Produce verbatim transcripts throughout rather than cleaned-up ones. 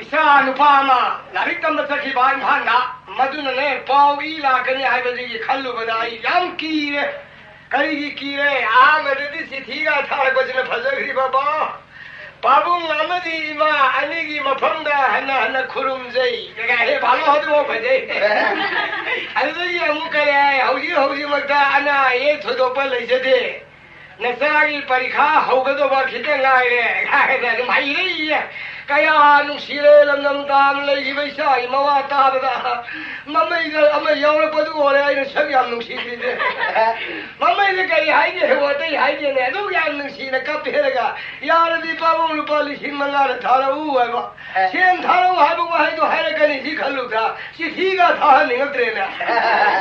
ꯏꯆꯥ ꯅꯨꯄꯥ ꯑꯃ ꯂꯥꯏꯔꯤꯛ ꯇꯝꯕ ꯆꯠꯈꯤꯕ ꯏꯝꯐꯥꯜꯗ꯫ ꯃꯗꯨꯅꯅꯦ, ꯄꯥꯎ ꯏ ꯂꯥꯛꯀꯅꯤ ꯍꯥꯏꯕꯗꯒꯤ ꯈꯜꯂꯨꯕꯗ ꯑꯩ ꯌꯥꯝ ꯀꯤꯔꯦ꯫ ꯀꯔꯤꯒꯤ ꯀꯤꯔꯦ? ꯑꯍꯥꯟꯕꯗꯗꯤ ꯆꯤꯊꯤꯒ ꯊꯥꯔꯛꯄꯁꯤꯅ ꯐꯖꯈ꯭ꯔꯤꯕ ꯄꯥꯎ꯫ "ꯄꯥꯕꯨꯡ ꯑꯃꯗꯤ ꯏꯃꯥ ꯑꯅꯤꯒꯤ ꯃꯐꯝꯗ ꯍꯟꯅ ꯍꯟꯅ ꯈꯨꯔꯨꯝꯖꯩ" ꯀꯥꯏ ꯍꯦꯛ ꯐꯥꯂꯣ ꯑꯗꯨꯐꯥꯎ ꯐꯖꯩ꯫ ꯑꯗꯨꯗꯒꯤ ꯑꯃꯨꯛ ꯀꯔꯤ ꯍꯥꯏ? "ꯍꯧꯖꯤꯛ ꯍꯧꯖꯤꯛꯃꯛꯇ ꯑꯅꯥ ꯑꯌꯦꯛ ꯊꯣꯏꯗꯣꯛꯄ ꯂꯩꯖꯗꯦ꯫ ꯅꯆꯥꯒꯤ ꯄꯔꯤꯈꯥ ꯍꯧꯒꯗꯧꯕ ꯈꯤꯇꯪ ꯉꯥꯏꯔꯦ" ꯍꯥꯏꯅ ꯑꯗꯨꯝ ꯍꯩꯔꯛꯏꯌꯦ꯫ ꯀꯌꯥ ꯅꯨꯡꯁꯤꯔꯦ ꯂꯝꯗꯝ ꯇꯥꯝ ꯂꯩꯈꯤꯕ ꯏꯆꯥꯒꯤ ꯃꯋꯥ ꯇꯥꯕꯗ꯫ ꯃꯃꯩꯗ ꯑꯃ ꯌꯥꯎꯔꯛꯄꯗꯨ ꯑꯣꯏꯔꯦ ꯑꯩꯅ ꯁꯛ ꯌꯥꯝ ꯅꯨꯡꯁꯤꯈ꯭ꯔꯤꯁꯦ꯫ ꯃꯃꯩꯗ ꯀꯔꯤ ꯍꯥꯏꯒꯦ? ꯑꯣ, ꯑꯇꯩ ꯍꯥꯏꯗꯦꯅꯦ, ꯑꯗꯨꯛ ꯌꯥꯝ ꯅꯨꯡꯁꯤꯅ ꯀꯞꯄꯦꯔꯒ, "ꯌꯥꯔꯗꯤ ꯄꯥꯕꯨꯡ ꯂꯨꯄꯥ ꯂꯤꯁꯤꯡ ꯃꯉꯥꯗ ꯊꯥꯔꯛꯎ" ꯍꯥꯏꯕ꯫ ꯑꯦ꯫ "ꯁꯦꯟ ꯊꯥꯔꯛꯎ" ꯍꯥꯏꯕ ꯋꯥꯍꯩꯗꯣ ꯍꯥꯏꯔꯛꯀꯅꯤ ꯁꯤ ꯈꯜꯂꯨꯕꯗ ꯆꯤꯊꯤꯒ ꯊꯥꯍꯟꯅꯤꯡꯉꯛꯇ꯭ꯔꯦꯅꯦ꯫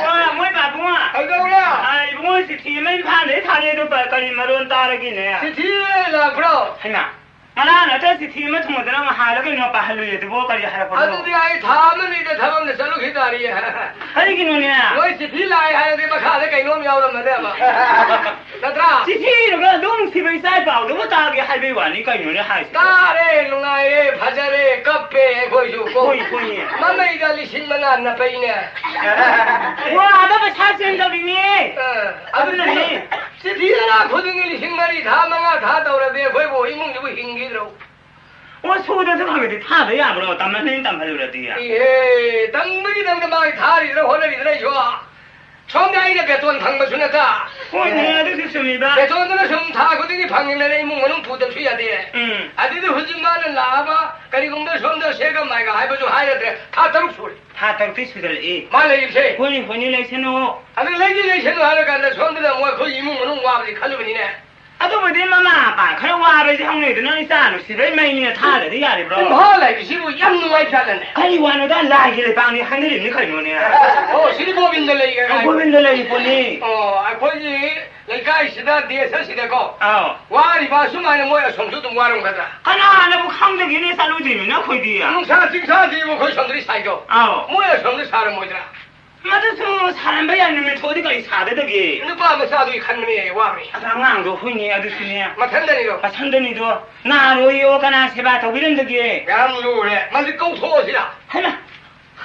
ꯋꯥ, ꯃꯣꯏ ꯄꯥꯕꯨꯡ꯫ ꯀꯩꯗꯧꯔꯦ? ꯑ, ꯏꯕꯨꯡꯉꯣ, ꯆꯤꯊꯤ ꯑꯃ ꯏꯝꯐꯥꯜꯗꯩ ꯊꯥꯔꯛꯑꯦ, ꯑꯗꯨ ꯀ-, ꯀꯔꯤ ꯃꯔꯣꯟ ꯇꯥꯔꯒꯦꯅꯦ? ꯆꯤꯊꯤ ꯂꯥꯛꯄ꯭ꯔꯣ? ꯍꯩꯃꯥ, ꯉꯔꯥꯡ ꯅꯠꯇ꯭ꯔ ꯆꯤꯊꯤ ꯑꯃ ꯊꯨꯡꯉꯗꯅ ꯉꯍꯥꯟꯂ ꯀꯩꯅꯣ ꯄꯥꯍꯜꯂꯨꯏ, ꯑꯗꯨꯕꯣ ꯀꯔꯤ ꯍꯥꯏꯔꯛꯄꯅꯣ? ꯑꯗꯨꯗꯤ ꯑꯩ ꯊꯥ ꯑꯃꯅꯤꯗ ꯊꯕꯛ ꯑꯃ ꯆꯠꯂꯨꯈꯤ ꯇꯥꯔꯤꯌꯦ꯫ ꯀꯔꯤꯒꯤꯅꯣꯅꯦ? ꯃꯣꯏ ꯆꯤꯊꯤ ꯂꯥꯛꯑꯦ ꯍꯥꯏꯔꯗꯤ ꯃꯈꯥꯗ ꯀꯩꯅꯣꯝ ꯌꯥꯎꯔꯝꯃꯅꯦꯕ꯫ ꯅꯠꯇ꯭ꯔꯥ? ꯆꯤꯊꯤ ꯏꯔꯒ ꯑꯗꯨꯝ ꯅꯨꯡꯁꯤꯕ ꯏꯆꯥ ꯏ ꯄꯥꯎꯗꯨꯕꯨ ꯇꯥꯒꯦ ꯍꯥꯏꯕꯩ ꯋꯥꯅꯤ ꯀꯩꯅꯣꯅꯦ ꯍꯥꯏꯁꯤꯕꯣ? ꯇꯥꯔꯦ, ꯅꯨꯡꯉꯥꯏꯔꯦ, ꯐꯖꯔꯦ, ꯀꯞꯄꯦ ꯑꯩꯈꯣꯏꯁꯨ ꯀꯣ꯫ ꯍꯣꯏ, ꯍꯣꯏꯅꯦ꯫ ꯃꯃꯩꯗ ꯂꯤꯁꯤꯡ ꯃꯉꯥ ꯅꯞꯄꯛꯏꯅꯦ꯫ ꯋꯥꯗ ꯄꯩꯁꯥ ꯆꯦꯟꯗꯧꯔꯤꯅꯦ꯫ ꯑ, ꯑꯗꯨꯅꯅꯦ꯫ ꯑꯗꯨꯅꯅꯦ꯫ ꯆꯤꯊꯤ ꯇꯔꯥ ꯈꯨꯗꯤꯡꯒꯤ ꯂꯤꯁꯤꯡ ꯃꯔꯤ ꯊꯥ, ꯃꯉꯥ ꯊꯥ ꯇꯧꯔꯗꯤ ꯑꯩꯈꯣꯏꯕꯨ ꯏꯃꯨꯡꯁꯤꯕꯨ ꯍꯤꯡꯈꯤꯗ꯭ꯔꯣ? ꯑꯣ, ꯁꯨꯗꯁꯨ ꯈꯪꯗꯦ, ꯊꯥꯗ ꯌꯥꯕ꯭ꯔꯣ? ꯇꯝꯍꯟꯅꯤꯡ ꯇꯝꯍꯜꯂꯨꯔꯗꯤ꯫ ꯏꯍꯦ, ꯇꯝꯕꯒꯤꯗꯃꯛꯇ ꯃꯥꯒꯤ ꯊꯥꯔꯤꯗꯅ ꯍꯣꯠꯅꯔꯤꯗꯅ ꯑꯩꯁꯨ꯫ ꯁꯣꯝꯗ ꯑꯩꯅ ꯕꯦꯇꯣꯟ ꯐꯪꯕꯁꯨ ꯅꯠꯇ꯫ ꯍꯣꯏꯅꯦ, ꯑꯗꯨꯁꯨ ꯆꯨꯝꯃꯤꯕ꯫ ꯕꯦꯇꯣꯟꯗꯨꯅ ꯁꯨꯝ ꯊꯥ ꯈꯨꯗꯤꯡꯒꯤ ꯐꯪꯉꯤꯕꯅꯤꯅ ꯏꯃꯨꯡ ꯃꯅꯨꯡ ꯄꯨꯗꯕꯁꯨ ꯌꯥꯗꯦ꯫ ꯎꯝ꯫ ꯑꯗꯨꯗꯤ ꯍꯧꯖꯤꯛ ꯃꯥꯅ ꯂꯥꯛꯑꯕ ꯀꯔꯤꯒꯨꯝꯕ ꯁꯣꯝꯗ ꯁꯦꯒ ꯃꯥꯏꯒ ꯍꯥꯏꯕꯁꯨ ꯍꯥꯏꯔꯗ꯭ꯔꯦ꯫ ꯊꯥ ꯇꯔꯨꯛ ꯁꯨꯔꯦ꯫ ꯊꯥ ꯇꯔꯨꯛꯇꯤ ꯁꯨꯖꯜꯂꯛꯏ꯫ ꯃꯥ ꯂꯩꯔꯤꯁꯦ꯫ ꯍꯣꯏꯅꯦ, ꯍꯣꯏꯅꯦ, ꯂꯩꯁꯅꯨ꯫ ꯑꯗꯨ ꯂꯩꯗꯤ ꯂꯩꯁꯅꯨ ꯍꯥꯏꯔꯀꯥꯟꯗ ꯁꯣꯝꯗꯅ ꯑꯃꯨꯛ ꯑꯩꯈꯣꯏ ꯏꯃꯨꯡ ꯃꯅꯨꯡ ꯋꯥꯕꯗꯤ ꯈꯜꯂꯨꯕꯅꯤꯅꯦ꯫ ꯑꯗꯨꯕꯨꯗꯤ ꯃꯃꯥ ꯃꯄꯥ ꯈꯔ ꯋꯥꯕꯁꯦ ꯍꯧꯅꯩꯗꯅ, ꯏꯆꯥ ꯅꯨꯡꯁꯤꯕꯩ ꯃꯩꯅꯤꯅ ꯊꯥꯗ꯭ꯔꯗꯤ ꯌꯥꯔꯤꯕ꯭ꯔꯣ? ꯏꯝꯐꯥꯜ ꯍꯥꯏꯕꯁꯤꯕꯨ ꯌꯥꯝ ꯅꯨꯡꯉꯥꯏꯖꯥꯠꯂꯅꯦ꯫ ꯀꯔꯤ ꯋꯥꯅꯣꯗ, ꯂꯥꯏꯒꯤ ꯂꯩꯄꯥꯛꯅꯤ ꯍꯥꯏꯅꯔꯤꯕꯅꯤ ꯀꯩꯅꯣꯅꯦ꯫ ꯑꯣ, ꯁꯤꯗꯤ ꯒꯣꯕꯤꯟꯗ ꯂꯩꯒꯦ ꯍꯥꯏ꯫ ꯒꯣꯕꯤꯟꯗ ꯂꯩꯔꯤ ꯄꯣꯠꯅꯤ꯫ ꯑꯣ, ꯑꯩꯈꯣꯏꯒꯤ ꯂꯩꯀꯥꯏꯁꯤꯗ, ꯗꯦꯁ ꯑꯁꯤꯗꯀꯣ, ꯑꯥꯎ꯫ ꯋꯥꯔꯤꯕ ꯑꯁꯨꯃꯥꯏꯅ ꯃꯣꯏ ꯑꯁꯣꯝꯁꯨ ꯑꯗꯨꯝ ꯋꯥꯔꯝꯒꯗ꯭ꯔꯥ? ꯀꯅꯥꯅꯕꯨ ꯈꯪꯗꯒꯦꯅꯦ, ꯆꯠꯂꯨꯗ꯭ꯔꯤꯕꯅꯤꯅ ꯑꯩꯈꯣꯏꯗꯤ꯫ ꯅꯨꯡꯁꯥ ꯆꯤꯡꯁꯥꯁꯤꯕꯨ ꯑꯩꯈꯣꯏ ꯁꯣꯝꯗꯗꯤ ꯁꯥꯏꯗꯣ꯫ ꯑꯥꯎ꯫ ꯃꯣꯏ ꯑꯁꯣꯝꯗ ꯁꯥꯔꯝꯃꯣꯏꯗ꯭ꯔꯥ? ꯃꯗꯨꯁꯨ ꯁꯥꯔꯝꯕ ꯌꯥꯏ, ꯅꯨꯃꯤꯠ ꯊꯣꯛꯑꯗꯤ ꯀꯔꯤ ꯁꯥꯗꯗꯒꯦ? ꯅꯨꯄꯥ ꯃꯆꯥꯗꯨꯒꯤ ꯈꯟꯕꯅꯦ, ꯋꯥꯕꯅꯤ꯫ ꯑꯗ ꯑꯉꯥꯡꯗꯣ ꯍꯨꯏꯅꯦ, ꯑꯗꯨꯁꯨꯅꯦ꯫ ꯃꯊꯟꯗꯅꯤꯗꯣ꯫ ꯃꯊꯟꯗꯅꯤꯗꯣ꯫ ꯅꯥꯔꯣꯏꯌꯣ, ꯀꯅꯥ ꯁꯦꯕꯥ ꯇꯧꯕꯤꯔꯝꯗꯒꯦ? ꯌꯥꯝ ꯂꯨꯔꯦ꯫ ꯃꯁꯤ ꯀꯧꯊꯣꯛꯑꯁꯤꯔꯥ? ꯍꯩꯃꯥ!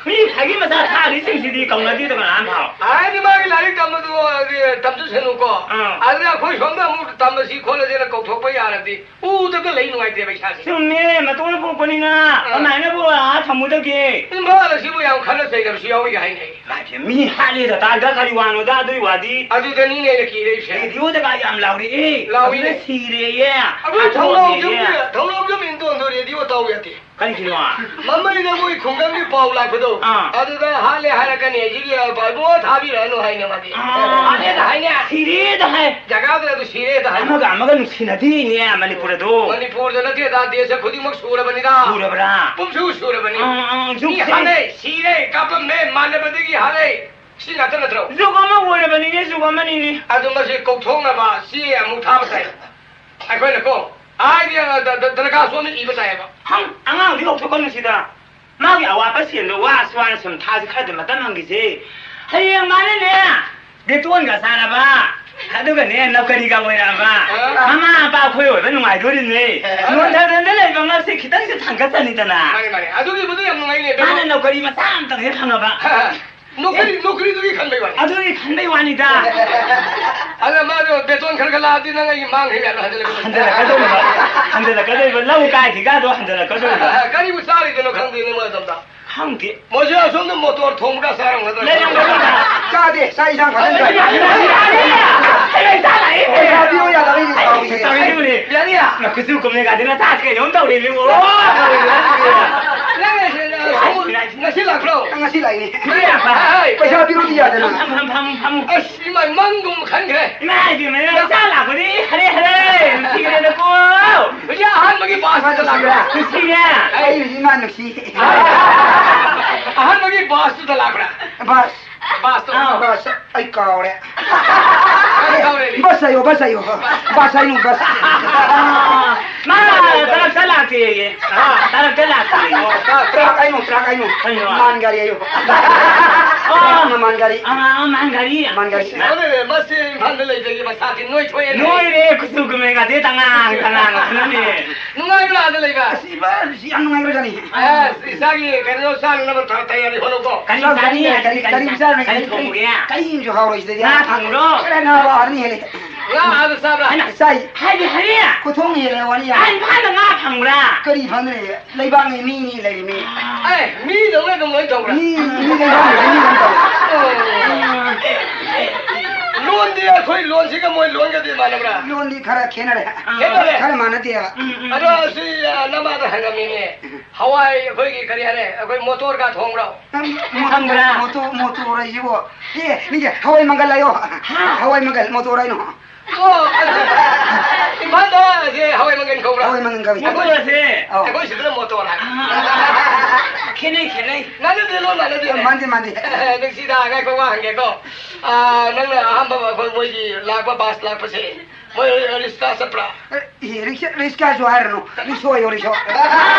ꯃꯤ ꯐꯥꯒꯤ ꯃꯆꯥ ꯁꯥꯔꯤꯁꯤꯡꯁꯤꯗꯤ ꯀꯧꯅꯗꯦꯗ ꯀꯅꯥꯝ ꯐꯥꯎ꯫ ꯍꯥꯏꯗꯤ ꯃꯥꯒꯤ ꯂꯥꯏꯔꯤꯛ ꯇꯝꯕꯗꯨ, ꯑ, ꯇꯝꯖꯁꯅꯨꯀꯣ꯫ ꯑꯥ꯫ ꯑꯗꯨꯅ ꯑꯩꯈꯣꯏ ꯁꯣꯝꯗ ꯑꯃꯨꯛ ꯇꯝꯃꯁꯤ ꯈꯣꯠꯂꯁꯦꯅ ꯀꯧꯊꯣꯛꯄ ꯌꯥꯔꯗꯤ ꯎꯗꯒ ꯂꯩ ꯅꯨꯡꯉꯥꯏꯇꯦꯕ ꯏꯁꯥꯁꯦ꯫ ꯆꯨꯝꯃꯦ, ꯃꯇꯣꯝꯅ ꯄꯣꯛꯄꯅꯤꯅ ꯑꯥ꯫ ꯀꯃꯥꯏꯅꯕꯨ ꯑꯥ ꯊꯝꯃꯨꯗꯒꯦ? ꯏꯝꯐꯥꯜ ꯑꯁꯤꯕꯨ ꯌꯥꯝ ꯈꯠꯅ ꯆꯩꯅꯕꯁꯨ ꯌꯥꯎꯏ ꯍꯥꯏꯅꯩ꯫ ꯃꯥꯁꯦ ꯃꯤ ꯍꯥꯠꯂꯦꯗ ꯇꯥꯗ ꯀꯔꯤ ꯋꯥꯅꯣꯗ ꯑꯗꯨꯒꯤ ꯋꯥꯗꯤ꯫ ꯑꯗꯨꯗꯅꯤꯅꯦ ꯑꯩꯅ ꯀꯤꯔꯛꯏꯁꯦ꯫ ꯔꯦꯗꯤꯑꯣꯗꯒ ꯌꯥꯝ ꯂꯥꯎꯔꯛꯏ꯫ ꯂꯥꯎꯏꯅꯦ꯫ ꯑꯗꯨꯅ ꯁꯤꯔꯦꯌꯦ꯫ ꯑꯗꯨ ꯊꯧꯅꯥꯎ ꯍꯥꯠꯇꯣꯛꯑꯝꯃꯦꯌꯦ꯫ ꯆꯨꯝꯅ, ꯊꯧꯅꯥꯎ ꯆꯨꯝꯅ ꯏꯟꯗꯣꯟꯗꯣ ꯔꯦꯗꯤꯑꯣ ꯇꯧ ꯌꯥꯗꯦ꯫ ꯀꯔꯤꯒꯤꯅꯣ? ꯃꯃꯩꯗ ꯃꯣꯏ ꯈꯨꯡꯒꯪꯒꯤ ꯄꯥꯎ ꯂꯥꯛꯄꯗꯣ, ꯑꯥ꯫ ꯑꯗꯨꯗ ꯍꯥꯠꯂꯦ ꯍꯥꯏꯔꯛꯀꯅꯤ, ꯑꯩꯁꯤꯒꯤ ꯏꯕꯨꯡꯉꯣ ꯊꯥꯕꯤꯔꯛꯑꯅꯨ ꯍꯥꯏꯅꯦ ꯃꯥꯗꯤ꯫ ꯑꯥ꯫ ꯍꯥꯠꯂꯦꯗ ꯍꯥꯏꯅꯦ꯫ ꯁꯤꯔꯦꯗ ꯍꯥꯏ꯫ ꯖꯒꯥꯗꯨꯗ ꯑꯗꯨ ꯁꯤꯔꯦꯗ ꯍꯥꯏ꯫ ꯑꯃꯒ ꯑꯃꯒ ꯅꯨꯡꯁꯤꯅꯗꯦꯅꯦ ꯃꯅꯤꯄꯨꯔ ꯑꯗꯣ꯫ ꯃꯅꯤꯄꯨꯔꯗ ꯅꯠꯇꯦꯗ, ꯗꯦꯁ ꯈꯨꯗꯤꯡꯃꯛ ꯁꯨꯔꯕꯅꯤꯗ꯫ ꯁꯨꯔꯕ꯭ꯔꯥ? ꯄꯨꯝꯁꯨ ꯁꯨꯔꯕꯅꯤ꯫ ꯑꯥ, ꯑꯥ, ꯃꯤ ꯖꯨꯛꯁꯦ꯫ ꯍꯥꯠꯂꯦ, ꯁꯤꯔꯦ, ꯀꯥꯞꯄꯝꯃꯦ, ꯃꯥꯟꯅꯕꯗꯒꯤ ꯍꯥꯠꯂꯦ꯫ ꯁꯤ ꯉꯥꯛꯇ ꯅꯠꯇ꯭ꯔꯣ? ꯖꯨꯛ ꯑꯃ ꯑꯣꯏꯔꯕꯅꯤꯅꯦ, ꯖꯨꯛ ꯑꯃꯅꯤꯅꯦ꯫ ꯑꯗꯨ ꯃꯁꯤ ꯀꯧꯊꯣꯛꯅꯕ ꯆꯦ ꯑꯃꯨꯛ ꯊꯥꯕ ꯇꯥꯏ꯫ ꯑꯩꯈꯣꯏꯅꯀꯣ, ꯍꯥꯏꯗꯤ, ꯑ, ꯗ-, ꯗ-, ꯗꯔꯈꯥꯁ ꯑꯃ ꯏꯕ ꯇꯥꯏꯌꯦꯕ꯫ ꯍꯪ, ꯑꯉꯥꯡꯗꯤ ꯀꯧꯊꯣꯛꯀꯅꯨ ꯁꯤꯗ꯫ ꯃꯥꯒꯤ ꯑꯋꯥꯠꯄ ꯁꯦꯜꯗꯣ ꯋꯥꯁꯨ ꯋꯥꯅ ꯁꯨꯝ ꯊꯥꯁꯤ ꯈꯔꯗꯤ ꯃꯇꯝ ꯍꯪꯈꯤꯁꯦ꯫ ꯍꯌꯦꯡ ꯃꯥꯅꯅꯦ, ꯕꯦꯇꯣꯟꯒ ꯆꯥꯔꯕ, ꯑꯗꯨꯒꯅꯦ, ꯅꯧꯀꯔꯤꯒ ꯑꯣꯏꯔꯛꯑꯕ, ꯑ? ꯃꯃꯥ ꯃꯄꯥ ꯑꯩꯈꯣꯏ ꯑꯣꯏꯕ ꯅꯨꯡꯉꯥꯏꯗꯣꯔꯤꯅꯦ꯫ ꯑ? ꯅꯣꯟꯊꯗꯅ ꯂꯩꯕ ꯉꯛꯁꯦ ꯈꯤꯇꯪꯁꯦ ꯊꯥꯡꯒꯠꯆꯅꯤꯗꯅ꯫ ꯃꯥꯅꯦ, ꯃꯥꯅꯦ꯫ ꯑꯗꯨꯒꯤꯕꯨꯗꯤ ꯌꯥꯝ ꯅꯨꯡꯉꯥꯏꯅꯦ, ꯕꯦꯇꯣꯟ꯫ ꯃꯥꯅ ꯅꯧꯀꯔꯤ ꯃꯆꯥ ꯑꯝꯇꯪ ꯍꯦꯛ ꯐꯪꯉꯕ꯫ ꯅꯣꯀꯔꯤ, ꯅꯣꯀꯔꯤꯗꯨꯒꯤ ꯈꯟꯕꯩ ꯋꯥꯅꯤ꯫ ꯑꯗꯨꯒꯤ ꯈꯟꯕꯩ ꯋꯥꯅꯤꯗ꯫ ꯑꯗ ꯃꯥꯗꯣ ꯕꯦꯇꯣꯟ ꯈꯔ ꯈꯔ ꯂꯥꯛꯑꯗꯤ ꯅꯪ ꯑꯩꯒꯤ ꯃꯥꯡꯈꯤꯕ ꯌꯥꯗ꯭ꯔꯣ? ꯍꯟꯖꯤꯜꯂꯛꯀꯗꯧꯔꯤꯕ꯫ ꯍꯟꯖꯤꯜꯂꯛꯀꯗꯧꯔꯤꯕ꯫ ꯍꯟꯖꯤꯜꯂꯛꯀꯗꯧꯔꯤꯕ꯫ ꯂꯧ ꯀꯥꯏꯈꯤꯒꯗꯣ ꯍꯟꯖꯤꯜꯂꯛꯀꯗꯧꯔꯤꯕ꯫ ꯑ, ꯀꯔꯤꯕꯨ ꯆꯥꯔꯤꯕꯅꯣ ꯈꯪꯗꯦꯅꯦ ꯃꯣꯏ ꯑꯗꯣꯝꯗ꯫ ꯈꯪꯗꯦ꯫ ꯃꯣꯏꯁꯨ ꯑꯁꯣꯝꯗ ꯃꯣꯇꯣꯔ ꯊꯣꯡꯕꯒ ꯆꯥꯔꯝꯒꯗ꯭ꯔꯥ? ꯂꯩꯔꯝꯒꯗ꯭ꯔꯥ? ꯆꯥꯗꯦ, ꯆꯥꯛ ꯏꯟꯁꯥꯡ ꯐꯖꯅ ꯆꯥꯏ꯫ ꯑꯩ ꯆꯥ ꯂꯥꯛꯏ꯫ ꯄꯩꯁꯥ ꯄꯤꯔꯣ ꯌꯥꯗꯕꯩꯅꯦ, ꯑꯩ ꯁꯥꯎꯔꯤꯁꯦ꯫ ꯁꯥꯎꯔꯤꯗꯨꯅꯦ꯫ ꯌꯥꯅꯤ꯫ ꯅꯈꯨꯠꯁꯨ ꯀꯨꯝꯅ ꯀꯥꯗꯤ ꯅꯁꯥꯁꯤ ꯀꯩꯅꯣꯝ ꯇꯧꯔꯦ, ꯏꯕꯨꯡꯉꯣ꯫ ꯅꯪ ꯉꯁꯤ, ꯉꯁꯤ ꯂꯥꯛꯄ꯭ꯔꯣ? ꯅꯪ ꯉꯁꯤ ꯂꯥꯛꯏꯅꯦ꯫ ꯉꯁꯤ ꯂꯥꯛꯄ? ꯍꯥꯏ꯫ ꯄꯩꯁꯥ ꯄꯤꯔꯣꯗꯤ ꯌꯥꯗꯅ꯫ ꯐꯝ, ꯐꯝ, ꯐꯝ, ꯐꯝ꯫ ꯑꯁ, ꯏꯃꯥ, ꯃꯪꯒꯨꯝ ꯈꯟꯈ꯭ꯔꯦ꯫ ꯏꯃꯥ, ꯏꯕꯦꯝꯃ, ꯅꯪ ꯆꯥ ꯂꯥꯛꯄꯗꯤ ꯍꯔꯦ, ꯍꯔꯦ, ꯅꯨꯡꯁꯤꯈ꯭ꯔꯦꯗꯀꯣ꯫ ꯍꯧꯖꯤꯛ ꯑꯍꯥꯟꯕꯒꯤ ꯕꯥꯁꯇꯨꯗ ꯂꯥꯛꯄ꯭ꯔꯥ? ꯅꯨꯡꯁꯤꯅꯦ꯫ ꯑꯩ ꯍꯧꯖꯤꯛ ꯏꯃꯥ ꯅꯨꯡꯁꯤ꯫ ꯑꯍꯥꯟꯕꯒꯤ ꯕꯥꯁꯇꯨꯗ ꯂꯥꯛꯄ꯭ꯔꯥ? ꯕꯥꯁ꯫ ꯕꯥꯁꯇꯣ꯫ ꯑꯥ꯫ ꯕꯥꯁ, ꯑꯩ ꯀꯥꯎꯔꯦ꯫ ꯀꯔꯤ ꯀꯥꯎꯔꯦ? ꯕꯁ ꯍꯥꯏꯌꯣ, ꯕꯁ ꯍꯥꯏꯌꯣ꯫ ꯕꯥꯁ ꯍꯥꯏꯅꯨ, ꯕꯁ꯫ ꯑꯥ꯫ ꯃꯥ ꯇꯔꯛꯇ ꯂꯥꯛꯇꯦꯌꯦ꯫ ꯍꯥ? ꯇꯔꯛꯇ ꯂꯥꯛꯇꯦꯌꯦ꯫ ꯑꯣ, ꯇꯔꯥ-, ꯇꯔꯥ ꯍꯥꯏꯅꯣ, ꯇꯔꯥ ꯍꯥꯏꯅꯣ꯫ ꯀꯩꯅꯣ? ꯃꯥꯟ ꯒꯥꯔꯤ ꯍꯥꯏꯌꯣ꯫ ꯑꯣ꯫ ꯃꯥꯟ ꯒꯥꯔꯤ꯫ ꯑꯥ, ꯃꯥꯟ ꯒꯥꯔꯤ꯫ ꯃꯥꯟ ꯒꯥꯔꯤ꯫ ꯑꯗꯨꯅꯦ, ꯃꯁꯤ ꯏꯝꯐꯥꯜꯗ ꯂꯩꯕꯒꯤ ꯃꯁꯥꯁꯤ ꯅꯣꯏꯊꯣꯛꯑꯦꯅꯦ꯫ ꯅꯣꯏꯔꯦ, ꯀꯨꯆꯨ ꯀꯨꯃꯦꯟꯒꯗꯤ ꯇꯉꯥꯡ ꯇꯉꯥꯡ ꯉꯥꯛꯇꯅꯦ꯫ ꯅꯨꯡꯉꯥꯏꯕ꯭ꯔꯥ ꯑꯥꯗ ꯂꯩꯕ? ꯑꯁ, ꯏꯕꯥ, ꯌꯥꯝ ꯅꯨꯡꯉꯥꯏꯈ꯭ꯔꯖꯥꯠꯅꯤ꯫ ꯑꯁ, ꯏꯆꯥꯒꯤ ꯀꯩꯅꯣ ꯆꯥꯅꯅꯕ ꯇ-, ꯇꯌꯥꯔꯤ ꯍꯣꯠꯅꯧꯀꯣ꯫ ꯀꯔꯤ ꯆꯥꯅꯤ? ꯆꯥꯅꯤꯡꯉꯦ, ꯀꯔꯤ, ꯀꯔꯤ ꯀꯔꯤ ꯆꯥꯅꯤ? ꯆꯥꯅꯤꯡꯉꯦ? ꯀꯔꯤ ꯊꯣꯡꯕꯒꯦ? ꯀꯔꯤ ꯑꯃꯁꯨ ꯍꯥꯎꯔꯣꯏ ꯁꯤꯗꯗꯤ꯫ ꯉꯥ ꯊꯣꯡꯕ꯭ꯔꯣ? ꯀꯔꯤ ꯉꯥ ꯍꯥꯎꯕ ꯑꯅꯤ ꯍꯦꯜꯂꯦ꯫ ꯉꯥ ꯑꯥꯗ ꯆꯥꯕ꯭ꯔꯥ? ꯆꯥꯏ꯫ ꯍꯥꯏꯗꯤ ꯍꯥꯏꯔꯦ꯫ ꯈꯨꯊꯣꯡ ꯍꯦꯜꯂꯦ ꯋꯥꯔꯤ ꯌꯥꯝ꯫ ꯑꯥ, ꯏꯝꯐꯥꯜꯗ ꯉꯥ ꯐꯪꯕ꯭ꯔꯥ? ꯀꯔꯤ ꯐꯪꯗ꯭ꯔꯦ? ꯂꯩꯕꯥꯛꯅꯤ, ꯃꯤꯅꯤ ꯂꯩꯔꯤꯃꯤ꯫ ꯑꯦ, ꯃꯤꯗꯧꯅ ꯑꯗꯨꯝ ꯂꯣꯏ ꯇꯧꯕ꯭ꯔꯥ? ꯃꯤ, ꯃꯤ ꯂꯩꯕꯥꯛꯅꯤ, ꯃꯤ ꯑꯗꯨꯝ ꯇꯧꯋꯦ꯫ ꯑꯣ꯫ ꯂꯣꯟꯗꯤ ꯑꯩꯈꯣꯏ ꯂꯣꯟꯁꯤꯒ ꯃꯣꯏ ꯂꯣꯟꯒꯗꯤ ꯃꯥꯟꯅꯕ꯭ꯔꯥ? ꯂꯣꯟꯗꯤ ꯈꯔ ꯈꯦꯠꯅꯔꯦ꯫ ꯈꯦꯠꯅꯔꯦ? ꯈꯔ ꯃꯥꯟꯅꯗꯦꯕ꯫ ꯎꯝ, ꯎꯝ, ꯑꯗꯣ ꯎꯝ꯫ ꯁꯤ, ꯑ, ꯅꯃꯥꯗ ꯍꯪꯉꯝꯃꯤꯅꯦ꯫ ꯍꯋꯥꯏ ꯑꯩꯈꯣꯏꯒꯤ ꯀꯔꯤ ꯍꯥꯏꯔꯦ? ꯑꯩꯈꯣꯏ ꯃꯣꯇꯣꯔꯒ ꯊꯣꯡꯕ꯭ꯔꯣ? ꯃꯣꯇꯣꯔ, ꯈꯪꯕ꯭ꯔꯥ? ꯃꯣꯇꯣꯔ, ꯃꯣꯇꯣꯔ ꯍꯥꯏꯁꯤꯕꯣ? ꯑꯦ, ꯃꯤꯒꯤ ꯍꯋꯥꯏ ꯃꯪꯒꯜ ꯍꯥꯏꯌꯣ꯫ ꯍꯥ? ꯍꯋꯥꯏ ꯃꯪꯒꯜ, ꯃꯣꯇꯣꯔ ꯍꯥꯏꯅꯣ꯫ ꯑꯣ, ꯑꯗꯨ ꯏꯝꯐꯥꯜꯗ ꯁꯦ ꯍꯋꯥꯏ ꯃꯪꯒꯜ ꯀꯧꯕ꯭ꯔꯥ? ꯍꯋꯥꯏ ꯃꯪꯒꯜ ꯀꯧꯏ꯫ ꯃꯣꯇꯣꯔ ꯑꯁꯦ? ꯑꯧ꯫ ꯑꯩꯈꯣꯏ ꯁꯤꯗꯅ ꯃꯣꯇꯣꯔ ꯍꯥꯏ꯫ ꯑꯥ, ꯈꯦꯠꯅꯩ, ꯈꯦꯠꯅꯩ꯫ ꯃꯥꯟꯅꯗꯦ, ꯂꯣꯟ ꯃꯥꯟꯅꯗꯦꯅꯦ꯫ ꯃꯥꯟꯗꯦ, ꯃꯥꯟꯗꯦ꯫ ꯅꯨꯡꯁꯤꯗ, ꯉꯥꯏꯈꯣ, ꯋꯥ ꯍꯪꯒꯦꯀꯣ꯫ ꯑꯥ, ꯅꯪꯅ ꯑꯍꯥꯟꯕ ꯑꯩꯈꯣꯏ ꯃꯣꯏꯒꯤ ꯂꯥꯛꯄ ꯕꯁ ꯂꯥꯛꯄꯁꯦ, ꯃꯣꯏ ꯔꯤꯛꯁꯥ ꯆꯠꯄ꯭ꯔꯥ? ꯑꯦ, ꯔꯤꯛꯁꯥ, ꯔꯤꯛꯁꯥꯁꯨ ꯍꯥꯏꯔꯅꯨ꯫ ꯔꯤꯛꯁꯣ ꯍꯥꯏꯌꯣ, ꯔꯤꯛꯁꯣ꯫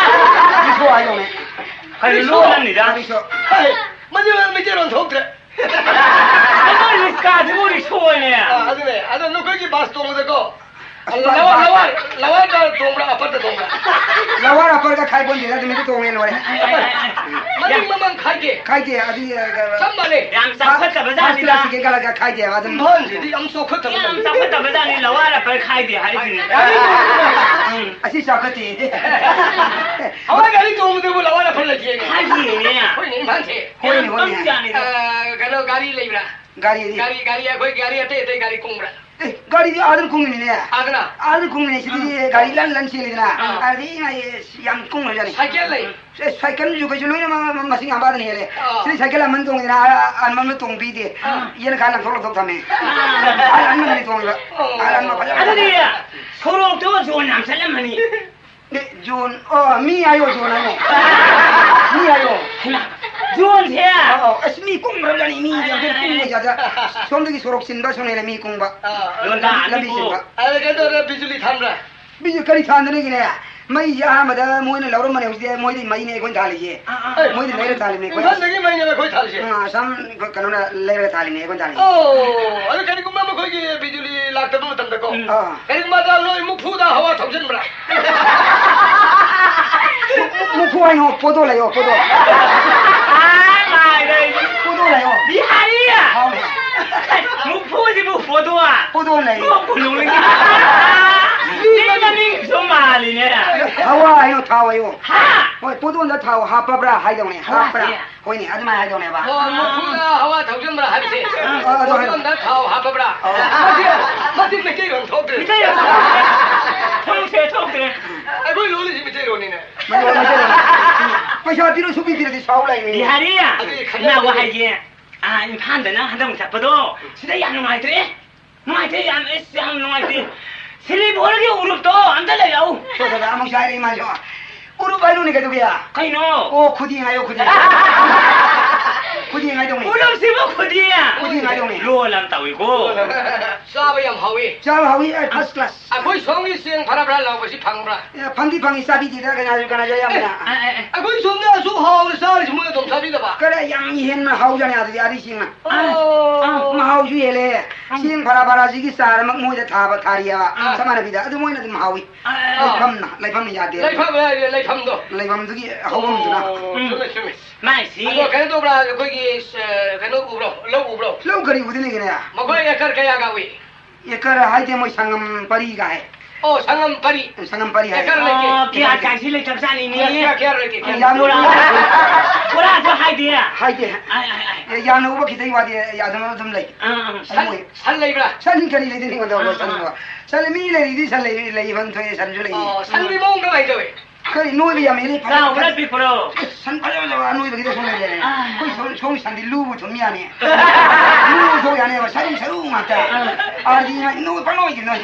ꯔꯤꯛꯁꯣ ꯍꯥꯏꯌꯣꯅꯦ꯫ ꯀꯔꯤ ꯔꯤꯛꯁꯣ꯫ ꯂꯣꯟ ꯑꯃꯅꯤꯗ? ꯔꯤꯛꯁꯣ꯫ ꯍꯥꯏ, ꯃꯗꯨ ꯃꯩꯇꯩꯂꯣꯟ ꯊꯣꯛꯇ꯭ꯔꯦ꯫ ꯑꯗꯣ ꯔꯤꯛꯁꯥꯁꯤꯕꯨ ꯔꯤꯛꯁꯣꯅꯦ꯫ ꯑꯥ, ꯑꯗꯨꯅꯦ꯫ ꯑꯗꯣ ꯅꯈꯣꯏꯒꯤ ꯕꯁ ꯇꯣꯡꯕꯗꯀꯣ, ꯑꯁ, ꯂꯋꯥ-, ꯕꯁ, ꯂꯋꯥ-, ꯂꯋꯥꯔꯗ ꯇꯣꯡꯕ꯭ꯔꯥ, ꯑꯄꯔꯗ ꯇꯣꯡꯕ꯭ꯔꯥ? ꯂꯋꯥꯔ ꯑꯄꯔꯒ ꯈꯥꯏꯄꯣꯟꯗꯦꯗ, ꯑꯗꯨꯝ ꯍꯦꯛꯇ ꯇꯣꯡꯉꯦ ꯂꯣꯏꯔꯦ꯫ ꯃꯅꯤꯡ ꯃꯃꯥꯡ ꯈꯥꯏꯗꯦ? ꯈꯥꯏꯗꯦ, ꯑꯗꯨꯗꯤ, ꯑ, ꯆꯞ ꯃꯥꯟꯅꯩ꯫ ꯌꯥꯝ ꯆꯥꯎꯈꯠꯇꯕ ꯖꯥꯠꯅꯤꯗ꯫ ꯐꯥꯔꯁ ꯀ꯭ꯂꯥꯁ, ꯁꯦꯀꯦꯟ ꯀ꯭ꯂꯥꯁꯀ ꯈꯥꯏꯗꯦꯕ, ꯑꯗꯨꯝ꯫ ꯏꯝꯐꯥꯜꯁꯤꯗꯤ ꯌꯥꯝ ꯆꯥꯎꯈꯠꯇꯕ ꯌꯥꯝ ꯖꯥꯠꯅꯤ꯫ ꯆꯥꯎꯈꯠꯇꯕ ꯖꯥꯠꯅꯤ, ꯂꯋꯥꯔ ꯑꯄꯔ ꯈꯥꯏꯗꯦ ꯍꯥꯏꯔꯤꯁꯤꯅꯤ꯫ ꯎꯝ, ꯑꯁꯤ ꯆꯥꯎꯈꯠꯇꯦ꯫ ꯍꯋꯥꯏ ꯒꯥꯔꯤ ꯇꯣꯡꯕꯗꯕꯨ ꯂꯋꯥꯔ ꯑꯄꯔ ꯂꯩꯇꯦꯅꯦ꯫ ꯈꯥꯏꯗꯦꯅꯦ꯫ ꯍꯣꯏꯅꯦ, ꯏꯝꯐꯥꯜꯁꯦ꯫ ꯍꯣꯏꯅꯦ, ꯌꯥꯝ ꯍꯣꯏꯅꯦ꯫ ꯄꯪꯖꯥꯠꯅꯤꯗ꯫ ꯑ, ꯀꯩꯅꯣ, ꯒꯥꯔꯤ ꯂꯩꯕ꯭ꯔꯥ? ꯒꯥꯔꯤꯗꯤ? ꯒꯥꯔꯤ, ꯒꯥꯔꯤ, ꯑꯩꯈꯣꯏ ꯒꯥꯔꯤ ꯑꯇꯩ ꯑꯇꯩ ꯒꯥꯔꯤ ꯀꯨꯡꯕ꯭ꯔꯥ? ꯑꯦ, ꯒꯥꯔꯤꯗꯤ ꯑꯥꯗꯅ ꯀꯨꯡꯉꯤꯅꯤꯅꯦ꯫ ꯑꯥꯗꯅ? ꯑꯥꯗꯅ ꯀꯨꯡꯉꯤꯅꯦ, ꯁꯤꯗꯤ ꯑꯥ꯫ ꯒꯥꯔꯤ ꯂꯟ ꯂꯟ ꯆꯦꯜꯂꯤꯗꯅ꯫ ꯑꯥ꯫ ꯑꯥꯗꯗꯤ ꯏꯃꯥꯏ, ꯑꯁ, ꯌꯥꯝ ꯀꯨꯡꯈ꯭ꯔꯖꯥꯠꯅꯤ꯫ ꯁꯥꯏꯀꯜ ꯂꯩ? ꯑꯦ, ꯁꯥꯏꯀꯜꯁꯨ ꯀꯩꯁꯨ ꯂꯣꯏꯅꯃꯛ ꯃꯁꯤꯡ ꯌꯥꯝꯕ ꯑꯗꯨꯅ ꯍꯦꯜꯂꯦ꯫ ꯑꯥ꯫ ꯁꯤꯗꯤ ꯁꯥꯏꯀꯜ ꯑꯃꯅ ꯇꯣꯡꯉꯤꯗꯅ, ꯑꯥ, ꯑꯃꯅ ꯇꯣꯡꯕꯤꯗꯦ꯫ ꯑꯥ꯫ ꯌꯦꯟ ꯈꯔ ꯂꯪꯊꯣꯛ ꯂꯪꯊꯣꯛ ꯊꯝꯃꯦ꯫ ꯑꯥ꯫ ꯑꯥ, ꯑꯃꯅꯤ ꯇꯣꯡꯉꯤꯕ꯫ ꯑꯣ꯫ ꯑꯥ, ꯑꯃ ꯐꯖ-, ꯑꯗꯨꯗꯤ ꯁꯣꯔꯣꯛꯇꯣ ꯖꯣꯟ ꯌꯥꯝ ꯆꯠꯂꯝꯃꯅꯤ꯫ ꯑꯦ, ꯖꯣꯟ, ꯑꯣ, ꯃꯤ ꯍꯥꯏꯌꯣ, ꯖꯣꯟ ꯍꯥꯏꯌꯣ꯫ ꯃꯤ ꯍꯥꯏꯌꯣ꯫ ꯍꯩꯃꯥ, ꯖꯣꯟꯁꯦ? ꯑꯧ, ꯑꯧ, ꯑꯁ, ꯃꯤ ꯀꯨꯡꯈ꯭ꯔꯕꯖꯥꯠꯅꯤ, ꯃꯤ ꯌꯥꯡꯈꯩ ꯀꯨꯡꯕ ꯖꯥꯠꯇ꯫ ꯁꯣꯝꯗꯒꯤ ꯁꯣꯔꯣꯛ ꯆꯤꯟꯕ, ꯁꯣꯝꯗꯒꯤ ꯂꯝꯕꯤ ꯀꯨꯡꯕ꯫ ꯑꯥ, ꯂꯝꯕꯤ, ꯂꯝꯕꯤ ꯆꯤꯟꯕ꯫ ꯑꯗ ꯀꯩꯅꯣ ꯇꯧꯔꯦ, ꯕꯤꯖꯨꯂꯤ ꯊꯥꯟꯕ꯭ꯔꯥ? ꯃꯤꯁꯦ ꯀꯔꯤ ꯊꯥꯟꯗꯅꯒꯤꯅꯦ? ꯃꯩꯁꯦ ꯑꯍꯥꯟꯕꯗ ꯃꯣꯏꯅ ꯂꯧꯔꯝꯕꯅꯦ, ꯍꯧꯖꯤꯛꯇꯤ ꯃꯣꯏꯗꯤ ꯃꯩꯅꯦ ꯑꯩꯈꯣꯏꯅ ꯊꯥꯜꯂꯤꯁꯦ꯫ ꯑꯥ, ꯑꯥ꯫ ꯃꯣꯏꯗꯤ ꯂꯩꯔ ꯊꯥꯜꯂꯤꯅꯦ ꯑꯩꯈꯣꯏ꯫ ꯏꯝꯐꯥꯜꯗꯒꯤ ꯃꯩꯅꯦꯕ ꯑꯩꯈꯣꯏ ꯊꯥꯜꯂꯤꯁꯦ꯫ ꯑꯥ, ꯑꯁꯥꯝ ꯀꯩꯅꯣꯅ ꯂꯩꯔꯒ ꯊꯥꯜꯂꯤꯅꯦ ꯑꯩꯈꯣꯏꯅ ꯊꯥꯜꯂꯤꯁꯦ꯫ ꯑꯣ, ꯑꯗꯨ ꯀꯔꯤꯒꯨꯝꯕ ꯃꯈꯣꯏꯒꯤ ꯕꯤꯖꯨꯂꯤ ꯂꯥꯛꯇꯕ ꯃꯇꯝꯗꯀꯣ, ꯎꯝ꯫ ꯑꯥ꯫ ꯀꯔꯤꯒꯨꯝꯕ ꯑꯗ ꯅꯣꯏ ꯃꯨꯛꯐꯨꯗ ꯍꯋꯥ ꯊꯧꯖꯤꯟꯕ꯭ꯔꯥ? ꯃꯨꯛ-, ꯃꯨꯛꯐꯨ ꯍꯥꯏꯅꯣ, ꯄꯣꯗꯣ ꯂꯩꯌꯣ, ꯄꯣꯗꯣ꯫ ꯑꯥ, ꯃꯥꯏ ꯂꯩ꯫ ꯄꯣꯗꯣ ꯂꯩꯌꯣ꯫ ꯕꯤꯍꯥꯔꯤ! ꯑꯥꯎ꯫ ꯃꯨꯛꯐꯨꯁꯤꯕꯨ ꯄꯣꯗꯣ? ꯄꯣꯗꯣ ꯂꯩ꯫ ꯅꯣꯛꯄꯨ ꯅꯣꯛꯅꯤꯡꯉꯤ꯫ ꯃꯤ ꯃꯃꯤꯡꯁꯨ ꯃꯥꯜꯂꯤꯅꯦ꯫ ꯍꯋꯥ ꯍꯥꯏꯌꯣ, ꯊꯥꯎ ꯍꯥꯏꯌꯣ꯫ ꯍꯥ? ꯍꯣꯏ, ꯄꯣꯗꯣꯟꯗ ꯊꯥꯎ ꯍꯥꯞꯄꯕ꯭ꯔꯥ ꯍꯥꯏꯗꯧꯅꯦ, ꯍꯥꯞꯄ꯭ꯔꯥ? ꯍꯋꯥꯁꯦ? ꯍꯣꯏꯅꯦ, ꯑꯗꯨꯃꯥꯏꯅ ꯍꯥꯏꯗꯧꯅꯦꯕ꯫ ꯑꯣ, ꯃꯨꯛꯐꯨꯗ ꯍꯋꯥ ꯊꯧꯖꯤꯟꯕ꯭ꯔꯥ ꯍꯥꯏꯕꯁꯦ? ꯑꯥ, ꯑꯗꯨ ꯍꯥꯏꯗꯧꯅꯦ꯫ ꯄꯣꯗꯣꯟꯗ ꯊꯥꯎ ꯍꯥꯞꯄꯕ꯭ꯔꯥ? ꯑꯥ꯫ ꯃꯁꯤ, ꯃꯁꯤ ꯃꯩꯇꯩꯂꯣꯟ ꯊꯣꯛꯇ꯭ꯔꯦ꯫ ꯃꯩꯇꯩꯂꯣꯟ ꯊꯣꯛꯇ꯭ꯔꯦ, ꯊꯣꯛꯇ꯭ꯔꯦ꯫ ꯑꯩꯈꯣꯏ ꯂꯣꯜꯂꯤꯁꯤ ꯃꯩꯇꯩꯂꯣꯟꯅꯤꯅꯦ꯫ ꯃꯩꯇꯩꯂꯣꯟ, ꯃꯩꯇꯩꯂꯣꯟ꯫ ꯄꯩꯁꯥ ꯄꯤꯔꯨ, ꯁꯨꯄꯤ ꯄꯤꯔꯗꯤ ꯁꯥꯎ ꯂꯩꯅꯤ꯫ ꯕꯤꯍꯥꯔꯤ, ꯑꯗꯨꯗꯤ ꯈꯟꯅꯕ ꯏꯃꯥ ꯋꯥ ꯍꯥꯏꯒꯦ꯫ ꯑꯥ, ꯏꯝꯐꯥꯜꯗ ꯅꯪ ꯍꯟꯗꯛ ꯆꯠꯄꯗꯣ, ꯁꯤꯗ ꯌꯥꯝ ꯅꯨꯡꯉꯥꯏꯇ꯭ꯔꯦ꯫ ꯅꯨꯡꯉꯥꯏꯇꯦ ꯌꯥꯝ, ꯑꯁ, ꯌꯥꯝ ꯅꯨꯡꯉꯥꯏꯇꯦ꯫ ꯁꯤꯂꯤꯕꯣꯔꯒꯤ ꯎꯔꯨꯞꯇꯣ ꯑꯝꯇ ꯂꯩꯔꯛꯎ꯫ ꯇꯣ, ꯇꯣ, ꯇꯣ, ꯑꯃꯨꯛꯁꯨ ꯍꯥꯏꯔꯛꯏ ꯃꯥꯁꯨ꯫ ꯎꯔꯨꯞ ꯍꯥꯏꯔꯨꯅꯦ ꯀꯩꯗꯧꯒꯦ? ꯀꯩꯅꯣ? ꯑꯣ, ꯈꯨꯗꯤ ꯍꯥꯏꯌꯣ, ꯈꯨꯗꯤ꯫ ꯈꯨꯗꯤ ꯍꯥꯏꯗꯧꯅꯦ꯫ ꯎꯔꯨꯞꯁꯤꯕꯨ ꯈꯨꯗꯤ? ꯈꯨꯗꯤ ꯍꯥꯏꯗꯧꯅꯦ꯫ ꯂꯣꯜ ꯑꯃ ꯇꯧꯏꯀꯣ꯫ ꯆꯥꯕ ꯌꯥꯝ ꯍꯥꯎꯏ꯫ ꯆꯥꯕ ꯍꯥꯎꯏ, ꯑꯦ, first class꯫ ꯑꯩꯈꯣꯏ ꯁꯣꯝꯒꯤ ꯆꯦꯡ ꯐꯔꯥ ꯐꯔꯥ ꯂꯥꯎꯕꯁꯤ ꯐꯪꯕ꯭ꯔꯥ? ꯑꯦ, ꯐꯪꯗꯤ ꯐꯪꯉꯤ, ꯆꯥꯕꯤꯗꯦꯗ, ꯀꯅꯥꯁꯨ, ꯀꯅꯥꯁꯨ ꯑꯌꯥꯝꯕꯅ꯫ ꯑꯦ, ꯑꯦ, ꯑꯦ꯫ ꯑꯩꯈꯣꯏ ꯁꯣꯝꯗ ꯑꯁꯨꯛ ꯍꯥꯎꯅ ꯆꯥꯔꯤꯁꯤ ꯃꯣꯏ ꯑꯗꯨꯝ ꯆꯥꯕꯤꯗꯕ? ꯀꯔꯤ ꯌꯥꯝ ꯍꯦꯟꯅ ꯍꯥꯎꯖꯥꯠꯅꯤ ꯑꯥꯗꯗꯤ, ꯑꯥꯗꯩ ꯆꯦꯡꯅ꯫ ꯑꯣ꯫ ꯑꯥ, ꯃꯍꯥꯎꯁꯨ ꯍꯦꯜꯂꯦ꯫ ꯑꯥ꯫ ꯆꯦꯡ ꯐꯔꯥ ꯐꯔꯥꯁꯤꯒꯤ ꯆꯥꯔ ꯑꯃ ꯃꯣꯏꯗ ꯊꯥꯕ, ꯊꯥꯔꯤꯑꯕ꯫ ꯑꯥ꯫ ꯆꯞ ꯃꯥꯟꯅꯕꯤꯗ꯫ ꯑꯗꯨ ꯃꯣꯏꯅ ꯑꯗꯨꯝ ꯍꯥꯎꯏ꯫ ꯑꯥ, ꯑꯥ, ꯑꯥ꯫ ꯂꯩꯐꯝꯅ, ꯂꯩꯐꯝꯅ ꯌꯥꯗꯦ꯫ ꯂꯩꯐꯝ ꯍꯥꯏꯔꯦ, ꯂꯩꯐꯝꯗꯣ꯫ ꯂꯩꯐꯝꯗꯨꯒꯤ ꯑꯍꯧꯕꯝꯗꯨꯅ꯫ ꯑꯣ, ꯎꯝ꯫ ꯆꯨꯝꯃꯦ, ꯆꯨꯝꯃꯦ꯫ ꯃꯥꯏꯁꯤ꯫ ꯑꯗꯣ ꯀꯩꯅꯣ ꯇꯧꯕ꯭ꯔꯥ? ꯑꯩꯈꯣꯏꯒꯤ, ꯑ, ꯀꯩꯅꯣ ꯎꯕ꯭ꯔꯣ? ꯂꯧ ꯎꯕ꯭ꯔꯣ? ꯂꯧ ꯀꯔꯤ ꯎꯗꯣꯏꯅꯣ ꯀꯩꯅꯣ? ꯃꯈꯣꯏ ꯑꯦꯀꯔ ꯀꯌꯥꯒ ꯎꯏ? ꯑꯦꯀꯔ ꯍꯥꯏꯗꯦ, ꯃꯣꯏ ꯁꯪꯒꯝ ꯄꯔꯤꯒ ꯍꯥꯏ꯫ ꯑꯣ, ꯁꯪꯒꯝ ꯄꯔꯤ꯫ ꯁꯪꯒꯝ ꯄꯔꯤ ꯍꯥꯏ꯫ ꯑꯦꯀꯔ ꯂꯩꯇꯦ꯫ ꯑꯣ, ꯀꯌꯥ ꯀꯥꯏꯁꯤ ꯂꯩꯇꯕꯖꯥꯠꯅꯤꯅꯦ꯫ ꯀꯌꯥ, ꯀꯌꯥ, ꯀꯌꯥ ꯂꯩꯇꯦ, ꯀꯌꯥ ꯌꯥꯝ ꯂꯩꯇꯦ꯫ ꯕꯣꯔꯥ, ꯕꯣꯔꯥꯁꯨ ꯍꯥꯏꯗꯦ꯫ ꯍꯥꯏꯗꯦ꯫ ꯑꯥꯏ, ꯑꯥꯏ, ꯑꯥꯏ꯫ ꯑꯦ, ꯌꯥꯝꯅ ꯎꯕ ꯈꯤꯇꯪ ꯋꯥꯗꯤ, ꯌꯥꯝꯅ ꯑꯗꯨꯝ ꯂꯩ꯫ ꯑꯥ, ꯑꯥ꯫ ꯁꯟ, ꯃꯣꯏ ꯁꯟ ꯂꯩꯕ꯭ꯔꯥ? ꯁꯟ ꯀꯔꯤ ꯂꯩꯗꯣꯏꯅꯣ ꯑꯩꯉꯣꯟꯗ? ꯑꯥ, ꯁꯟ ꯑꯥ꯫ ꯂꯩꯕ꯫ ꯁꯟ ꯃꯤ ꯂꯩꯔꯤꯗꯤ ꯁꯟ ꯂꯩ, ꯂꯩꯐꯝ ꯊꯣꯛꯑꯦ, ꯁꯟꯁꯨ ꯂꯩ꯫ ꯑꯣ, ꯁꯟꯒꯤ ꯃꯑꯣꯡ ꯀꯃꯥꯏꯅ ꯇꯧꯏ? ꯀꯔꯤ ꯅꯣꯏꯕ ꯌꯥꯝ ꯍꯦꯜꯂꯤ, ꯐꯖ-, ꯆꯥꯎꯕ꯭ꯔꯥ ꯐꯖ-, ꯄꯤꯛꯄ꯭ꯔꯣ? ꯑꯁ, ꯁꯟ ꯐꯖ ꯐꯖꯕ ꯑꯅꯣꯏꯕꯒꯤꯗ ꯁꯨꯝ ꯂꯩꯔꯦ꯫ ꯑꯥ꯫ ꯑꯩꯈꯣꯏ ꯁꯣꯝ, ꯁꯣꯝꯒꯤ ꯁꯟꯗꯤ ꯂꯨꯕꯨ ꯊꯨꯝ ꯌꯥꯅꯤ꯫ ꯂꯨꯕꯨ ꯊꯣꯛ ꯌꯥꯅꯦꯕ, ꯁꯔꯨ, ꯁꯔꯨ ꯉꯥꯛꯇ꯫ ꯑꯥ꯫ ꯑꯥꯔꯗꯤ ꯃꯥ ꯅꯣꯏ ꯄꯪꯅꯣꯏꯗꯤ ꯅꯣꯏ꯫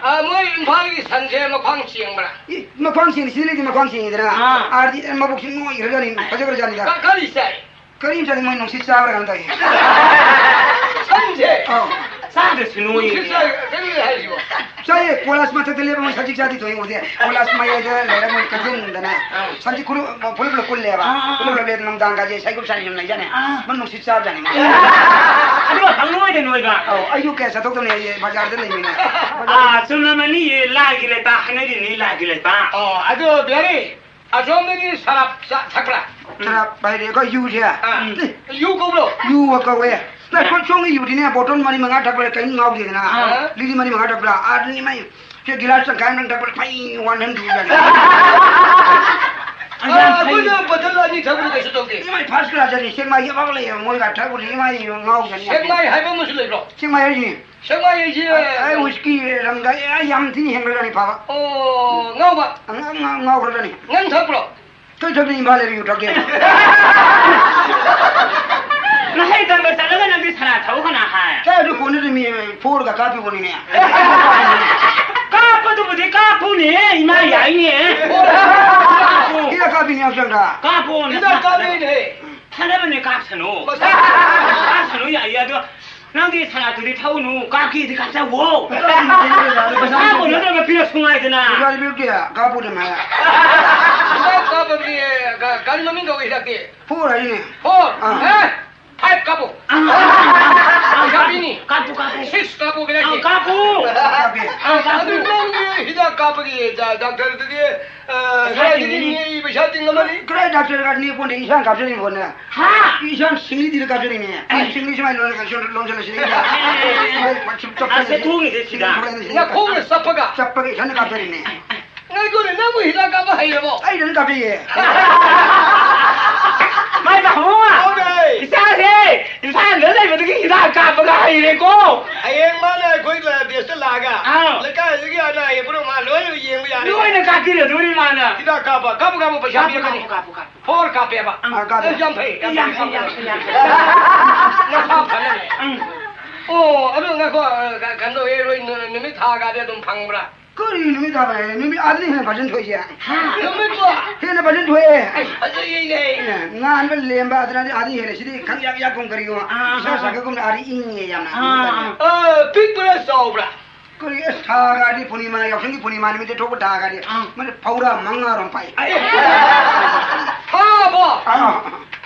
ꯑꯥ, ꯃꯣꯏ ꯏꯝꯐꯥꯜꯒꯤ ꯁꯟꯁꯦ ꯃꯈ꯭ꯋꯥꯡ ꯆꯦꯡꯕ꯭ꯔꯥ? ꯏ, ꯃꯈ꯭ꯋꯥꯡ ꯆꯦꯡ, ꯁꯤꯗ ꯂꯩꯗꯤ ꯃꯈ꯭ꯋꯥꯡ ꯆꯦꯡꯉꯤꯗꯅ꯫ ꯑꯥ꯫ ꯑꯥꯔꯗꯤ ꯃꯕꯨꯛꯁꯤ ꯅꯣꯏꯈ꯭ꯔꯖꯥꯠꯅꯤ, ꯐꯖꯈ꯭ꯔꯖꯥꯠꯅꯤꯗ꯫ ꯀ-, ꯀꯔꯤ ꯆꯥꯏ? ꯀꯔꯤꯝ ꯆꯥꯗꯦ, ꯃꯣꯏ ꯅꯨꯡꯁꯤꯠ ꯆꯥꯕ꯭ꯔꯥ ꯀꯩꯅꯣ ꯇꯧꯏ꯫ ꯁꯟꯁꯦ? ꯑꯧ꯫ ꯆꯥꯗ꯭ꯔꯁꯨ ꯅꯣꯏꯌꯦ꯫ ꯅꯨꯡꯁꯤꯠ ꯆꯥꯏ, ꯀꯔꯤ ꯍꯥꯏꯁꯤꯕꯣ? ꯆꯥꯏꯌꯦ, ꯀꯣꯂꯥꯁ ꯃꯊꯛꯇ ꯂꯦꯞꯄ ꯃꯣꯏ ꯁꯖꯤꯛ ꯆꯥꯗꯤ ꯊꯣꯛꯏ ꯎꯗꯦ꯫ ꯀꯣꯂꯥꯁ ꯃꯌꯥꯏꯗ ꯂꯩꯔ ꯃꯣꯏ ꯀꯛꯆꯤꯡꯗꯅꯦ꯫ ꯑꯥ꯫ ꯁꯟꯗꯤ ꯈꯨꯔꯨ-, ꯄꯨꯂꯞ ꯄꯨꯂꯞ ꯀꯨꯜꯂꯦꯕ꯫ ꯑꯥ, ꯑꯥ, ꯑꯥ꯫ ꯄꯨꯂꯞ ꯄꯨꯂꯞ ꯂꯦꯞ-, ꯅꯨꯡꯗꯥꯡꯒꯥꯁꯦ ꯁꯥꯏꯀꯨꯞ ꯁꯥꯏ ꯁꯨꯝ ꯂꯩꯖꯥꯠꯅꯦ꯫ ꯑꯥ꯫ ꯃꯣꯏ ꯅꯨꯡꯁꯤꯠ ꯆꯥꯕꯖꯥꯠꯅꯦ ꯃꯣꯏ꯫ ꯑꯗꯨꯒ ꯈꯪꯅꯣꯏꯗ ꯅꯣꯏꯕ꯫ ꯑꯧ, ꯑꯩꯁꯨ ꯀꯌꯥ ꯆꯠꯊꯣꯛꯇꯕꯅꯦ, ꯑꯩ ꯕꯖꯥꯔꯗ ꯂꯩꯕꯅꯤꯅ꯫ ꯑꯥ, ꯆꯨꯝꯂꯝꯃꯅꯤ, ꯂꯥꯏꯒꯤ ꯂꯩꯄꯥꯛ ꯍꯥꯏꯅꯔꯤꯅꯤ, ꯂꯥꯏꯒꯤ ꯂꯩꯄꯥꯛ꯫ ꯑꯣ, ꯑꯗꯨ ꯕꯤꯍꯥꯔꯤ, ꯑꯁꯣꯝꯗꯒꯤ ꯁꯔꯞ ꯆꯥ-, ꯊꯛꯄ꯭ꯔꯥ? ꯁꯔꯞ ꯍꯥꯏꯗꯤ ꯑꯩꯈꯣꯏ ꯌꯨꯁꯦ꯫ ꯑꯥ꯫ ꯎꯝ꯫ ꯌꯨ ꯀꯧꯕ꯭ꯔꯣ? ꯌꯨ ꯀꯧꯋꯦ꯫ ꯂꯥꯏ, ꯁꯣꯝꯒꯤ ꯌꯨꯗꯤꯅꯦ, ꯕꯣꯇꯜ ꯃꯔꯤ ꯃꯉꯥ ꯊꯛꯄꯗ ꯀꯔꯤꯝ ꯉꯥꯎꯗꯦꯗꯅ꯫ ꯑꯥ꯫ ꯂꯤꯛꯂꯤ ꯃꯔꯤ ꯃꯉꯥ ꯊꯛꯄꯗ, ꯑꯥ, ꯑꯗꯨꯅꯤ ꯃꯥꯏ, ꯁꯦ ꯒꯤꯂꯥꯁ ꯇꯪꯈꯥꯏ ꯑꯃꯇꯪ ꯊꯛꯄꯗ ꯐꯩ ꯋꯥꯟ ꯍꯟ ꯊꯨꯕꯖꯥꯠꯅꯤ꯫ ꯑꯥ, ꯑꯩꯈꯣꯏꯅ ꯕꯣꯇꯜ ꯑꯅꯤ ꯊꯛꯄꯗ ꯀꯩꯁꯨ ꯇꯧꯗꯦ꯫ ꯏꯃꯥꯏ, ꯐꯥꯔꯁ ꯀ꯭ꯂꯥꯁ ꯍꯥꯏꯗꯤ ꯁꯦꯛꯃꯥꯏꯒꯤ ꯑꯐꯕ ꯂꯩꯌꯦꯕ, ꯃꯣꯏꯒ ꯊꯛꯄꯗꯤ ꯏꯃꯥꯏ ꯉꯥꯎꯖꯅꯤ꯫ ꯁꯦꯛꯃꯥꯏ ꯍꯥꯏꯕ ꯑꯃꯁꯨ ꯂꯩꯕ꯭ꯔꯣ? ꯁꯦꯛꯃꯥꯏ ꯍꯥꯏꯁꯤꯅꯤ꯫ ꯁꯦꯛꯃꯥꯏ ꯍꯥꯏꯁꯤ, ꯑꯩ, ꯑꯩ ꯋꯤꯁꯀꯤ ꯔꯝꯒ ꯑꯩ ꯌꯥꯝ ꯊꯤꯅ ꯍꯦꯟꯒꯠꯂꯅꯤ ꯐꯕ꯫ ꯑꯣ, ꯉꯥꯎꯕ? ꯉꯥꯎ-, ꯉꯥꯎ-, ꯉꯥꯎꯈ꯭ꯔꯖꯥꯠꯅꯤ꯫ ꯅꯪ ꯊꯛꯄ꯭ꯔꯣ? ꯀꯩ ꯊꯛꯅꯤ, ꯏꯝꯐꯥꯜ ꯂꯩꯔꯒ ꯌꯨ ꯊꯛꯀꯦ꯫ ꯅꯍꯩ ꯇꯝꯕ ꯆꯠꯂꯒ ꯅꯪꯗꯤ ꯁꯅꯥ ꯊꯧ ꯀꯅꯥ ꯍꯥꯏ? ꯀꯥꯏ ꯑꯗꯨ ꯀꯣꯟꯅꯗꯤ ꯃꯤ ꯐꯣꯔꯒ ꯀꯥꯞꯄꯤ ꯀꯣꯟꯅꯤꯅꯦ꯫ ꯀꯥꯞꯄꯗꯨꯕꯨꯗꯤ ꯀꯥꯞꯄꯨꯅꯦ, ꯏꯃꯥ ꯌꯥꯏꯅꯦ꯫ ꯀꯥꯞꯄꯨ꯫ ꯍꯤꯗꯥꯛ ꯀꯥꯞꯄꯤꯅꯦ ꯍꯛꯆꯥꯡꯗ꯫ ꯀꯥꯞꯄꯣꯅꯦ꯫ ꯍꯤꯗꯥꯛ ꯀꯥꯞꯄꯤꯅꯦ꯫ ꯐꯅꯕꯅꯦ, ꯀꯥꯞꯁꯅꯨ꯫ ꯃꯁꯥ ꯀꯥꯞꯁꯅꯨ, ꯌꯥꯏꯌꯦ, ꯑꯗꯣ ꯅꯪꯗꯤ ꯁꯅꯥꯗꯨꯗꯤ ꯊꯧꯅꯨ, ꯀꯥꯞꯀꯦꯗꯤ ꯀꯥꯞꯆꯧꯋꯣ꯫ ꯄꯩꯁꯥ ꯄꯩꯁꯥ ꯀꯣꯟꯅꯗ꯭ꯔꯒ ꯄꯤꯔꯛꯁꯨ ꯉꯥꯏꯗꯅ꯫ ꯄꯩꯁꯥꯗꯤ ꯄꯤꯔꯛꯇꯦ, ꯀꯥꯞꯄꯨꯅꯦ ꯃꯥ꯫ ꯍꯤꯗꯥꯛ ꯀꯥꯞꯄꯒꯤ, ꯒꯥ-, ꯒꯥꯔꯤ ꯃꯃꯤꯡ ꯀꯧꯏ ꯍꯤꯗꯥꯛꯇꯤ? ꯐꯣꯔ ꯍꯥꯏꯅꯦ꯫ ꯐꯣꯔ? ꯑꯥ꯫ ꯑꯦ, ꯐꯥꯏꯚ ꯀꯥꯞꯄꯨ꯫ ꯑꯥ꯫ ꯄꯩꯁꯥ ꯄꯤꯅꯤ꯫ ꯀꯥꯞꯄꯨ, ꯀꯥꯞꯄꯨ꯫ ꯁꯤꯛꯁ ꯀꯥꯞꯄꯨ, ꯚꯦꯔꯥꯏꯇꯤ꯫ ꯑꯥ, ꯀꯥꯞꯄꯨ꯫ ꯀꯥꯞꯄꯦ꯫ ꯑꯥ, ꯑꯗꯨ ꯀꯥꯞꯄꯨ꯫ ꯅꯪꯒꯤ ꯍꯤꯗꯥꯛ ꯀꯥꯞꯄꯒꯤ ꯗꯥ-, ꯗꯥꯛꯇꯔꯗꯨꯗꯤ, ꯑ, ꯄꯩꯁꯥ ꯀꯗꯥꯏꯗꯒꯤ ꯇꯤꯡꯉꯤ꯫ ꯅꯦꯛꯏ, ꯄꯩꯁꯥ ꯇꯤꯡꯉꯝꯃꯅꯤ? ꯀꯗꯥꯏ ꯗꯥꯛꯇꯔ ꯀꯥꯞꯄ ꯅꯦꯛꯄꯅꯣ? ꯏꯁꯥꯅ ꯀꯥꯞꯆꯔꯤꯕꯅꯦ꯫ ꯍꯥ? ꯏꯁꯥꯅ ꯁꯤꯡꯂꯤ ꯊꯤꯔ ꯀꯥꯞꯆꯔꯤꯅꯦ꯫ ꯑꯩ ꯁꯤꯡꯂꯤ ꯁꯨꯃꯥꯏꯅ ꯂꯣꯟ-, ꯂꯣꯟꯁꯤꯜꯂ ꯁꯤꯡꯂꯤ꯫ ꯑꯦ, ꯑꯦ, ꯑꯦ, ꯑꯦ꯫ ꯁꯨꯃꯥꯏꯅ ꯁꯨꯝ ꯆꯞꯄꯒ ꯑꯁ, ꯁꯤꯡꯂꯤ ꯊꯣꯡꯉꯤꯁꯦ ꯁꯤꯗ꯫ ꯁꯤꯡꯂꯤ ꯊꯣꯛꯂꯛꯑꯦ, ꯁꯤꯡꯂꯤ ꯅꯈꯣꯡꯅ ꯆꯞꯄꯒ꯫ ꯆꯞꯄꯒ ꯏꯁꯥꯅ ꯀꯥꯞꯆꯔꯤꯅꯦ꯫ ꯉꯥꯏꯈꯣꯅꯦ, ꯅꯪꯕꯨ ꯍꯤꯗꯥꯛ ꯀꯥꯞꯄ ꯍꯩꯔꯕꯣ? ꯑꯩ ꯑꯗꯨꯝ ꯀꯥꯞꯆꯩꯌꯦ꯫ ꯃꯥꯏ ꯄꯥꯛꯄ! ꯍꯣꯏꯅꯦ꯫ ꯏꯆꯥꯁꯦ ꯏꯝꯐꯥꯜꯗ ꯂꯩꯕꯗꯒꯤ ꯍꯤꯗꯥꯛ ꯀꯥꯞꯄꯒ ꯍꯩꯔꯦꯀꯣ꯫ ꯍꯌꯦꯡ ꯃꯥꯅ ꯑꯩꯈꯣꯏ ꯕꯦꯁꯇ ꯂꯥꯛꯑꯒ ꯑꯥꯎ꯫ ꯂꯩꯀꯥꯏꯗꯒꯤ ꯑꯅꯥ ꯑꯌꯦꯛ ꯄꯨꯝꯅꯃꯛ ꯃꯥ ꯂꯣꯏꯅ ꯌꯦꯡꯕ ꯌꯥꯔꯦ꯫ ꯂꯣꯏꯅ ꯀꯥꯞꯄꯤꯔꯗꯣꯏꯅꯤ ꯃꯥꯅ꯫ ꯍꯤꯗꯥꯛ ꯀꯥꯞꯄ, ꯀꯥꯞꯄꯨ, ꯀꯥꯞꯄꯨ, ꯄꯩꯁꯥ ꯀꯥꯞꯄꯨ, ꯄꯤꯔꯛꯀꯅꯤ꯫ ꯀꯥꯞꯄꯨ, ꯀꯥꯞꯄꯨ, ꯀꯥꯞꯄꯨ꯫ ꯐꯣꯔ ꯀꯥꯞꯄꯦꯕ꯫ ꯑꯥ, ꯀꯥꯞꯄꯦ꯫ ꯑꯁ, ꯌꯥꯝ ꯐꯩ, ꯌꯥꯝ ꯌꯥꯝ ꯐꯩ, ꯐꯩ, ꯌꯥꯝ ꯐꯩ꯫ ꯅꯁꯥ ꯐꯅꯕ꯫ ꯎꯝ꯫ ꯑꯣ, ꯑꯗꯨ ꯉꯥꯏꯈꯣ, ꯑ, ꯀ-, ꯀꯩꯅꯣ ꯇꯧꯋꯦ, ꯅꯣꯏ ꯅꯨ-, ꯅꯨꯃꯤꯠ ꯊꯥꯒꯗꯤ ꯑꯗꯨꯝ ꯐꯪꯕ꯭ꯔꯥ? ꯀꯔꯤ ꯅꯨꯃꯤꯠ ꯇꯥꯕ ꯍꯥꯏꯔꯦ? ꯅꯨꯃꯤꯠ ꯑꯥꯗꯅ ꯍꯦꯟꯅ ꯐꯖꯅ ꯊꯣꯛꯏꯁꯦ꯫ ꯍꯥ? ꯅꯨꯃꯤꯠꯇꯣ? ꯍꯦꯟꯅ ꯐꯖꯅ ꯊꯣꯛꯑꯦ꯫ ꯑꯩ ꯐꯖꯩꯅꯦ꯫ ꯑꯦ, ꯉꯥꯟꯕ ꯂꯦꯝꯕ ꯑꯗꯨꯅꯗꯤ ꯑꯥꯗ ꯍꯦꯜꯂꯦ꯫ ꯁꯤꯗꯤ ꯈꯪꯌꯥꯛ ꯌꯥꯛꯀꯨꯝ ꯀꯔꯤꯒꯨꯝ꯫ ꯑꯥ, ꯏꯁꯥ ꯑꯥ, ꯁꯥꯒꯠꯀꯨꯝꯅ ꯑꯥꯗ ꯏꯪꯉꯦ ꯌꯥꯝꯅ꯫ ꯑꯥ, ꯑꯥ꯫ ꯑ, ꯄꯤꯛꯄ꯭ꯔꯥ ꯆꯥꯎꯕ꯭ꯔꯥ? ꯀꯔꯤ, ꯑꯁ, ꯊꯥꯒꯗꯤ ꯄꯨꯔꯅꯤꯃꯥ, ꯌꯥꯎꯁꯪꯒꯤ ꯄꯨꯔꯅꯤꯃꯥ ꯅꯨꯃꯤꯠꯇ ꯊꯣꯛꯄ ꯊꯥꯒꯗꯤ꯫ ꯑꯥ꯫ ꯃꯗꯨ ꯐꯧꯔꯥ ꯃꯉꯥꯔꯣꯝ ꯄꯥꯛꯏ꯫ ꯑꯩ, ꯊꯥꯕꯣ? ꯑꯥ꯫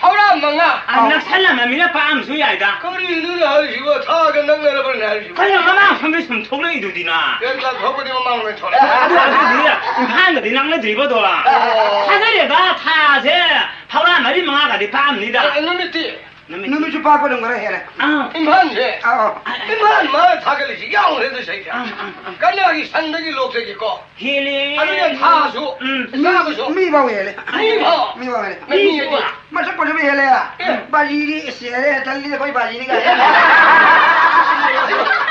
ꯐꯧꯔꯥ ꯃꯉꯥ꯫ ꯑꯥ, ꯑꯥ꯫ ꯅꯛꯁꯜꯂꯝꯃꯃꯤꯅ ꯄꯥꯛꯑꯝꯁꯨ ꯌꯥꯏꯗ꯫ ꯀꯔꯤꯅꯣꯅꯦ ꯍꯥꯏꯔꯤꯁꯤꯕꯣ? ꯊꯥꯒ ꯅꯛꯅꯔꯕꯅꯦ ꯍꯥꯏꯔꯤꯁꯤꯕꯣ? ꯀꯩꯅꯣ, ꯃꯃꯥꯡ ꯁꯣꯝꯗ ꯁꯨꯝ ꯊꯣꯛꯂꯛꯏꯗꯨꯗꯤ ꯅ? ꯌꯦꯟ ꯂꯥꯊꯣꯛꯄꯗꯤ ꯃꯃꯥꯡ ꯂꯣꯏ ꯊꯣꯛꯂꯛꯑꯦ꯫ ꯑꯗꯨ, ꯑꯗꯨꯗꯤ ꯏꯝꯐꯥꯜꯒꯗꯤ ꯅꯛꯅꯗ꯭ꯔꯤꯕꯗꯣ꯫ ꯑꯣ꯫ ꯊꯥꯖꯗꯦꯗ, ꯊꯥꯁꯦ ꯐꯧꯔꯥ ꯃꯔꯤ ꯃꯉꯥꯒꯗꯤ ꯄꯥꯛꯑꯝꯅꯤꯗ꯫ ꯑ, ꯅꯨꯃꯤꯠꯇꯤ? ꯅꯨꯃꯤꯠ- ꯅꯨꯃꯤꯠꯁꯨ ꯄꯥꯛꯄ ꯑꯗꯨꯝ ꯈꯔ ꯍꯦꯜꯂꯦ꯫ ꯑꯥ꯫ ꯏꯝꯐꯥꯜꯁꯦ? ꯑꯥ, ꯑꯥ꯫ ꯏꯝꯐꯥꯜ ꯃꯥ ꯊꯥꯒꯠꯂꯤꯁꯤ ꯌꯥꯎꯈ꯭ꯔꯦꯗ ꯁꯩꯗ꯫ ꯑꯥ, ꯑꯥ, ꯑꯥ꯫ ꯀꯅꯥꯒꯤ ꯁꯟꯗꯒꯤ ꯂꯣꯛꯇꯒꯤꯀꯣ? ꯍꯦꯜꯂꯦ꯫ ꯑꯗꯨꯅ ꯊꯥꯁꯨ, ꯎꯝ꯫ ꯆꯥꯕꯁꯨ꯫ ꯃꯤ ꯐꯥꯎ ꯍꯦꯜꯂꯦ꯫ ꯃꯤ ꯐꯥꯎ꯫ ꯃꯤ ꯐꯥꯎ ꯍꯦꯜꯂꯦ꯫ ꯃꯤ ꯐꯥꯎ꯫ ꯃꯁꯛ ꯐꯖꯕ ꯍꯦꯜꯂꯦ꯫ ꯑꯦ꯫ ꯕꯥꯖꯤꯗꯤ ꯏꯁ ꯍꯦꯜꯂꯦ, ꯇꯜꯂꯤ ꯑꯩꯈꯣꯏ ꯕꯥꯖꯤꯗꯤ ꯀꯥꯏ꯫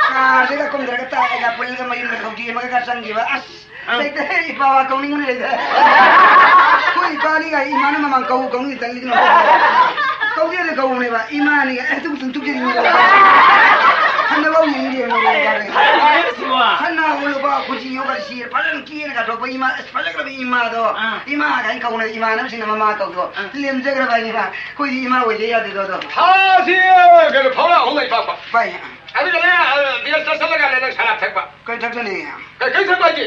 ꯀꯥꯔꯁꯤꯒ ꯀꯨꯝꯊꯔꯒ ꯇꯥꯛꯑꯒ ꯄꯨꯜꯂꯒ ꯃꯌꯨꯝꯗ ꯊꯧꯗꯤ ꯑꯃꯒ ꯆꯪꯈꯤꯕ꯫ ꯑꯁ꯫ ꯑꯥ꯫ ꯂꯩꯇꯦ, ꯏꯄꯥ ꯀꯧꯅꯤꯡꯕꯅ ꯂꯩꯇꯦ꯫ ꯑꯩꯈꯣꯏ ꯏꯄꯥꯅꯤꯒ ꯏꯃꯥꯅ ꯃꯃꯥꯡ ꯀꯧ ꯀꯧꯅꯤ ꯇꯜꯂꯤꯗꯅ꯫ ꯀꯧꯒꯦꯅ ꯀꯧꯕꯅꯦꯕ, ꯏꯃꯥꯅꯤꯒ ꯑꯦ ꯇꯨꯝ ꯇꯨꯝ ꯇꯨꯝꯖꯔꯤꯅꯤ꯫ ꯍꯟꯅꯐꯥꯎ ꯌꯦꯡꯗꯦ ꯃꯣꯏ ꯏꯄꯥꯅꯤ꯫ ꯐꯔꯦ, ꯐꯔꯦ, ꯁꯤꯕꯣ꯫ ꯍꯟꯅ ꯍꯧꯒꯠꯂꯛꯄ ꯈꯨꯖꯤ ꯌꯣꯒ ꯁꯤ ꯐꯖꯅ ꯀꯦꯅ ꯀꯥꯊꯣꯛꯄ ꯏꯃꯥ, ꯑꯁ ꯐꯖꯈ꯭ꯔꯕ ꯏꯃꯥꯗꯣ꯫ ꯑꯥ꯫ ꯏꯃꯥ ꯀꯥꯏꯅ ꯀꯧꯅ ꯏꯃꯥꯟꯅꯕꯁꯤꯡꯅ ꯃꯃꯥ ꯀꯧꯗꯣ꯫ ꯑꯥ꯫ ꯂꯦꯝꯖꯈ꯭ꯔꯕ ꯏꯃꯥ꯫ ꯑꯩꯈꯣꯏꯗꯤ ꯏꯃꯥ ꯑꯣꯏꯗ ꯌꯥꯗꯦꯗꯣ ꯑꯗꯣ꯫ ꯊꯥꯁꯤ ꯀꯩꯅꯣ ꯐꯧꯔꯥ ꯑꯍꯨꯝ ꯂꯩ ꯄꯥꯛꯄ꯫ ꯚꯥꯏ꯫ ꯑꯗꯨꯒꯅꯦ, ꯑ, ꯕꯤꯌꯔ ꯆꯠꯁꯜꯂꯒꯅꯦ ꯅꯪ ꯁꯔꯥꯞ ꯊꯛꯄ꯫ ꯀꯩ ꯊꯛꯀꯅꯤ? ꯀꯩ, ꯀꯩ ꯊꯛꯄ ꯍꯥꯏꯗꯤ?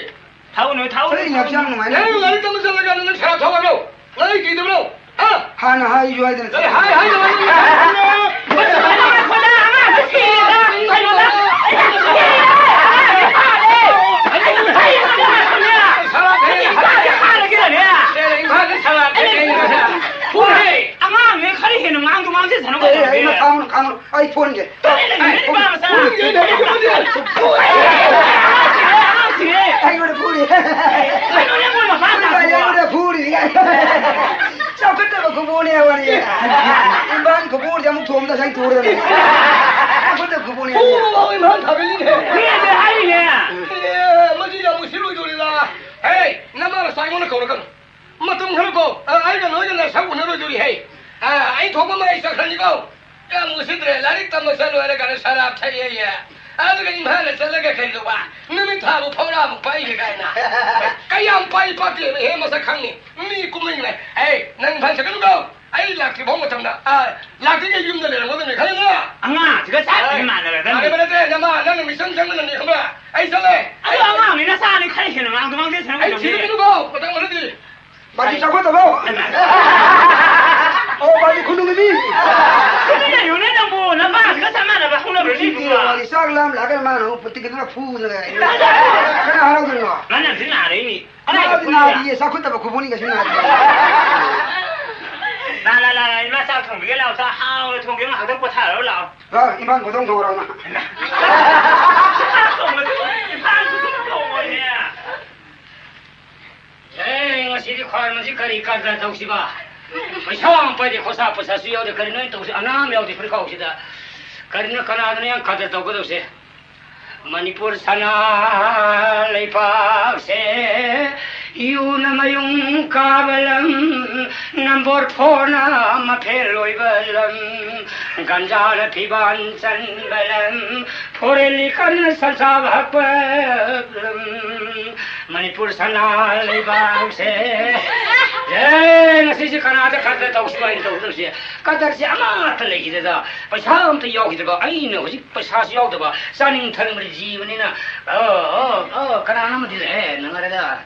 ꯊꯛꯎꯅꯨ, ꯊꯛꯎꯅꯨ꯫ ꯍꯣꯔꯦꯟ ꯍꯛꯆꯥꯡ ꯅꯨꯡꯉꯥꯏꯅ꯫ ꯅꯪ ꯂꯥꯏꯔꯤꯛ ꯇꯝꯕ ꯆꯠꯂꯒ ꯅꯪ ꯁꯔꯥꯞ ꯊꯛꯑꯣ ꯍꯥꯏꯕ꯭ꯔꯣ? ꯅꯪ ꯑꯩ ꯀꯤꯗꯕ꯭ꯔꯣ? ꯍꯥ? ꯍꯥꯟꯅ ꯍꯥꯏꯁꯨ ꯍꯥꯏꯗꯅ ꯑꯦ, ꯍꯥꯏ, ꯍꯥꯏ, ꯍꯥꯏ, ꯍꯥꯏ, ꯍꯥꯏ, ꯍꯥꯏ, ꯍꯥꯏ, ꯍꯥꯏ, ꯍꯥꯏ, ꯍꯥꯏ, ꯍꯥꯏ, ꯁꯔꯥꯞ ꯊꯛꯑꯦ꯫ ꯑꯦ, ꯏꯝꯐꯥꯜꯗ ꯁꯔꯥꯞ ꯊꯛꯑꯦ꯫ ꯐꯨꯔꯦ꯫ ꯑꯉꯥꯡꯅꯦ, ꯈꯔ ꯍꯦꯟꯅ ꯉꯥꯡꯗꯨ ꯉꯥꯡꯖꯁꯅꯨ ꯑꯦ, ꯑꯦ, ꯀꯩꯗꯧꯔꯒꯦ? ꯏꯃꯥ, ꯈꯥꯡꯉꯨ, ꯈꯥꯡꯉꯨ꯫ ꯑꯩ ꯐꯣꯟꯒꯦ꯫ ꯇꯜꯂꯦ, ꯅꯪ ꯅꯨꯄꯥ ꯃꯆꯥ꯫ ꯑꯉꯥꯡꯁꯤꯡꯁꯦ꯫ ꯑꯩꯉꯣꯟꯗ ꯐꯨꯔꯤ꯫ ꯀꯩꯅꯣꯅꯦ, ꯃꯣꯏ ꯃꯄꯥ ꯃꯆꯥ꯫ ꯑꯩꯉꯣꯟꯗ ꯐꯨꯔꯤ꯫ ꯆꯥꯎꯈꯠꯇꯕ ꯈꯨꯕꯨꯅꯦ ꯋꯥꯔꯤ꯫ ꯏꯝꯐꯥꯜ ꯈꯨꯕꯨꯁꯦ ꯑꯃꯨꯛ ꯊꯣꯝꯗ ꯉꯁꯥꯏ ꯊꯣꯔꯗꯅ꯫ ꯆꯥꯎꯈꯠꯇꯕ ꯈꯨꯕꯨꯅꯦ꯫ ꯐꯨꯕ ꯐꯥꯎ ꯏꯝꯐꯥꯜ ꯊꯥꯒꯠꯂꯤꯅꯦ꯫ ꯃꯤꯅꯗꯤ ꯍꯥꯏꯔꯤꯅꯦ꯫ ꯑꯦ, ꯃꯁꯤ ꯌꯥꯝ ꯎꯁꯤꯠꯂꯣꯏꯗꯧꯔꯤꯗ꯫ ꯍꯦ, ꯅꯃꯥ ꯅꯆꯥ ꯑꯩꯉꯣꯟꯗ ꯀꯧꯔꯛꯀꯅꯨ꯫ ꯃꯇꯝ ꯈꯔ ꯀꯣ, ꯑ, ꯑꯩꯒ ꯅꯣꯏꯒ ꯅꯁꯛ ꯎꯅꯔꯣꯏꯗꯧꯔꯤ ꯍꯦ꯫ ꯑ, ꯑꯩ ꯊꯣꯛꯄ ꯑꯃ ꯑꯩ ꯆꯠꯈ꯭ꯔꯅꯤꯀꯣ꯫ ꯌꯥꯝ ꯎꯁꯤꯠꯇ꯭ꯔꯦ꯫ ꯂꯥꯏꯔꯤꯛ ꯇꯝꯕ ꯆꯠꯂꯣꯏꯔꯒ ꯁꯔꯥꯞ ꯊꯛꯑꯦꯌꯦ꯫ ꯑꯗꯨꯒ ꯏꯝꯐꯥꯜꯗ ꯆꯠꯂꯒ ꯀꯩꯗꯧꯕ? ꯅꯨꯃꯤꯠ ꯊꯥꯕꯨ ꯐꯧꯔꯥꯃꯨꯛ ꯄꯥꯏꯒꯦ ꯀꯥꯏꯅ꯫ ꯀꯌꯥꯝ ꯄꯥꯏ ꯄꯥꯛꯇꯦꯕ, ꯍꯦ, ꯃꯁꯛ ꯈꯪꯅꯤ꯫ ꯃꯤ ꯀꯨꯝꯍꯩꯅꯦ꯫ ꯑꯩ, ꯅꯪ ꯏꯝꯐꯥꯜ ꯆꯠꯀꯅꯨꯀꯣ꯫ ꯑꯩ ꯂꯥꯛꯇ꯭ꯔꯤ ꯐꯥꯎ ꯃꯇꯝꯗ, ꯑ, ꯂꯥꯛꯇ꯭ꯔꯤꯉꯩ ꯌꯨꯝꯗ ꯂꯩꯔꯝꯒꯗꯕꯅꯤ, ꯈꯪꯉꯦꯗꯅ? ꯑꯉꯥꯡꯁꯤꯒ ꯆꯞ ꯑꯩ ꯃꯥꯟꯅꯔꯗꯝꯅꯤ꯫ ꯃꯥꯟꯅꯕ ꯅꯠꯇꯦ, ꯅꯃꯥ, ꯅꯪꯅ ꯃꯤꯆꯪ ꯆꯪꯗꯅꯅꯤ, ꯈꯪꯕ꯭ꯔꯥ? ꯑꯩ ꯆꯠꯂꯦ꯫ ꯑꯗꯣ ꯑꯉꯥꯡꯅꯤꯅ ꯆꯥꯅꯤ ꯈꯔ ꯍꯦꯟꯅ ꯉꯥꯡꯗ ꯉꯥꯡꯗꯦ ꯁꯥꯟꯅꯕ ꯑꯩ ꯉꯝꯗꯦ꯫ ꯊꯤꯔꯛꯀꯅꯨꯀꯣ, ꯃꯇꯝ ꯈꯔꯗꯤ꯫ ꯕꯥꯖꯤ ꯆꯥꯎꯈꯠꯇꯕ꯭ꯔꯣ? ꯑꯣ, ꯕꯥꯖꯤ ꯈꯨꯅꯨꯡꯒꯤ ꯃꯤ꯫ ꯀꯔꯤ ꯂꯩꯌꯨꯅꯦ ꯅꯪꯕꯨ? ꯅꯄꯥꯁꯤꯒ ꯆꯞ ꯃꯥꯟꯅꯕ ꯍꯧꯅꯕ꯭ꯔꯥ ꯅꯨꯄꯤꯒꯤ ꯅꯣꯏꯕꯨ? ꯋꯥꯔꯤ ꯆꯥꯛ ꯂꯥꯝ ꯂꯥꯛꯑꯒ ꯃꯥꯅ ꯑꯃꯨꯛ ꯄꯨꯠꯇꯤꯒꯗꯨꯅ ꯐꯨꯗꯅ ꯂꯩ꯫ ꯀꯅꯥ ꯍꯔꯥꯎꯗꯣꯏꯅꯣ? ꯃꯥꯅ ꯍꯧꯖꯤꯛ ꯅꯥꯔꯛꯏꯅꯤ꯫ ꯀꯅꯥꯒꯤ ꯃꯥꯗꯤ ꯐꯨꯔꯤꯔ? ꯅꯥꯗꯤꯌꯦ, ꯆꯥꯎꯈꯠꯇꯕ ꯈꯨꯕꯨꯅꯤ ꯀꯩꯁꯨ ꯅꯥꯗꯦ꯫ ꯂꯥ, ꯂꯥ, ꯂꯥ, ꯂꯥ, ꯏꯃꯥ ꯆꯥꯛ ꯊꯣꯡꯕꯤꯒꯦ ꯂꯥꯛꯑꯣ, ꯆꯥꯛ ꯍꯥꯎꯅ ꯊꯣꯡꯒꯦ, ꯉꯥꯏꯍꯥꯛꯇꯪ ꯄꯣꯊꯥꯔꯣ ꯂꯥꯛꯑꯣ꯫ ꯂꯥꯛꯑꯣ, ꯏꯝꯐꯥꯜ ꯈꯨꯗꯣꯡ ꯊꯣꯡꯉꯨꯔꯣ ꯅꯪ꯫ ꯆꯥꯛ ꯊꯣꯡꯕꯗꯨ ꯏꯝꯐꯥꯜ ꯈꯨꯗꯣꯡ ꯊꯣꯡꯉꯣꯏꯅꯦ꯫ ꯑꯦ, ꯉꯁꯤꯗꯤ ꯈ꯭ꯋꯥꯏ ꯃꯁꯤ ꯀꯔꯤ ꯀꯗꯔ ꯇꯧꯁꯤꯕ? ꯄꯩꯁꯥ ꯑꯃ ꯄꯥꯏꯗꯦ, ꯈꯣꯔꯁꯥ ꯄꯩꯁꯥꯁꯨ ꯌꯥꯎꯗꯦ, ꯀꯔꯤꯅꯣ ꯑꯩꯅ ꯇꯧꯁꯤ? ꯑꯅꯥ ꯑꯃ ꯌꯥꯎꯗꯦ ꯐꯨꯔꯤꯠꯈꯥꯎꯁꯤꯗ꯫ ꯀꯔꯤꯅꯣ, ꯀꯅꯥꯗꯅꯣ ꯌꯥꯝ ꯀꯗꯔ ꯇꯧꯒꯗꯧꯁꯦ? ꯃꯅꯤꯄꯨꯔ ꯁꯅꯥ ꯂꯩꯕꯥꯛꯁꯦ ꯌꯨꯅ ꯃꯌꯨꯡ ꯀꯥꯕ ꯂꯝ, ꯅꯝꯕꯔ ꯐꯣꯔꯅ ꯃꯐꯦꯜ ꯑꯣꯏꯕ ꯂꯝ, ꯒꯟꯖꯥꯅ ꯐꯤꯕꯥꯟ ꯆꯟꯕ ꯂꯝ, ꯐꯣꯔꯦꯟ ꯂꯤꯀꯔꯅ ꯁꯟꯁꯥ ꯍꯛꯄ ꯂꯝ꯫ ꯃꯅꯤꯄꯨꯔ ꯁꯅꯥ ꯂꯩꯕꯥꯛꯁꯦ꯫ ꯑꯦ, ꯉꯁꯤꯁꯦ ꯀꯅꯥꯗ ꯀꯗꯔ ꯇꯧꯁꯤꯕ ꯑꯩꯅ ꯇꯧꯒꯗꯧꯁꯦ? ꯀꯗꯔꯁꯦ ꯑꯃꯠꯇ ꯂꯩꯈꯤꯗꯗ, ꯄꯩꯁꯥ ꯑꯝꯇ ꯌꯥꯎꯈꯤꯗꯕ, ꯑꯩꯅ ꯍꯧꯖꯤꯛ ꯄꯩꯁꯥꯁꯨ ꯌꯥꯎꯗꯕ, ꯆꯥꯅꯤꯡ ꯊꯛꯅꯤꯡꯕꯗꯤ ꯖꯤꯕꯅꯤꯅ, ꯑ, ꯑ, ꯑ, ꯀꯅꯥꯅꯣ ꯑꯃꯗꯤ ꯂꯩ, ꯅꯪ ꯑꯗꯨꯗ꯫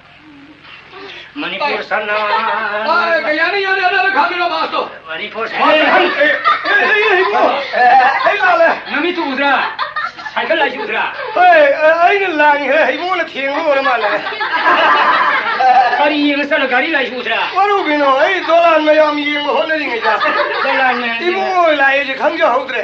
ꯃꯅꯤꯄꯨꯔ ꯁꯅꯥ꯫ ꯑ, ꯌꯥꯅꯤ, ꯌꯥꯅꯤ, ꯑꯗꯨ, ꯑꯗꯨ ꯈꯥꯝꯕꯤꯔꯣ, ꯕꯥꯁꯇꯣ꯫ ꯃꯅꯤꯄꯨꯔ ꯁꯅꯥ꯫ ꯑꯦ, ꯑꯦ, ꯑꯦ, ꯑꯦ, ꯏꯕꯨꯡꯉꯣ꯫ ꯑꯩ ꯂꯥꯜꯂꯦ꯫ ꯅꯃꯤꯠꯇꯨ ꯎꯗ꯭ꯔꯥ? ꯁꯥꯏꯀꯜ ꯂꯥꯏꯁꯤ ꯎꯗ꯭ꯔꯥ? ꯍꯣꯏ, ꯑ, ꯑꯩꯅ ꯂꯥꯡꯉꯦ, ꯏꯕꯨꯡꯉꯣꯅ ꯊꯦꯡꯕ ꯑꯣꯏꯔ ꯃꯥꯜꯂꯦ꯫ ꯀꯔꯤ ꯌꯦꯡꯉ ꯆꯠꯂ ꯒꯥꯔꯤ ꯂꯥꯏꯁꯤ ꯎꯗ꯭ꯔꯥ? ꯋꯥꯔꯨꯕꯤꯅꯣ, ꯑꯩ ꯗꯣꯂꯥꯟ ꯃꯌꯥꯝ ꯌꯦꯡꯕ ꯍꯣꯠꯅꯔꯤꯉꯩꯗ꯫ ꯗꯣꯂꯥꯟ ꯃꯌꯥꯝ ꯏꯕꯨꯡꯉꯣ ꯂꯥꯛꯏꯁꯦ ꯈꯪꯖꯍꯧꯗ꯭ꯔꯦ꯫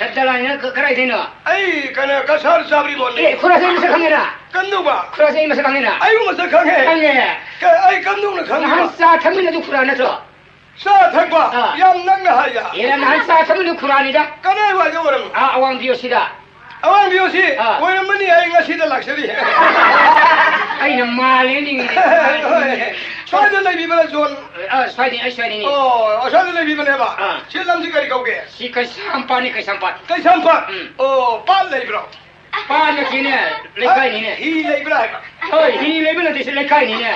ꯑ, ꯗꯣꯂꯥꯟ ꯀ-, ꯀꯗꯥꯏꯗꯩꯅꯣ? ꯑꯩ ꯀꯩꯅꯣ, ꯀꯁꯥꯔ ꯆꯥꯕ꯭ꯔꯤꯕꯣꯟꯅꯦ꯫ ꯑꯦ, ꯈꯨꯔꯥꯁꯦ ꯃꯁꯛ ꯈꯪꯉꯦꯔꯥ? ꯀꯟꯗꯧꯕ꯫ ꯈꯨꯔꯥꯁꯦ ꯃꯁꯛ ꯈꯪꯉꯦꯅ? ꯑꯩꯕꯨ ꯃꯁꯛ ꯈꯪꯉꯦ꯫ ꯈꯪꯉꯦ꯫ ꯀ-, ꯑꯩ ꯀꯟꯗꯧꯅ ꯈꯪꯉꯤꯕ꯫ ꯅꯍꯥꯟ ꯆꯥ ꯊꯛꯃꯤꯟꯅꯗꯨ ꯈꯨꯔꯥ ꯅꯠꯇ꯭ꯔꯣ? ꯆꯥ ꯊꯛꯄ? ꯑꯥ꯫ ꯌꯥꯝ ꯅꯛꯅ ꯍꯥꯏꯗ꯫ ꯑꯦ, ꯅꯍꯥꯟ ꯆꯥ ꯊꯛꯃꯤꯟꯅꯗꯨ ꯈꯨꯔꯥꯅꯤꯗ꯫ ꯀꯗꯥꯏꯋꯥꯏꯗ ꯑꯣꯏꯔꯝꯅꯣ? ꯑꯥ, ꯑꯋꯥꯡ ꯕꯤ ꯑꯣ ꯁꯤꯗ꯫ ꯑꯋꯥꯡ ꯕꯤ ꯑꯣ ꯁꯤ? ꯑꯥ꯫ ꯑꯣꯏꯔꯝꯃꯅꯤ, ꯑꯩ ꯉꯁꯤꯗ ꯂꯥꯛꯆꯔꯤ꯫ ꯑꯩꯅ ꯃꯥꯜꯂꯦ ꯅꯤꯡꯉꯤꯅꯦ꯫ ꯍꯣꯏ꯫ ꯁ꯭ꯋꯥꯏꯗ ꯂꯩꯕꯤꯕ꯭ꯔꯥ, ꯖꯣꯟ? ꯑꯥ, ꯁ꯭ꯋꯥꯏꯗꯩ, ꯑꯩ ꯁ꯭ꯋꯥꯏꯗꯩꯅꯦ꯫ ꯑꯣ, ꯁ꯭ꯋꯥꯏꯗ ꯂꯩꯕꯤꯕꯅꯦꯕ? ꯑꯥ꯫ ꯁꯤ ꯂꯝꯁꯤ ꯀꯔꯤ ꯀꯧꯒꯦ? ꯁꯤ ꯀꯩꯁꯥꯝꯄꯥꯠꯅꯤ, ꯀꯩꯁꯥꯝꯄꯥꯠ꯫ ꯀꯩꯁꯥꯝꯄꯥꯠ? ꯎꯝ꯫ ꯑꯣ, ꯄꯥꯠ ꯂꯩꯕ꯭ꯔꯣ? ꯄꯥꯠ ꯅꯠꯇꯦꯅꯦ, ꯂꯩꯀꯥꯏꯅꯤꯅꯦ꯫ ꯍꯤ ꯂꯩꯕ꯭ꯔꯥ ꯍꯥꯏꯕ? ꯍꯣꯏ, ꯍꯤ ꯂꯩꯕ ꯅꯠꯇꯦ, ꯁꯤ ꯂꯩꯀꯥꯏꯅꯤꯅꯦ꯫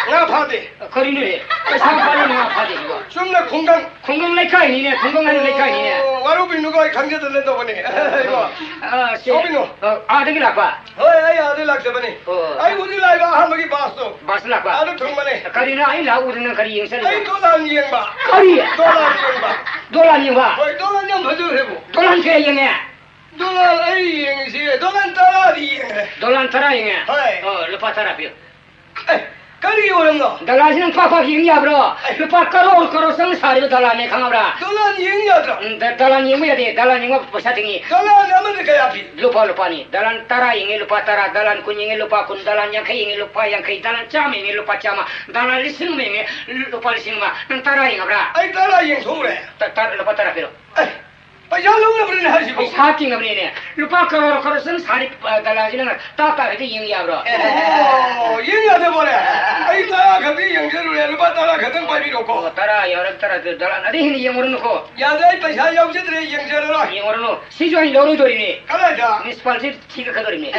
ꯉꯥ ꯐꯥꯗꯦ꯫ ꯀꯔꯤꯅꯣꯍꯦ? ꯀꯩꯁꯥꯝꯄꯥꯠꯂꯣꯝꯗ ꯉꯥ ꯐꯥꯗꯦ ꯁꯤꯕꯣ? ꯆꯨꯝꯅ ꯈꯨꯡꯒꯪ꯫ ꯈꯨꯡꯒꯪ ꯂꯩꯀꯥꯏꯅꯤꯅꯦ, ꯈꯨꯡꯒꯪ ꯍꯥꯏꯅ ꯂꯩꯀꯥꯏꯅꯤꯅꯦ꯫ ꯑꯣ, ꯋꯥꯔꯧꯕꯤꯅꯨꯀꯣ, ꯑꯩ ꯈꯪꯖꯗꯅ ꯇꯧꯕꯅꯦ꯫ ꯏꯕꯣ꯫ ꯑ, ꯁꯤ, ꯁꯣꯛꯄꯤꯅꯨ꯫ ꯑ, ꯑꯥꯗꯒꯤ ꯂꯥꯛꯄ? ꯍꯣꯏ, ꯑꯩ ꯑꯥꯗꯒꯤ ꯂꯥꯛꯆꯕꯅꯤ꯫ ꯑꯣ꯫ ꯑꯩ ꯍꯧꯖꯤꯛ ꯂꯥꯛꯏꯕ ꯑꯍꯥꯟꯕꯒꯤ ꯕꯥꯁꯇꯣ꯫ ꯕꯥꯁ ꯂꯥꯛꯄ? ꯑꯥꯗ ꯊꯨꯡꯕꯅꯦ꯫ ꯀꯔꯤꯅꯣ ꯑꯩ ꯂꯥꯛꯎꯗꯅ ꯀꯔꯤ ꯌꯦꯡ ꯆꯠꯂꯤꯕ? ꯑꯩ ꯗꯣꯂꯥꯟ ꯌꯦꯡꯕ꯫ ꯀꯔꯤ? ꯗꯣꯂꯥꯟ ꯌꯦꯡꯕ꯫ ꯗꯣꯂꯥꯟ ꯌꯦꯡꯕ? ꯍꯣꯏ, ꯗꯣꯂꯥꯟ ꯌꯥꯝ ꯐꯖꯈ꯭ꯔꯦꯕꯣ꯫ ꯗꯣꯂꯥꯟ ꯀꯌꯥ ꯌꯦꯡꯉꯦ? ꯗꯣꯂꯥꯟ ꯑꯩ ꯌꯦꯡꯉꯤꯁꯤ, ꯗꯣꯂꯥꯟ ꯇꯔꯥꯗꯤ ꯌꯦꯡꯈ꯭ꯔꯦ꯫ ꯗꯣꯂꯥꯟ ꯇꯔꯥ ꯌꯦꯡꯉꯦ? ꯍꯣꯏ꯫ ꯑꯣ, ꯂꯨꯄꯥ ꯇꯔꯥ ꯄꯤꯌꯨ꯫ ꯑꯦ, ꯀꯔꯤꯒꯤ ꯑꯣꯏꯔꯝꯅꯣ? ꯗꯣꯂꯥꯟꯁꯤ ꯅꯪ ꯄꯥꯛ ꯄꯥꯛ ꯌꯦꯡ ꯌꯥꯕ꯭ꯔꯣ? ꯑꯩ ꯂꯨꯄꯥ ꯀꯔꯣꯔ ꯀꯔꯣꯔ ꯆꯪ ꯁꯥꯔꯤꯕ ꯗꯣꯂꯥꯟꯅꯦ, ꯈꯪꯉꯕ꯭ꯔꯥ? ꯗꯣꯂꯥꯟ ꯌꯦꯡ ꯌꯥꯗ꯭ꯔꯣ? ꯎꯝ, ꯗ-, ꯗꯣꯂꯥꯟ ꯌꯦꯡꯕ ꯌꯥꯗꯦ꯫ ꯗꯣꯂꯥꯟ ꯌꯦꯡꯕ ꯄꯩꯁꯥ ꯇꯤꯡꯉꯤ꯫ ꯗꯣꯂꯥꯟ ꯑꯃꯗ ꯀꯌꯥ ꯄꯤ? ꯂꯨꯄꯥ, ꯂꯨꯄꯥꯅꯤ꯫ ꯗꯣꯂꯥꯟ ꯇꯔꯥ ꯌꯦꯡꯉꯦ, ꯂꯨꯄꯥ ꯇꯔꯥ꯫ ꯗꯣꯂꯥꯟ ꯀꯨꯟ ꯌꯦꯡꯉꯦ, ꯂꯨꯄꯥ ꯀꯨꯟ꯫ ꯗꯣꯂꯥꯟ ꯌꯥꯡꯈꯩ ꯌꯦꯡꯉꯦ, ꯂꯨꯄꯥ ꯌꯥꯡꯈꯩ꯫ ꯗꯣꯂꯥꯟ ꯆꯥꯝꯃ ꯌꯦꯡꯉꯦ, ꯂꯨꯄꯥ ꯆꯥꯝꯃ꯫ ꯗꯣꯂꯥꯟ ꯂꯤꯁꯤꯡ ꯑꯃ ꯌꯦꯡꯉꯦ, ꯂꯨꯄꯥ ꯂꯤꯁꯤꯡ ꯑꯃ꯫ ꯅꯪ ꯇꯔꯥ ꯌꯦꯡꯉꯕ꯭ꯔꯥ? ꯑꯩ ꯇꯔꯥ ꯌꯦꯡꯊꯣꯛꯎꯔꯦ꯫ ꯇ-, ꯇ-, ꯂꯨꯄꯥ ꯇꯔꯥ ꯄꯤꯔꯣ꯫ ꯑꯦ, ꯄꯩꯁꯥ ꯂꯧꯅꯕꯅꯤꯅꯦ ꯍꯥꯏꯁꯤꯕꯣ꯫ ꯄꯩꯁꯥ ꯇꯤꯡꯉꯕꯅꯤꯅꯦ꯫ ꯂꯨꯄꯥ ꯀꯔꯣꯔ ꯀꯔꯣꯔ ꯆꯪ ꯁꯥꯔꯤ, ꯑ, ꯗꯂꯥꯜꯁꯤ ꯅꯪ ꯇꯥ ꯇꯥ ꯈꯛꯇ ꯌꯦꯡ ꯌꯥꯕ꯭ꯔꯣ? ꯑꯣ, ꯌꯦꯡ ꯌꯥꯗ ꯕꯣꯔꯦ꯫ ꯑꯩ ꯇꯔꯥ ꯈꯛꯇꯤ ꯌꯦꯡꯖꯔꯨꯔꯦ꯫ ꯂꯨꯄꯥ ꯇꯔꯥ ꯈꯛꯇꯪ ꯄꯥꯏꯕꯤꯔꯣꯀꯣ꯫ ꯑꯣ, ꯇꯔꯥ ꯌꯥꯎꯔ ꯇꯔꯥ ꯄꯤꯔꯣ꯫ ꯗꯂꯥꯜ ꯑꯗꯩ ꯍꯦꯟꯅ ꯌꯦꯡꯉꯨꯔꯅꯨꯀꯣ꯫ ꯌꯥꯗꯦ, ꯑꯩ ꯄꯩꯁꯥ ꯌꯥꯎꯖꯗ꯭ꯔꯦ, ꯌꯦꯡꯖꯔꯔꯣꯏ꯫ ꯌꯦꯡꯉꯨꯔꯅꯨ꯫ ꯁꯤꯁꯨ ꯑꯩ ꯂꯧꯔꯣꯏꯗꯣꯔꯤꯅꯦ꯫ ꯀꯗꯥꯏꯗ? ꯃ꯭ꯌꯨꯅꯤꯁꯤꯄꯥꯂꯤꯇꯤ ꯊꯤꯒꯠꯀꯗꯧꯔꯤꯅꯦ꯫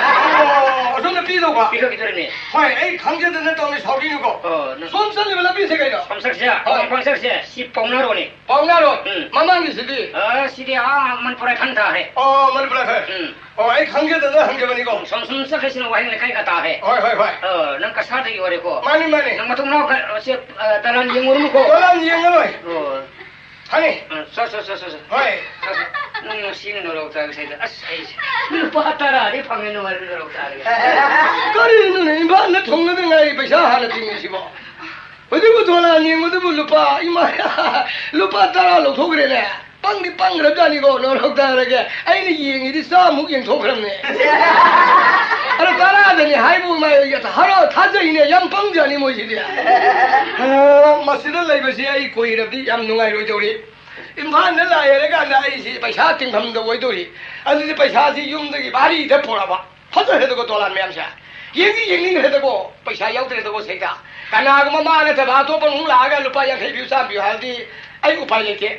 ꯑꯣ, ꯑꯁꯣꯝꯗ ꯄꯤꯗꯧꯕ? ꯄꯤꯈꯠꯈꯤꯗꯧꯔꯤꯅꯦ꯫ ꯍꯣꯏ, ꯑꯩ ꯈꯪꯖꯗꯅ ꯇꯧꯅꯤ, ꯁꯥꯎꯕꯤꯅꯨꯀꯣ꯫ ꯑꯣ, ꯅꯪ ꯁꯣꯝ ꯆꯠꯂꯤꯕ ꯂꯝꯕꯤꯁꯦ ꯀꯩꯅꯣ? ꯄꯝꯆꯔꯁꯦ, ꯍꯣꯏ꯫ ꯄꯝꯆꯔꯁꯦ, ꯁꯤ ꯄꯥꯎꯅꯥꯔꯣꯅꯦ꯫ ꯄꯥꯎꯅꯥꯔꯣ? ꯎꯝ꯫ ꯃꯃꯥꯡꯒꯤꯁꯤꯗꯤ? ꯑ, ꯁꯤꯗꯤ ꯑꯥ ꯃꯅꯤꯄꯨꯔ ꯍꯥꯏꯐꯝ ꯇꯥꯔꯦ꯫ ꯑꯣ, ꯃꯅꯤꯄꯨꯔ ꯍꯥꯏꯐꯝ꯫ ꯎꯝ꯫ ꯑꯣ, ꯑꯩ ꯈꯪꯖꯗꯅ ꯍꯪꯖꯕꯅꯤꯀꯣ꯫ ꯁꯨꯝ, ꯁꯨꯝ ꯆꯠꯈ꯭ꯔꯁꯤꯅ ꯋꯥꯍꯦꯡ ꯂꯩꯀꯥꯏꯒ ꯇꯥꯔꯦ꯫ ꯍꯣꯏ, ꯍꯣꯏ, ꯍꯣꯏ꯫ ꯑ, ꯅꯪ ꯀꯁꯥꯔꯗꯒꯤ ꯑꯣꯏꯔꯦꯀꯣ? ꯃꯥꯅꯤ, ꯃꯥꯅꯤ꯫ ꯅꯪ ꯃꯇꯨꯡ ꯃꯅꯥꯎ ꯀ-, ꯁꯦ, ꯑ, ꯗꯂꯥꯟ ꯌꯦꯡꯉꯨꯔꯅꯨꯀꯣ꯫ ꯗꯂꯥꯟ ꯌꯦꯡꯉꯔꯣꯏ꯫ ꯑꯣ꯫ ꯈꯪꯉꯤ꯫ ꯑ, ꯁꯣ, ꯁꯣ, ꯁꯣ, ꯁꯣ, ꯁꯣ꯫ ꯍꯣꯏ꯫ ꯁꯣ, ꯁꯣ꯫ ꯅꯪ ꯉꯁꯤꯅ ꯅꯣꯔꯣꯛ ꯇꯥꯒꯁꯦ꯫ ꯑꯁ, ꯑꯩꯁꯦ ꯂꯨꯄꯥ ꯇꯔꯥꯗꯤ ꯐꯪꯉꯦ, ꯅꯨꯡꯉꯥꯏꯕ ꯅꯣꯔꯣꯛ ꯇꯥꯔꯒꯦ꯫ ꯀꯔꯤꯅꯣꯅꯦ, ꯏꯝꯐꯥꯜꯗ ꯊꯨꯡꯂꯗ ꯉꯥꯏꯔꯤ ꯄꯩꯁꯥ ꯍꯥꯟꯅ ꯇꯤꯡꯉꯤꯁꯤꯕꯣ꯫ ꯍꯧꯖꯤꯛꯄꯨ ꯗꯣꯂꯥꯟ ꯌꯦꯡꯕꯗꯨꯕꯨ ꯂꯨꯄꯥ, ꯏꯃꯥ, ꯂꯨꯄꯥ ꯇꯔꯥ ꯂꯧꯊꯣꯛꯈ꯭ꯔꯦꯅꯦ꯫ ꯄꯪꯗꯤ ꯄꯪꯈ꯭ꯔꯕꯖꯥꯠꯅꯤꯀꯣ, ꯅꯣꯔꯣꯛ ꯇꯥꯔꯒꯦ꯫ ꯑꯩꯅ ꯌꯦꯡꯉꯤꯗꯤ ꯆꯥꯝꯃꯨꯛ ꯌꯦꯡꯊꯣꯛꯈ꯭ꯔꯕꯅꯦ꯫ ꯑꯗꯣ ꯇꯔꯥꯗꯅꯤ ꯍꯥꯏꯕꯨ ꯃꯥ ꯍꯔꯥꯎ ꯊꯥꯖꯩꯅꯦ, ꯌꯥꯝ ꯄꯪꯖꯥꯠꯅꯤ ꯃꯣꯏꯁꯤꯗꯤ꯫ ꯑ, ꯃꯁꯤꯗ ꯂꯩꯕꯁꯤ ꯑꯩ ꯀꯨꯏꯔꯕꯗꯤ ꯌꯥꯝ ꯅꯨꯡꯉꯥꯏꯔꯣꯏꯗꯧꯔꯤ꯫ ꯏꯝꯐꯥꯜꯗ ꯂꯥꯏ ꯍꯥꯏꯔꯀꯥꯟꯗ ꯑꯩꯁꯤ ꯄꯩꯁꯥ ꯇꯤꯡꯐꯝꯗ ꯑꯣꯏꯗꯧꯔꯤ꯫ ꯑꯗꯨꯗꯤ ꯄꯩꯁꯥꯁꯤ ꯌꯨꯝꯗꯒꯤ ꯚꯥꯔꯤꯗ ꯄꯨꯔꯛꯑꯕ꯫ ꯐꯖꯈ꯭ꯔꯦꯗꯀꯣ ꯗꯣꯂꯥꯟ ꯃꯌꯥꯝꯁꯦ꯫ ꯌꯦꯡꯗꯤ ꯌꯦꯡꯅꯤꯡꯈ꯭ꯔꯦꯗꯀꯣ, ꯄꯩꯁꯥ ꯌꯥꯎꯗ꯭ꯔꯦꯗꯀꯣ ꯁꯤꯗ꯫ ꯀꯅꯥꯒꯨꯝꯕ ꯃꯥ ꯅꯠꯇꯕ ꯑꯇꯣꯞꯄ ꯑꯃꯨꯛ ꯂꯥꯛꯑꯒ ꯂꯨꯄꯥ ꯌꯥꯡꯈꯩ ꯄꯤꯌꯨ, ꯆꯥꯝꯃ ꯄꯤꯌꯨ ꯍꯥꯏꯔꯗꯤ ꯑꯩ ꯎꯄꯥꯏ ꯂꯩꯇꯦ꯫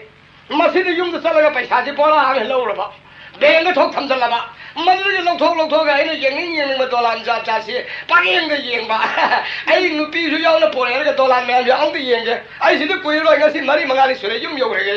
ꯃꯁꯤꯗ ꯌꯨꯝꯗ ꯆꯠꯂꯒ ꯄꯩꯁꯥꯁꯤ ꯕꯣꯔꯥ ꯑꯃ ꯂꯧꯔꯕ꯫ ꯕꯦꯡꯗ ꯊꯣꯛ ꯊꯝꯖꯜꯂꯕ꯫ ꯃꯗꯨꯗꯒꯤ ꯂꯧꯊꯣꯛ ꯂꯧꯊꯣꯛꯑꯒ ꯑꯩꯅ ꯌꯦꯡꯅꯤꯡ ꯌꯦꯡꯅꯤꯡꯕ ꯗꯣꯂꯥꯟ ꯖꯥꯠ ꯖꯥꯠꯁꯤ ꯄꯪꯌꯦꯡꯗ ꯌꯦꯡꯕ꯫ ꯑꯩ ꯅꯨꯄꯤꯁꯨ ꯌꯥꯎꯅ ꯄꯣꯔꯛꯑꯦ ꯍꯥꯏꯔꯒ ꯗꯣꯂꯥꯟ ꯃꯌꯥꯝꯁꯦ ꯑꯃꯨꯛꯇ ꯌꯦꯡꯒꯦ꯫ ꯑꯩ ꯁꯤꯗ ꯀꯨꯏꯔꯔꯣꯏ, ꯉꯁꯤ ꯃꯔꯤ ꯃꯉꯥꯅꯤ ꯁꯨꯔꯦ ꯌꯨꯝ ꯌꯧꯔꯒꯦ꯫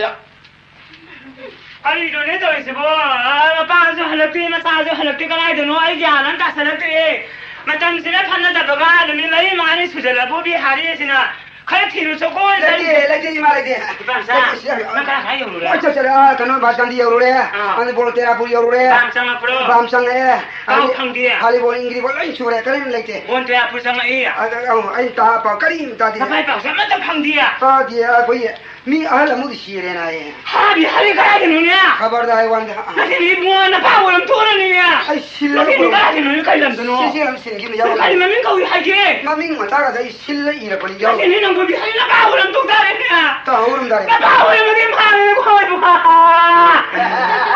ꯀꯔꯤꯅꯣꯅꯦ ꯇꯧꯔꯤꯁꯤꯕꯣ? ꯑꯥ, ꯃꯄꯥꯁꯨ ꯍꯜꯂꯛꯇꯦ, ꯃꯆꯥꯁꯨ ꯍꯜꯂꯛꯇꯦ, ꯀꯗꯥꯏꯗꯅꯣ? ꯑꯩ ꯒ꯭ꯌꯥꯟ ꯑꯃ ꯇꯥꯁꯜꯂꯛꯇ꯭ꯔꯦ꯫ ꯃꯇꯝꯁꯤꯅ ꯐꯅꯗꯕꯒ ꯅꯨꯃꯤꯠ ꯃꯔꯤ ꯃꯉꯥꯅꯤ ꯁꯨꯖꯜꯂꯕꯨ ꯕꯤꯍꯥꯔꯤ ꯑꯁꯤꯅ ꯈꯔ ꯊꯤꯔꯨ ꯆꯣꯀꯣ꯫ ꯂꯩꯇꯦ, ꯂꯩꯇꯦ, ꯏꯃꯥ, ꯂꯩꯇꯦ꯫ ꯏꯄꯥꯝꯆꯥ, ꯂꯩꯇꯦ, ꯁꯤ ꯌꯥꯝ ꯅꯪ ꯀꯥꯏ ꯀꯥꯏ ꯌꯧꯔꯨꯔꯦ? ꯑꯣ, ꯆꯠ-, ꯆꯠꯂꯦ, ꯑꯥ, ꯀꯩꯅꯣ, ꯕꯥꯁ ꯁ꯭ꯇꯦꯟꯗ ꯌꯧꯔꯨꯔꯦ꯫ ꯑꯥ꯫ ꯑꯗꯨ ꯕꯣꯜ ꯇꯦꯔꯥꯄꯨꯔ ꯌꯧꯔꯨꯔꯦ꯫ ꯕꯥꯝ ꯆꯪꯉꯛꯄ꯭ꯔꯣ? ꯕꯥꯝ ꯆꯪꯉꯛꯑꯦ꯫ ꯀꯥꯎ ꯑꯗꯨ ꯐꯪꯗꯦ꯫ ꯚꯣꯂꯤꯕꯣꯜ, ꯏꯪꯒ꯭ꯔꯤꯕꯣꯜ ꯂꯣꯏ ꯁꯨꯔꯦ, ꯀꯔꯤꯝ ꯂꯩꯇꯦ꯫ ꯕꯣꯜ ꯇꯦꯔꯥꯄꯨꯔ ꯆꯪꯉꯛꯏ꯫ ꯑꯗ, ꯑꯧ, ꯑꯩ ꯇꯥ ꯄꯥꯎ ꯀꯔꯤꯝ ꯇꯥꯗꯦ꯫ ꯅꯄꯥꯏ ꯄꯥꯎꯁꯦ ꯑꯃꯠꯇ ꯐꯪꯗꯤꯌꯦ꯫ ꯇꯥꯗꯦ, ꯑꯩꯈꯣꯏ ꯃꯤ ꯑꯍꯜ ꯑꯃꯗꯤ ꯁꯤꯔꯦꯅ ꯍꯥꯏꯌꯦ꯫ ꯍꯥ, ꯕꯤꯍꯥꯔꯤ ꯀꯗꯥꯏꯗꯅꯣꯅꯦ? ꯈꯕꯔꯗ ꯍꯥꯏ ꯋꯥꯅꯤꯗ꯫ ꯅꯠꯇꯦꯅꯦ ꯏꯕꯨꯡꯉꯣ, ꯅꯄꯥ ꯑꯣꯏꯔꯝ ꯊꯣꯛꯑꯅꯤꯅꯦ꯫ ꯑꯩ ꯁꯤꯜꯂ ꯅꯠꯇꯦꯅꯦ, ꯄꯨꯔꯛꯑꯣ꯫ ꯀꯗꯥꯏꯗꯅꯣꯅꯦ, ꯀꯔꯤ ꯂꯝꯗꯅꯣ? ꯁꯤꯁꯦ ꯌꯥꯝ ꯁꯤꯟꯈꯤꯕ ꯌꯥꯎꯔꯣꯏ꯫ ꯀꯔꯤ ꯃꯃꯤꯡ ꯀꯧꯏ ꯍꯥꯏꯒꯦ? ꯃꯃꯤꯡ ꯃꯇꯥꯒꯗ ꯑꯩ ꯁꯤꯜꯂ ꯏꯔꯛꯄꯅꯤ, ꯌꯥꯎꯔꯣꯏ꯫ ꯅꯠꯇꯦꯅꯦ, ꯅꯪꯕꯨ ꯕꯤꯍꯥꯔꯤ ꯅꯄꯥ ꯑꯣꯏꯔꯝ ꯊꯣꯛ ꯇꯥꯔꯦꯅꯦ꯫ ꯇꯧꯍꯧꯔꯝꯗꯥꯔꯦ꯫ ꯅꯄꯥ ꯑꯣꯏꯔꯝꯃꯗꯤ ꯐꯥꯔꯦꯅꯦ, ꯏꯕꯨꯡꯉꯣ, ꯏꯕꯨꯡꯉꯣ꯫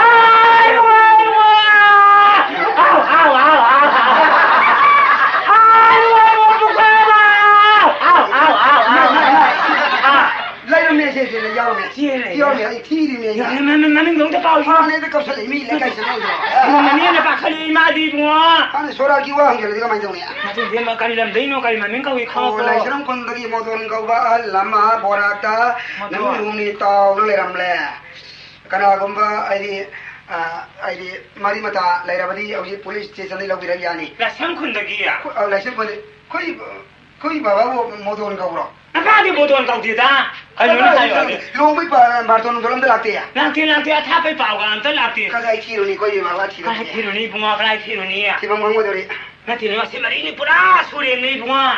ꯑꯥꯏ, ꯏꯕꯨꯡꯉꯣ, ꯏꯕꯨꯡꯉꯣ꯫ ꯑꯥꯎ, ꯑꯥꯎ, ꯑꯥꯎ, ꯑꯥꯎ꯫ ꯑꯥꯏ, ꯏꯕꯨꯡꯉꯣ, ꯏꯕꯨꯡꯉꯣ, ꯄꯨꯈ꯭ꯔꯤ ꯑꯃ꯫ ꯑꯥꯎ, ꯑꯥꯎ, ꯑꯥꯎ, ꯑꯥꯎ, ꯑꯥꯎ꯫ ꯑꯥ꯫ ꯂꯩꯔꯝꯃꯦ, ꯁꯦ, ꯁꯦ, ꯌꯥꯎꯔꯝꯃꯦ꯫ ꯆꯦꯜꯂꯦ꯫ ꯌꯥꯎꯔꯝꯃꯦ, ꯑꯩ ꯊꯤꯔꯤꯃꯦ꯫ ꯌꯥꯔꯦ, ꯃ-, ꯃ-, ꯃꯃꯤꯡꯗꯣ ꯑꯝꯇ ꯄꯥꯎ꯫ ꯃꯥꯅꯦ, ꯑꯗ ꯀꯧꯁꯜꯂꯛꯏ ꯃꯤ ꯂꯩꯀꯥꯏꯁꯤꯗ ꯅꯪꯁꯨ꯫ ꯃꯅꯦꯅ ꯄꯥꯈꯠꯂꯤ, ꯏꯃꯥꯗꯤ ꯏꯕꯨꯡꯉꯣ꯫ ꯃꯥꯅꯦ, ꯁꯣꯔꯥꯠꯀꯤ ꯋꯥ ꯍꯪꯖꯜꯂꯗꯤ ꯀꯃꯥꯏꯅ ꯇꯧꯅꯤ? ꯅꯠꯇꯦ, ꯏꯕꯦꯝꯃ, ꯀꯔꯤ ꯂꯝꯗꯩꯅꯣ, ꯀꯔꯤ ꯃꯃꯤꯡ ꯀꯧꯏ ꯑꯣ, ꯈꯪꯉꯛꯄ꯭ꯔꯣ? ꯂꯥꯏꯁ꯭ꯔꯝ ꯈꯨꯟꯗꯒꯤ ꯃꯣꯗꯣꯟ ꯀꯧꯕ ꯑꯍꯜ ꯑꯃ ꯕꯣꯔꯥꯛꯇ ꯃꯣꯗꯣꯟ꯫ ꯅꯨꯃꯤꯠ ꯍꯨꯝꯅꯤ ꯇꯥꯎꯗꯨꯅ ꯂꯩꯔꯝꯂꯦ꯫ ꯀꯅꯥꯒꯨꯝꯕ ꯍꯥꯏꯗꯤ, ꯑ, ꯍꯥꯏꯗꯤ ꯃꯔꯤ ꯃꯇꯥ ꯂꯩꯔꯕꯗꯤ ꯍꯧꯖꯤꯛ ꯄꯨꯂꯤꯁ ꯁ꯭ꯇꯦꯁꯟꯗꯒꯤ ꯂꯧꯕꯤꯔꯛ ꯌꯥꯅꯤ꯫ ꯂꯥꯏꯁ꯭ꯔꯝ ꯈꯨꯟꯗꯒꯤ? ꯑ, ꯂꯥꯏꯁ꯭ꯔꯝ ꯈꯨꯟꯗ-, ꯑꯩꯈꯣꯏ, ꯑꯩꯈꯣꯏ ꯕꯕꯥꯕꯨ ꯃꯣꯗꯣꯟ ꯀꯧꯕ꯭ꯔꯣ? ꯅꯄꯥꯗꯤ ꯕꯣꯗꯣꯟ ꯀꯧꯗꯦꯗ꯫ ꯀꯩꯅꯣꯅꯦ ꯍꯥꯏꯌꯣ ꯍꯥꯏꯗꯤ? ꯂꯨꯍꯣꯡꯕꯩ ꯄꯥ-, ꯕꯥꯔꯇꯣꯟ ꯅꯨꯡꯇꯣꯟ ꯑꯝꯇ ꯂꯥꯛꯇꯦ? ꯂꯥꯛꯇꯦ, ꯂꯥꯛꯇꯦ, ꯑꯊꯥꯞꯄꯩ ꯄꯥꯎꯒ ꯑꯝꯇ ꯂꯥꯛꯇꯦ꯫ ꯀꯗꯥꯏ ꯊꯤꯔꯨꯅꯤ, ꯑꯩꯈꯣꯏ ꯏꯃꯥ ꯕꯕꯥ ꯊꯤꯕ ꯀꯗꯥꯏ ꯊꯤꯔꯨꯅꯤ ꯏꯕꯨꯡꯉꯣ, ꯀꯗꯥꯏ ꯊꯤꯔꯨꯅꯤ? ꯊꯤꯐꯝ ꯈꯪꯉꯣꯏꯗꯧꯔꯤ꯫ ꯅꯠꯇꯦꯅꯦ, ꯃꯁꯤ ꯃꯔꯤꯅꯤ ꯄꯨꯔꯥ ꯁꯨꯔꯦꯅꯦ ꯏꯕꯨꯡꯉꯣ꯫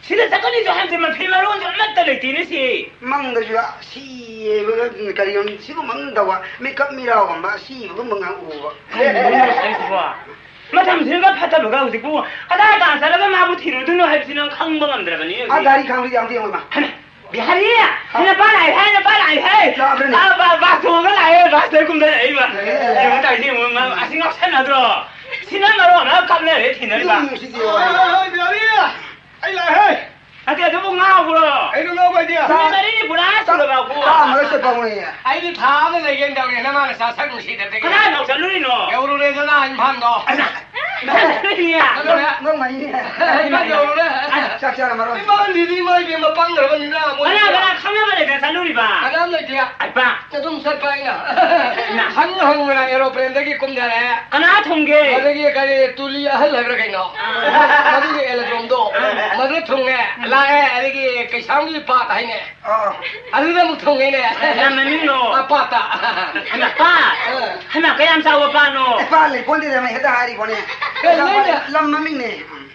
ꯁꯤꯗ ꯆꯠꯀꯅꯤꯁꯨ ꯍꯥꯏꯕꯗꯤ ꯃꯐꯤ ꯃꯔꯣꯟꯁꯨ ꯑꯃꯠꯇ ꯂꯩꯇꯦꯅꯦ ꯁꯤ꯫ ꯃꯪꯗꯁꯨ ꯁꯤꯕꯒ ꯀꯔꯤꯒꯨꯝ ꯁꯤꯒꯨꯝꯕ ꯑꯃ ꯇꯧꯕ, ꯃꯤꯀꯞ ꯃꯤꯔꯥꯎꯒꯨꯝꯕ ꯁꯤꯕꯒꯨꯝꯕ ꯉꯥꯛ ꯎꯕ꯫ ꯀꯔꯤꯅꯣ ꯍꯥꯏꯁꯤꯕꯣ? ꯃꯇꯝꯁꯤꯒ ꯐꯠꯇꯕꯒ ꯍꯧꯖꯤꯛꯄꯨ ꯀꯗꯥꯏ ꯀꯥꯟ ꯆꯠꯂꯒ ꯃꯥꯕꯨ ꯊꯤꯔꯨꯗꯣꯏꯅꯣ ꯍꯥꯏꯕꯁꯤ ꯅꯪ ꯈꯪꯕ ꯉꯝꯗ꯭ꯔꯕꯅꯤ ꯑꯥ, ꯍꯧꯖꯤꯛ꯫ ꯒꯥꯔꯤ ꯈꯥꯝꯕꯗꯤ ꯌꯥꯝ ꯊꯦꯡꯉꯣꯏ ꯃꯥ꯫ ꯍꯩꯃꯥ, ꯕꯤꯍꯥꯔꯤ, ꯍꯥ? ꯅꯄꯥ ꯂꯥꯛꯑꯦ ꯍꯥꯏ, ꯅꯄꯥ ꯂꯥꯛꯑꯦ ꯍꯥꯏ꯫ ꯂꯥꯛꯑꯕ꯭ꯔꯅꯦ? ꯑꯥ, ꯕꯥ-, ꯕꯥꯁ ꯇꯣꯡꯉꯒ ꯂꯥꯛꯑꯦ, ꯕꯥꯁꯇ ꯀꯨꯝꯊꯔꯛꯏꯕ꯫ ꯑꯦ, ꯑꯦ, ꯑꯦ꯫ ꯌꯦꯡꯉꯨ ꯇꯧꯔꯤꯁꯤ, ꯌꯦꯡꯉꯨ, ꯃꯥ ꯑꯁꯤ ꯉꯥꯎꯁꯟꯅꯗ꯭ꯔꯣ? ꯁꯤꯅ ꯃꯔꯣꯟ ꯑꯃ ꯀꯞꯅꯔꯦ ꯊꯤꯅꯔꯤꯕ꯫ ꯌꯨꯝ ꯅꯨꯡꯁꯤꯗꯦ ꯋꯥꯅꯤ꯫ ꯑꯥ, ꯕꯤꯍꯥꯔꯤ, ꯑꯩ ꯂꯥꯛꯑꯦ ꯍꯦ꯫ ꯑꯗꯨ ꯑꯗꯨꯕꯨ ꯉꯥꯎꯕ꯭ꯔꯣ? ꯑꯩꯗꯣ ꯉꯥꯎꯕ ꯍꯥꯏꯗꯤ ꯅꯨꯃꯤꯠ ꯃꯔꯤꯅꯤ ꯄꯨꯔꯥ ꯁꯨꯔꯕ ꯑꯕꯨ? ꯆꯥꯝꯃꯒ ꯆꯠꯄ ꯍꯧꯅꯩꯌꯦ꯫ ꯑꯩꯗꯤ ꯊꯥ ꯑꯃ ꯂꯩꯒꯦꯅ ꯇꯧꯔꯦ, ꯅꯃꯥꯅ ꯆꯥ ꯁꯛ ꯅꯨꯡꯁꯤꯗꯕꯗꯒꯤ꯫ ꯀꯗꯥꯏꯐꯥꯎ ꯆꯠꯂꯨꯔꯤꯅꯣ? ꯌꯧꯔꯨꯔꯦꯗꯅ ꯏꯝꯐꯥꯜꯗꯣ꯫ ꯑꯩꯃ! ꯏꯝꯐꯥꯜ ꯆꯠꯂꯨꯔꯤꯅꯦ? ꯆꯠꯂꯨꯔꯦ꯫ ꯅꯣꯡ ꯃꯔꯤꯅꯤ꯫ ꯏꯝꯐꯥꯜ ꯌꯧꯔꯨꯔꯦ꯫ ꯆꯥꯛ ꯆꯥꯔꯝꯃꯔꯣꯏ꯫ ꯏꯝꯐꯥꯜꯗꯨꯗꯤ ꯏꯃꯥ ꯏꯕꯦꯝꯃ ꯄꯪꯈ꯭ꯔꯕꯅꯤꯅ ꯃꯣꯏ꯫ ꯀꯅꯥ ꯀꯅꯥ ꯈꯪꯅꯕ ꯂꯩꯇꯅ ꯆꯠꯂꯨꯔꯤꯕ? ꯀꯅꯥꯝ ꯂꯩꯇꯦ꯫ ꯑꯩꯃ! ꯑꯗꯨꯝ ꯆꯠꯄ ꯑꯩꯅ꯫ ꯍꯪ ꯍꯪꯕꯗ aeroplane ꯗꯒꯤ ꯀꯨꯝꯊꯔꯛꯑꯦ꯫ ꯀꯅꯥ ꯊꯨꯡꯒꯦ? ꯑꯗꯒꯤ ꯀꯔꯤ ꯇꯨꯂꯤ ꯑꯍꯜ ꯍꯥꯏꯕ꯭ꯔꯥ ꯀꯩꯅꯣ? ꯑꯥ꯫ ꯃꯗꯨꯒꯤ aerodrome ꯗꯣ꯫ ꯑꯥ꯫ ꯃꯗꯨ ꯊꯨꯡꯉꯦ꯫ ꯎꯝ꯫ ꯂꯥꯛꯑꯦ꯫ ꯑꯗꯒꯤ ꯀꯩꯁꯥꯝꯒꯤ ꯄꯥꯠ ꯍꯥꯏꯅꯦ꯫ ꯑꯥ꯫ ꯑꯗꯨꯗ ꯑꯃꯨꯛ ꯊꯨꯡꯉꯦꯅꯦ꯫ ꯂꯝ ꯃꯃꯤꯡꯂꯣ? ꯑꯥ, ꯄꯥꯠꯇ꯫ ꯍꯩꯃꯥ, ꯄꯥꯠ? ꯑꯥ꯫ ꯍꯩꯃꯥ, ꯀꯌꯥꯝ ꯆꯥꯎꯕ ꯄꯥꯠꯅꯣ? ꯑꯦ, ꯄꯥꯠ ꯂꯩ ꯄꯣꯟꯇꯦꯗ, ꯃꯩ ꯍꯦꯛꯇ ꯍꯥꯏꯔꯤꯕꯣꯅꯦ꯫ ꯑꯦ, ꯂꯩꯅꯦ꯫ ꯂꯝ ꯃꯃꯤꯡꯅꯦ꯫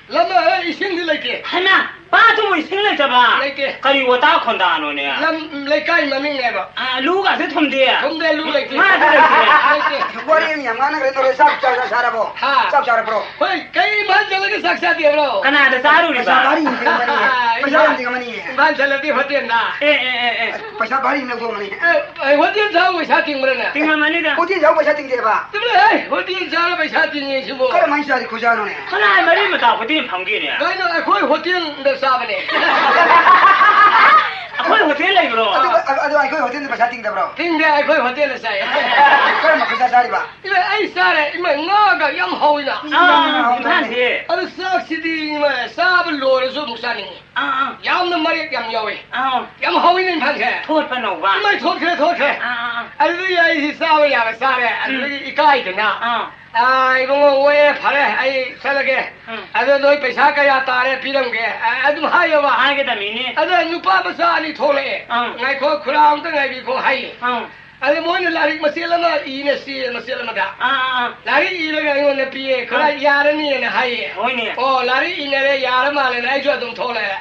ꯂꯝ, ꯑꯦ, ꯏꯁꯤꯡꯗꯤ ꯂꯩꯇꯦ꯫ ꯍꯩꯃꯥ! ꯄꯥꯠꯇꯨꯕꯨ ꯏꯁꯤꯡ ꯂꯩꯇꯕ? ꯂꯩꯇꯦ꯫ ꯀꯔꯤ ꯋꯥꯇꯥ ꯈꯣꯟꯗꯥꯅꯣꯅꯦ? ꯂꯝ ꯂꯩꯀꯥꯏ ꯃꯃꯤꯡꯅꯦꯕ꯫ ꯑꯥ, ꯂꯨꯒꯁꯨ ꯊꯨꯝꯗꯦ? ꯊꯨꯝꯗꯦ, ꯂꯨ ꯂꯩꯇꯦ꯫ ꯉꯥꯁꯨ ꯂꯩꯇꯦ? ꯂꯩꯇꯦ꯫ ꯋꯥꯔꯤ ꯑꯃ ꯌꯥꯝ ꯉꯥꯡꯅꯈ꯭ꯔꯦ ꯇꯧꯔꯦ, ꯆꯥꯛ ꯆꯥ-, ꯆꯥꯔꯕꯣ? ꯍꯥ? ꯆꯥꯛ ꯆꯥꯔꯕ꯭ꯔꯣ? ꯍꯣꯏ, ꯀꯩ ꯏꯝꯐꯥꯜ ꯆꯠꯂꯒ ꯆꯥꯛ ꯆꯥꯗꯦꯕ꯭ꯔꯣ? ꯀꯅꯥꯗ ꯆꯥꯔꯨꯔꯤꯕ? ꯄꯩꯁꯥ ꯚꯥꯔꯤ ꯑꯃ ꯄꯤꯔꯝꯒꯅꯤ꯫ ꯑꯥ, ꯄꯩꯁꯥ ꯏꯝꯐꯥꯜ, ꯌꯥꯝ ꯇꯤꯡꯉꯝꯃꯅꯤ꯫ ꯏꯝꯐꯥꯜ ꯆꯠꯂꯗꯤ ꯍꯣꯇꯦꯜꯗ꯫ ꯑꯦ, ꯑꯦ, ꯑꯦ, ꯑꯦ꯫ ꯄꯩꯁꯥ ꯚꯥꯔꯤ ꯑꯃ ꯂꯧꯊꯣꯛꯑꯝꯒꯅꯤ꯫ ꯑꯦ, ꯑꯦ, ꯍꯣꯇꯦꯜ ꯆꯥꯕ ꯄꯩꯁꯥ ꯇꯤꯡꯕ꯭ꯔꯅꯦ? ꯇꯤꯡꯉꯝꯃꯅꯤꯗ꯫ ꯍꯣꯇꯦꯜ ꯆꯥꯕ ꯄꯩꯁꯥ ꯇꯤꯡꯗꯦꯕ? ꯆꯠꯂꯣꯍꯦ, ꯍꯣꯇꯦꯜ ꯆꯥꯔ ꯄꯩꯁꯥ ꯇꯤꯡꯉꯦ ꯁꯤꯕꯨ꯫ ꯀꯔꯝꯍꯥꯏꯅ ꯆꯥꯔꯤ ꯈꯨꯖꯥꯅꯣꯅꯦ? ꯀꯅꯥꯏ ꯃꯔꯤ ꯃꯇꯥ ꯍꯣꯇꯦꯜ ꯐꯝꯒꯦꯅꯦ? ꯀꯩꯅꯣ, ꯑꯩꯈꯣꯏ ꯍꯣꯇꯦꯜꯗ ꯆꯥꯕꯅꯦ꯫ ꯑꯩꯈꯣꯏ ꯍꯣꯇꯦꯜ ꯂꯩꯕ꯭ꯔꯣ? ꯑꯗꯨ, ꯑꯗꯨ, ꯑꯗꯨ ꯑꯩꯈꯣꯏ ꯍꯣꯇꯦꯜꯗ ꯄꯩꯁꯥ ꯇꯤꯡꯗꯕ꯭ꯔꯣ? ꯇꯤꯡꯗꯦ, ꯑꯩꯈꯣꯏ ꯍꯣꯇꯦꯜꯗ ꯆꯥꯏ꯫ ꯀꯔꯝꯕ ꯄꯩꯁꯥ ꯆꯥꯔꯤꯕ? ꯏꯃꯥ, ꯑꯩ ꯆꯥꯔꯦ, ꯏꯃꯥ, ꯉꯥꯒ ꯌꯥꯝ ꯍꯥꯎꯏꯅ꯫ ꯑꯥ, ꯏꯝꯐꯥꯜꯁꯦ꯫ ꯑꯗꯨ ꯆꯥꯛꯁꯤꯗꯤ, ꯏꯃꯥ, ꯆꯥꯕ ꯂꯣꯏꯔꯁꯨ ꯑꯃꯨꯛ ꯆꯥꯅꯤꯡꯉꯤ꯫ ꯑꯥ, ꯑꯥ꯫ ꯌꯥꯝꯅ ꯃꯔꯦꯛ ꯌꯥꯝ ꯌꯥꯎꯋꯦ꯫ ꯑꯥ꯫ ꯌꯥꯝ ꯍꯥꯎꯏꯅꯦ ꯏꯝꯐꯥꯜꯁꯦ꯫ ꯊꯣꯠꯄ ꯅꯧꯕ꯫ ꯏꯃꯥ, ꯊꯣꯠꯈ꯭ꯔꯦ, ꯊꯣꯠꯈ꯭ꯔꯦ꯫ ꯑꯥ, ꯑꯥ, ꯑꯥ꯫ ꯑꯗꯨꯗꯒꯤ ꯑꯩꯁꯤ ꯆꯥꯕ ꯌꯥꯕ ꯆꯥꯔꯦ꯫ ꯎꯝ꯫ ꯑꯗꯨꯗꯒꯤ ꯏꯀꯥꯏꯗꯅ꯫ ꯑꯥ꯫ ꯑꯥ, ꯏꯕꯨꯡꯉꯣ, ꯑꯣꯏꯔꯦ, ꯐꯔꯦ, ꯑꯩ ꯆꯠꯂꯒꯦ꯫ ꯎꯝ꯫ ꯑꯗꯣ ꯅꯣꯏ ꯄꯩꯁꯥ ꯀꯌꯥ ꯇꯥꯔꯦ ꯄꯤꯔꯝꯒꯦ꯫ ꯑ-, ꯑꯗꯨꯝ ꯍꯥꯏꯌꯣꯕ꯫ ꯍꯥꯏꯒꯗꯕꯅꯤꯅꯦ꯫ ꯑꯗꯣ ꯅꯨꯄꯥ ꯃꯆꯥ ꯑꯅꯤ ꯊꯣꯛꯂꯛꯑꯦ꯫ ꯑꯪ꯫ ꯉꯥꯏꯈꯣ, ꯈꯨꯔꯥ ꯑꯝꯇ ꯉꯥꯏꯕꯤꯈꯣ ꯍꯥꯏꯌꯦ꯫ ꯑꯪ꯫ ꯑꯗꯣ ꯃꯣꯏꯅ ꯂꯥꯏꯔꯤꯛ ꯃꯆꯦꯠ ꯑꯃ ꯏꯅ ꯆꯦ ꯃꯆꯦꯠ ꯑꯃꯗ꯫ ꯑꯥ, ꯑꯥ, ꯑꯥ꯫ ꯂꯥꯏꯔꯤꯛ ꯏꯔꯒ ꯑꯩꯉꯣꯟꯗ ꯄꯤꯌꯦ꯫ ꯈꯔ ꯑꯪ꯫ ꯌꯥꯔꯅꯤꯅ ꯍꯥꯏꯌꯦ꯫ ꯍꯣꯏꯅꯦ꯫ ꯑꯣ, ꯂꯥꯏꯔꯤꯛ ꯏꯅꯔꯦ, ꯌꯥꯔ ꯃꯥꯜꯂꯦꯅ ꯑꯩꯁꯨ ꯑꯗꯨꯝ ꯊꯣꯛꯂꯛꯑꯦ꯫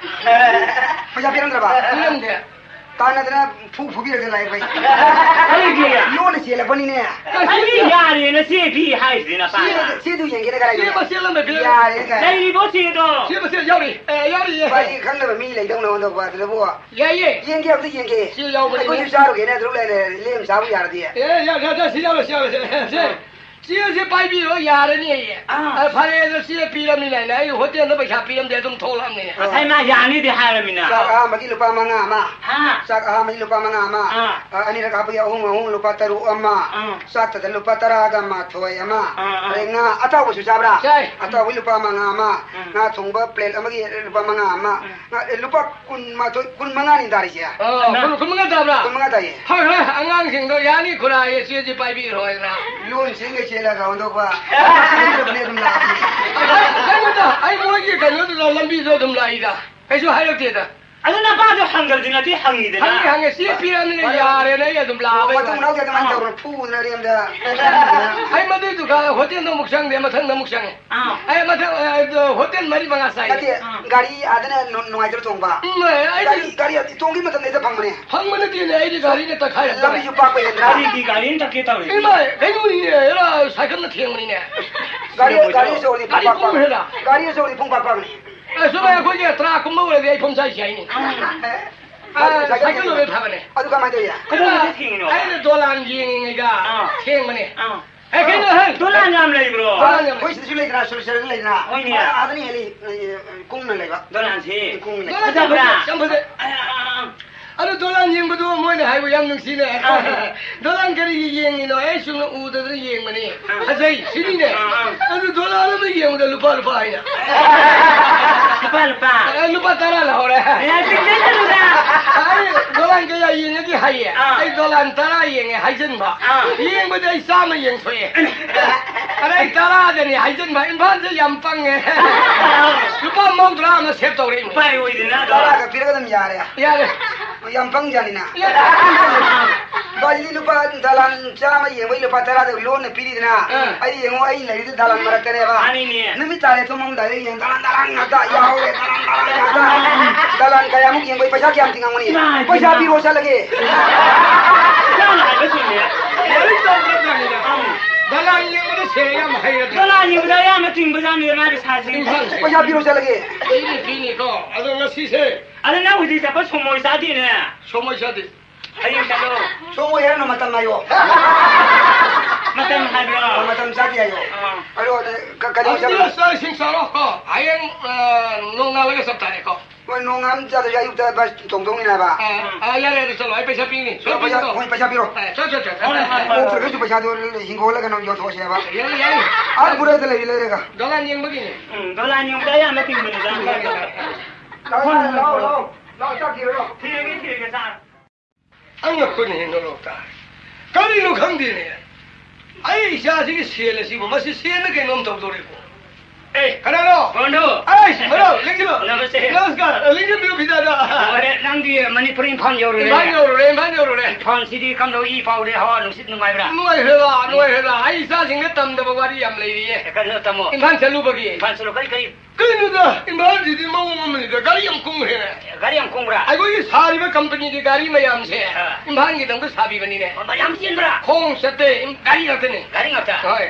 ꯄꯩꯁꯥ ꯄꯤꯔꯝꯗ꯭ꯔꯕ? ꯄꯤꯔꯝꯗꯦ꯫ ꯇꯥꯟꯅꯗꯅ ꯐꯨ ꯐꯨꯕꯤꯔꯒ ꯂꯥꯛꯑꯦ ꯑꯩꯈꯣꯏ꯫ ꯀꯔꯤꯒꯤ? ꯂꯣꯟꯅ ꯆꯦꯜꯂꯛꯄꯅꯤꯅꯦ꯫ ꯑꯩꯗꯤ ꯌꯥꯔꯦꯅ ꯆꯦ ꯄꯤ ꯍꯥꯏꯁꯤꯗꯤ ꯅꯄꯥꯅ꯫ ꯆꯦ-, ꯆꯦꯗꯨ ꯌꯦꯡꯒꯦꯅ ꯀꯔꯥꯏ ꯆꯦ ꯆꯠꯂꯨꯏ? ꯃꯆꯦꯠ ꯑꯃ ꯄꯤꯔꯝꯃꯦ꯫ ꯌꯥꯔꯦ ꯀꯥꯏ꯫ ꯂꯩꯔꯤꯕꯣ ꯆꯦꯗꯣ? ꯆꯦ ꯃꯆꯦꯠ ꯌꯥꯎꯔꯤ꯫ ꯑꯦ, ꯌꯥꯎꯔꯤꯌꯦ꯫ ꯋꯥꯔꯤ ꯈꯪꯗꯕ ꯃꯤ ꯂꯩꯗꯧꯅ ꯑꯣꯟꯊꯣꯛꯄ ꯑꯗꯨꯗꯕꯨ꯫ ꯌꯥꯏꯌꯦ꯫ ꯌꯦꯡꯒꯦ, ꯑꯝꯇ ꯌꯦꯡꯒꯦ꯫ ꯁꯤ ꯌꯥꯎꯕꯅꯤꯅꯦ꯫ ꯑꯩꯈꯣꯏꯁꯨ ꯆꯥꯔꯨꯒꯦꯅ ꯑꯗꯨ ꯂꯩꯔꯦ, ꯂꯦꯝ ꯆꯥꯕ ꯌꯥꯔꯗꯤ꯫ ꯑꯦ, ꯌꯥ-, ꯌꯥ-, ꯌꯥ-, ꯁꯤ ꯌꯥꯎꯔꯣ, ꯁꯤ ꯌꯥꯎꯔꯣ, ꯁꯤ, ꯁꯤ꯫ ꯑꯥ꯫ ꯆꯦꯁꯦ ꯄꯥꯏꯕꯤꯔꯣ, ꯌꯥꯔꯅꯤ ꯑꯩ꯫ ꯑꯥ꯫ ꯑ, ꯐꯔꯦ, ꯑꯗꯣ ꯆꯦ ꯄꯤꯔꯝꯅꯤꯅ ꯑꯩꯅ, ꯑꯩ ꯍꯣꯇꯦꯜꯗ ꯄꯩꯁꯥ ꯄꯤꯔꯝꯗꯦ, ꯑꯗꯨꯝ ꯊꯣꯛꯂꯛꯑꯕꯅꯤꯅ꯫ ꯉꯁꯥꯏ ꯃꯥ ꯌꯥꯅꯤꯗꯤ ꯍꯥꯏꯔꯃꯤꯅ꯫ ꯆꯥꯛ ꯑꯍꯥꯟꯕꯒꯤ ꯂꯨꯄꯥ ꯃꯉꯥ ꯑꯃ꯫ ꯍꯥ? ꯆꯥꯛ ꯑꯍꯥꯟꯕꯒꯤ ꯂꯨꯄꯥ ꯃꯉꯥ ꯑꯃ꯫ ꯑꯥ꯫ ꯑ, ꯑꯅꯤꯔꯛ ꯍꯥꯞꯄꯒꯤ ꯑꯍꯨꯝ ꯑꯍꯨꯝ, ꯂꯨꯄꯥ ꯇꯔꯨꯛ ꯑꯃ꯫ ꯑꯥ꯫ ꯆꯥꯛꯇꯗ ꯂꯨꯄꯥ ꯇꯔꯥꯒ ꯃꯥꯊꯣꯏ ꯑꯃ꯫ ꯑꯥ, ꯑꯥ꯫ ꯑꯗꯩ ꯉꯥ ꯑꯇꯥꯎꯕꯁꯨ ꯆꯥꯕ꯭ꯔꯥ? ꯆꯥꯏ꯫ ꯑꯇꯥꯎꯕꯒꯤ ꯂꯨꯄꯥ ꯃꯉꯥ ꯑꯃ꯫ ꯎꯝ꯫ ꯉꯥ ꯊꯣꯡꯕ ꯄ꯭ꯂꯦꯠ ꯑꯃꯒꯤ ꯂꯨꯄꯥ ꯃꯉꯥ ꯑꯃ꯫ ꯎꯝ꯫ ꯉꯥ, ꯑꯦ, ꯂꯨꯄꯥ ꯀꯨꯟꯃꯥꯊꯣꯏ, ꯀꯨꯟꯃꯉꯥꯅꯤ ꯇꯥꯔꯤꯁꯦ꯫ ꯑꯣ, ꯀꯨꯟ, ꯀꯨꯟꯃꯉꯥ ꯇꯥꯕ꯭ꯔꯥ? ꯀꯨꯟꯃꯉꯥ ꯇꯥꯏꯌꯦ꯫ ꯍꯣꯏ, ꯍꯣꯏ, ꯑꯉꯥꯡꯁꯤꯡꯗꯣ ꯌꯥꯅꯤ ꯈꯨꯔꯥ, ꯑꯩ ꯆꯦꯁꯦ ꯄꯥꯏꯕꯤꯔꯣ ꯍꯥꯏꯗꯅ꯫ ꯂꯣꯟ ꯆꯦꯟꯒꯩ ꯆꯦꯜꯂꯒ ꯑꯣꯟꯊꯣꯛꯄ꯫ ꯈꯪꯗ꯭ꯔꯕꯅꯦ ꯑꯗꯨꯝ ꯂꯥꯛꯑꯕꯅꯦ꯫ ꯀꯩꯅꯣꯗ, ꯑꯩ ꯃꯣꯏꯒꯤ ꯀꯩꯅꯣꯗꯨꯗ ꯂꯝꯕꯤꯗꯣ ꯑꯗꯨꯝ ꯂꯥꯛꯏꯗ꯫ ꯀꯩꯁꯨ ꯍꯥꯏꯔꯛꯇꯦꯗ꯫ ꯑꯗꯨ ꯅꯄꯥꯗꯣ ꯍꯪꯗ꯭ꯔꯗꯤ ꯅꯠꯇꯦ ꯍꯪꯉꯤꯗꯅ꯫ ꯍꯪꯉꯦ, ꯍꯪꯉꯦ, ꯁꯤ ꯄꯤꯔꯕꯅꯤꯅ ꯌꯥꯔꯦꯅ ꯑꯩ ꯑꯗꯨꯝ ꯂꯥꯛꯑꯕ ꯃꯇꯨꯡ ꯃꯅꯥꯎꯗꯤ ꯑꯗꯨꯃꯥꯏꯅ ꯇꯧꯔꯣ, ꯐꯨꯗꯅ ꯑꯔꯦꯝꯗ꯫ ꯑꯩ ꯃꯗꯨꯏ ꯗꯨꯀꯥꯟ ꯍꯣꯇꯦꯜꯗꯣ ꯑꯃꯨꯛ ꯆꯪꯗꯦ, ꯃꯊꯪꯗ ꯑꯃꯨꯛ ꯆꯪꯉꯦ꯫ ꯑꯥ꯫ ꯑꯩ ꯃꯊꯪ, ꯑ, ꯑꯗꯣ ꯍꯣꯇꯦꯜ ꯃꯔꯤ ꯃꯉꯥ ꯆꯥꯏ꯫ ꯅꯠꯇꯦ, ꯑꯥ꯫ ꯒꯥꯔꯤ ꯑꯥꯗꯅ ꯅꯨ-, ꯅꯨꯡꯉꯥꯏꯇ꯭ꯔꯣ ꯇꯣꯡꯕ? ꯎꯝ, ꯑꯩ, ꯑꯩꯗꯤ ꯒꯥꯔꯤ, ꯒꯥꯔꯤ ꯇꯣꯡꯈꯤꯕ ꯃꯇꯝꯗ ꯍꯦꯛꯇ ꯐꯪꯕꯅꯦ꯫ ꯐꯪꯕ ꯅꯠꯇꯦꯅꯦ, ꯑꯩꯗꯤ ꯒꯥꯔꯤꯅ ꯇꯛꯈꯥꯏꯔꯛꯄꯅꯦ꯫ ꯂꯝꯕꯤꯁꯨ ꯄꯥꯛꯄ ꯍꯦꯟꯗ꯭ꯔꯥ? ꯒꯥꯔꯤꯗꯤ ꯒꯥꯔꯤꯅ ꯇꯛꯀꯦ ꯇꯧꯔꯤ꯫ ꯏꯃꯥꯏ, ꯀꯩꯅꯣꯅꯦ, ꯑꯦꯔꯥ, ꯁꯥꯏꯀꯜꯅ ꯊꯦꯡꯕꯅꯤꯅꯦ꯫ ꯒꯥꯔꯤ, ꯒꯥꯔꯤ ꯑꯆꯧꯕꯗꯤ ꯒꯥꯔꯤ ꯄꯨꯡ ꯄꯥꯛ ꯄꯥꯛ-, ꯄꯨꯝꯃꯦꯗ꯫ ꯒꯥꯔꯤ ꯑꯆꯧꯕꯗꯤ ꯄꯨꯡ ꯄꯥꯛ ꯄꯥꯛꯅꯤ꯫ ꯑ, ꯁꯨꯝ ꯑꯩꯈꯣꯏꯒꯤ ꯇꯔꯥ ꯀꯨꯝꯕ ꯑꯣꯏꯔꯗꯤ ꯑꯩ ꯐꯝ ꯆꯥꯏꯁꯦ ꯍꯥꯏꯅꯤ꯫ ꯑ, ꯑ, ꯁꯥꯏꯀꯜ ꯁꯥꯏꯀꯜ ꯑꯣꯏꯕ ꯐꯕꯅꯦ꯫ ꯑꯗꯨ ꯀꯃꯥꯏꯅ ꯇꯧꯏ? ꯀꯗꯣꯝꯗ ꯊꯦꯡꯉꯤꯅꯣ? ꯑꯩꯅ ꯗꯣꯂꯥꯟ ꯌꯦꯡꯉꯤꯉꯩꯗ ꯑꯥ꯫ ꯊꯦꯡꯕꯅꯦ꯫ ꯑꯥ꯫ ꯑꯦ, ꯀꯩꯅꯣ, ꯍꯦ? ꯗꯣꯂꯥꯟ ꯌꯥꯝ ꯂꯩꯕ꯭ꯔꯣ? ꯗꯣꯂꯥꯟ ꯌꯥꯝ ꯂꯩ꯫ ꯑꯩꯈꯣꯏ ꯁꯤꯗꯁꯨ ꯂꯩꯗꯅ, ꯁꯣꯔ ꯁꯦꯔꯒ ꯂꯩꯗꯅ꯫ ꯍꯣꯏꯅꯦ꯫ ꯑꯥ, ꯑꯥꯗꯅ ꯍꯦꯜꯂꯤ, ꯑ, ꯀꯨꯡꯅ ꯂꯩꯕ꯫ ꯗꯣꯂꯥꯟꯁꯤ ꯀꯨꯡꯅ ꯂꯩ꯫ ꯗꯣꯂꯥꯟ ꯐꯖꯕ꯭ꯔꯥ? ꯌꯥꯝ ꯐꯖꯩ꯫ ꯑ, ꯑ, ꯑ, ꯑ꯫ ꯑꯗꯨ ꯗꯣꯂꯥꯟ ꯌꯦꯡꯕꯗꯣ ꯃꯣꯏꯅ ꯍꯥꯏꯕ ꯌꯥꯝ ꯅꯨꯡꯁꯤꯅꯦ꯫ ꯑꯥ꯫ ꯗꯣꯂꯥꯟ ꯀꯔꯤꯒꯤ ꯌꯦꯡꯉꯤꯅꯣ? ꯑꯩ ꯆꯨꯝꯅ ꯎꯗꯗꯅ ꯌꯦꯡꯕꯅꯤ꯫ ꯑꯥ꯫ ꯐꯖꯩ, ꯁꯤꯅꯤꯅꯦ꯫ ꯑꯥ, ꯑꯥ꯫ ꯑꯗꯨ ꯗꯣꯂꯥꯟ ꯑꯃ ꯌꯦꯡꯕꯗ ꯂꯨꯄꯥ, ꯂꯨꯄꯥ ꯍꯥꯏꯅ꯫ ꯂꯨꯄꯥ, ꯂꯨꯄꯥ꯫ ꯑꯦ, ꯂꯨꯄꯥ ꯇꯔꯥ ꯂꯧꯍꯧꯔꯦ꯫ ꯑꯦ, ꯆꯤꯡꯁꯤꯜꯂꯨꯗ꯫ ꯑꯩ ꯗꯣꯂꯥꯟ ꯀꯌꯥ ꯌꯦꯡꯉꯒꯦ ꯍꯥꯏꯌꯦ꯫ ꯑꯥ꯫ ꯑꯩ ꯗꯣꯂꯥꯟ ꯇꯔꯥ ꯌꯦꯡꯉꯦ ꯍꯥꯏꯖꯟꯕ꯫ ꯑꯥ꯫ ꯌꯦꯡꯕꯗ ꯑꯩ ꯆꯥꯝꯃ ꯌꯦꯡꯊꯣꯛꯑꯦ꯫ ꯑꯗ ꯑꯩ ꯇꯔꯥꯗꯅꯤ ꯍꯥꯏꯖꯟꯕ꯫ ꯏꯝꯐꯥꯜꯁꯦ ꯌꯥꯝ ꯄꯪꯉꯦ꯫ ꯂꯨꯄꯥ ꯃꯧꯗ꯭ꯔꯥ ꯑꯃ ꯁꯦꯞ ꯇꯧꯔꯛꯏꯅꯦ꯫ ꯎꯄꯥꯏ ꯑꯣꯏꯗꯅ ꯑꯗꯣ꯫ ꯇꯔꯥꯒ ꯄꯤꯔꯒ ꯑꯗꯨꯝ ꯌꯥꯔꯦ꯫ ꯌꯥꯔꯦ꯫ ꯌꯥꯝ ꯄꯪꯖꯥꯠꯅꯤꯅ꯫ ꯌꯥꯔꯦ꯫ ꯕꯥꯖꯤꯗꯤ ꯂꯨꯄꯥ ꯗꯣꯂꯥꯟ ꯆꯥꯝꯃ ꯌꯦꯡꯕꯩ ꯂꯨꯄꯥ ꯇꯔꯥꯗ ꯂꯣꯟꯅ ꯄꯤꯔꯤꯗꯅ꯫ ꯑꯥ꯫ ꯑꯩ ꯌꯦꯡꯉꯣ, ꯑꯩ ꯂꯩꯔꯤꯗꯨ ꯗꯣꯂꯥꯟ ꯃꯔꯛꯇꯅꯦꯕ꯫ ꯃꯥꯅꯤꯅꯦ꯫ ꯅꯨꯃꯤꯠ ꯇꯥꯔꯦ ꯇꯨꯝꯃꯝꯗꯥꯏꯗ ꯌꯦꯡ ꯗꯣꯂꯥꯟ, ꯗꯣꯂꯥꯟ ꯉꯥꯛꯇ ꯌꯥꯎꯔꯦ, ꯗꯣꯂꯥꯟ, ꯗꯣꯂꯥꯟ ꯉꯥꯛꯇ꯫ ꯗꯣꯂꯥꯟ ꯀꯌꯥꯃꯨꯛ ꯌꯦꯡꯕꯩ ꯄꯩꯁꯥ ꯀꯌꯥꯝ ꯇꯤꯡꯉꯝꯒꯅꯤ? ꯏꯃꯥꯏ ꯄꯩꯁꯥ ꯄꯦꯝꯃ꯫ ꯄꯤꯔꯣ ꯆꯠꯂꯒꯦ꯫ ꯏꯆꯥꯅ ꯍꯥꯏꯕ ꯆꯨꯝꯃꯦ꯫ ꯂꯥꯏꯔꯤꯛ ꯇꯝꯕ ꯃꯇꯝꯗ ꯑꯪ꯫ ꯗꯣꯂꯥꯟ ꯌꯦꯡꯕꯗ ꯁꯦ ꯌꯥꯝ ꯍꯩꯔꯗꯤ꯫ ꯗꯣꯂꯥꯟ ꯌꯦꯡꯕꯗ ꯑꯌꯥꯝꯕ ꯇꯤꯡꯕꯖꯥꯠꯅꯤ ꯃꯥꯒꯤ ꯄꯩꯁꯥꯁꯤ꯫ ꯏꯝꯐꯥꯜꯁꯦ꯫ ꯄꯩꯁꯥ ꯄꯤꯔꯣ ꯆꯠꯂꯒꯦ꯫ ꯄꯤꯅꯤ, ꯄꯤꯅꯤꯀꯣ꯫ ꯑꯗꯣ ꯉꯁꯤꯁꯦ꯫ ꯑꯗꯣ ꯅꯪ ꯍꯧꯖꯤꯛ ꯆꯠꯄ ꯁꯣꯃꯣꯏ ꯆꯥꯗꯦꯅꯦ꯫ ꯁꯣꯃꯣꯏ ꯆꯥꯗꯦ꯫ ꯍꯌꯦꯡ ꯆꯠꯂꯣ꯫ ꯁꯣꯃꯣꯏ ꯍꯥꯏꯔꯅꯨ, ꯃꯇꯝ ꯉꯥꯏꯌꯣ꯫ ꯃꯇꯝ ꯍꯥꯏꯕ꯭ꯔꯣ? ꯍꯣꯏ, ꯃꯇꯝ ꯆꯥꯗꯦ ꯍꯥꯏꯌꯣ꯫ ꯑꯥ꯫ ꯑꯗꯣ, ꯀ-, ꯀ-, ꯀꯩꯅꯣ ꯑꯗꯨꯗꯤ ꯆꯠꯂꯣ꯫ ꯆꯥꯛ ꯏꯁꯤꯡ ꯆꯥꯔꯣ ꯀꯣ꯫ ꯍꯌꯦꯡ, ꯑ, ꯅꯣꯡꯉꯥꯜꯂꯒ ꯆꯞ ꯇꯥꯔꯦꯀꯣ꯫ ꯍꯣꯏ, ꯅꯣꯡꯉꯥꯟ ꯆꯥꯗ꯭ꯔꯁꯨ ꯑꯌꯨꯛꯇ ꯕꯁ ꯇꯣꯡꯗꯧꯅꯤꯅ ꯍꯥꯏꯕ꯫ ꯑꯥ, ꯑꯥ, ꯌꯥꯔꯦ, ꯌꯥꯔꯦ, ꯆꯠꯂꯣ꯫ ꯑꯩ ꯄꯩꯁꯥ ꯄꯤꯅꯤ꯫ ꯁꯣꯏ ꯄꯩꯁꯥ, ꯄꯤꯅꯤ꯫ ꯍꯣꯏ, ꯄꯩꯁꯥ ꯄꯤꯔꯣ꯫ ꯑꯦ, ꯆꯠ, ꯆꯠ, ꯆꯠ, ꯆꯠ꯫ ꯍꯣꯏ, ꯍꯣꯏ, ꯍꯣꯏ, ꯍꯣꯏ꯫ ꯑꯣꯛꯇ꯭ꯔꯒꯁꯨ ꯄꯩꯁꯥꯗꯣ ꯍꯤꯡꯒꯣꯜꯂꯒ ꯅꯪ ꯌꯣꯟꯊꯣꯛꯑꯁꯦꯕ꯫ ꯌꯥꯏ, ꯌꯥꯏ꯫ ꯑꯥ, ꯄꯨꯔꯩꯗ ꯂꯩꯔꯤ ꯂꯩꯔꯒ꯫ ꯗꯣꯂꯥꯟ ꯌꯦꯡꯕꯒꯤꯅꯦ꯫ ꯎꯝ, ꯗꯣꯂꯥꯟ ꯌꯦꯡꯕꯗ ꯑꯌꯥꯝꯕ ꯇꯤꯡꯕꯅꯤꯗ꯫ ꯂꯥꯛꯑꯣ, ꯂꯥꯛꯑꯣ, ꯂꯥꯛꯑꯣ, ꯂꯥꯛꯑꯣ, ꯆꯥꯛ ꯊꯤꯔꯨꯔꯣ꯫ ꯊꯤꯔꯒꯦ, ꯊꯤꯔꯒꯦ, ꯆꯥ꯫ ꯑꯉꯛꯄꯅꯤ ꯅꯣꯔꯣꯛꯇ꯫ ꯀꯔꯤꯅꯣ ꯈꯪꯗꯦꯅꯦ꯫ ꯑꯩ ꯏꯆꯥꯁꯤꯒꯤ ꯁꯦꯜ ꯑꯁꯤꯕꯨ, ꯃꯁꯤ ꯁꯦꯜꯅ ꯀꯩꯅꯣꯝ ꯇꯧꯗꯧꯔꯤꯕꯣ꯫ ꯑꯦ, ꯀꯅꯥꯅꯣ? ꯕꯟꯙꯨ꯫ ꯑꯩꯁ, ꯃꯔꯥꯎ, ꯂꯦꯡꯖꯕ꯫ ꯅꯃꯁꯇꯦ꯫ ꯅꯃꯁꯀꯥꯔ, ꯂꯦꯡꯖꯕꯤꯌꯨ ꯐꯤꯗꯥꯗ꯫ ꯂꯣꯏꯔꯦ, ꯅꯪꯗꯤ ꯃꯅꯤꯄꯨꯔ ꯏꯝꯐꯥꯜ ꯌꯧꯔꯨꯔꯦ꯫ ꯏꯝꯐꯥꯜ ꯌꯧꯔꯨꯔꯦ, ꯏꯝꯐꯥꯜ ꯌꯧꯔꯨꯔꯦ꯫ ꯏꯝꯐꯥꯜꯁꯤꯗꯤ ꯀꯝꯗꯧ ꯏ ꯄꯥꯎꯗꯤ ꯍꯋꯥ ꯅꯨꯡꯁꯤꯠ ꯅꯨꯡꯉꯥꯏꯕ꯭ꯔꯥ? ꯅꯨꯡꯉꯥꯏꯈ꯭ꯔꯦꯗ, ꯅꯨꯡꯉꯥꯏꯈ꯭ꯔꯦꯗ꯫ ꯑꯩ ꯏꯆꯥꯁꯤꯡꯗ ꯇꯝꯗꯕ ꯋꯥꯔꯤ ꯌꯥꯝ ꯂꯩꯔꯤꯌꯦ꯫ ꯑꯦ, ꯀꯩꯅꯣ ꯇꯝꯃꯣ꯫ ꯏꯝꯐꯥꯜ ꯆꯠꯂꯨꯕꯒꯤ꯫ ꯏꯝꯐꯥꯜ ꯆꯠꯂꯨ, ꯀꯔꯤ, ꯀꯔꯤ? ꯀꯩꯅꯣꯗ, ꯏꯝꯐꯥꯜꯁꯤꯗꯤ ꯃꯑꯣꯡ ꯑꯃꯅꯤꯗ, ꯒꯥꯔꯤ ꯌꯥꯝ ꯀꯨꯡꯈ꯭ꯔꯦꯅꯦ꯫ ꯒꯥꯔꯤ ꯌꯥꯝ ꯀꯨꯡꯕ꯭ꯔꯥ? ꯑꯩꯈꯣꯏꯒꯤ ꯁꯥꯔꯤꯕ ꯀꯝꯄꯅꯤꯒꯤ ꯒꯥꯔꯤ ꯃꯌꯥꯝꯁꯦ ꯑꯥ꯫ ꯏꯝꯐꯥꯜꯒꯤꯗꯃꯛꯇ ꯁꯥꯕꯤꯕꯅꯤꯅꯦ꯫ ꯑꯣ, ꯌꯥꯝ ꯆꯦꯟꯕ꯭ꯔꯥ? ꯈꯣꯡ ꯆꯠꯇꯦ, ꯏꯝ-, ꯒꯥꯔꯤ ꯉꯥꯛꯇꯅꯦ꯫ ꯒꯥꯔꯤ ꯉꯥꯛꯇ? ꯍꯣꯏ꯫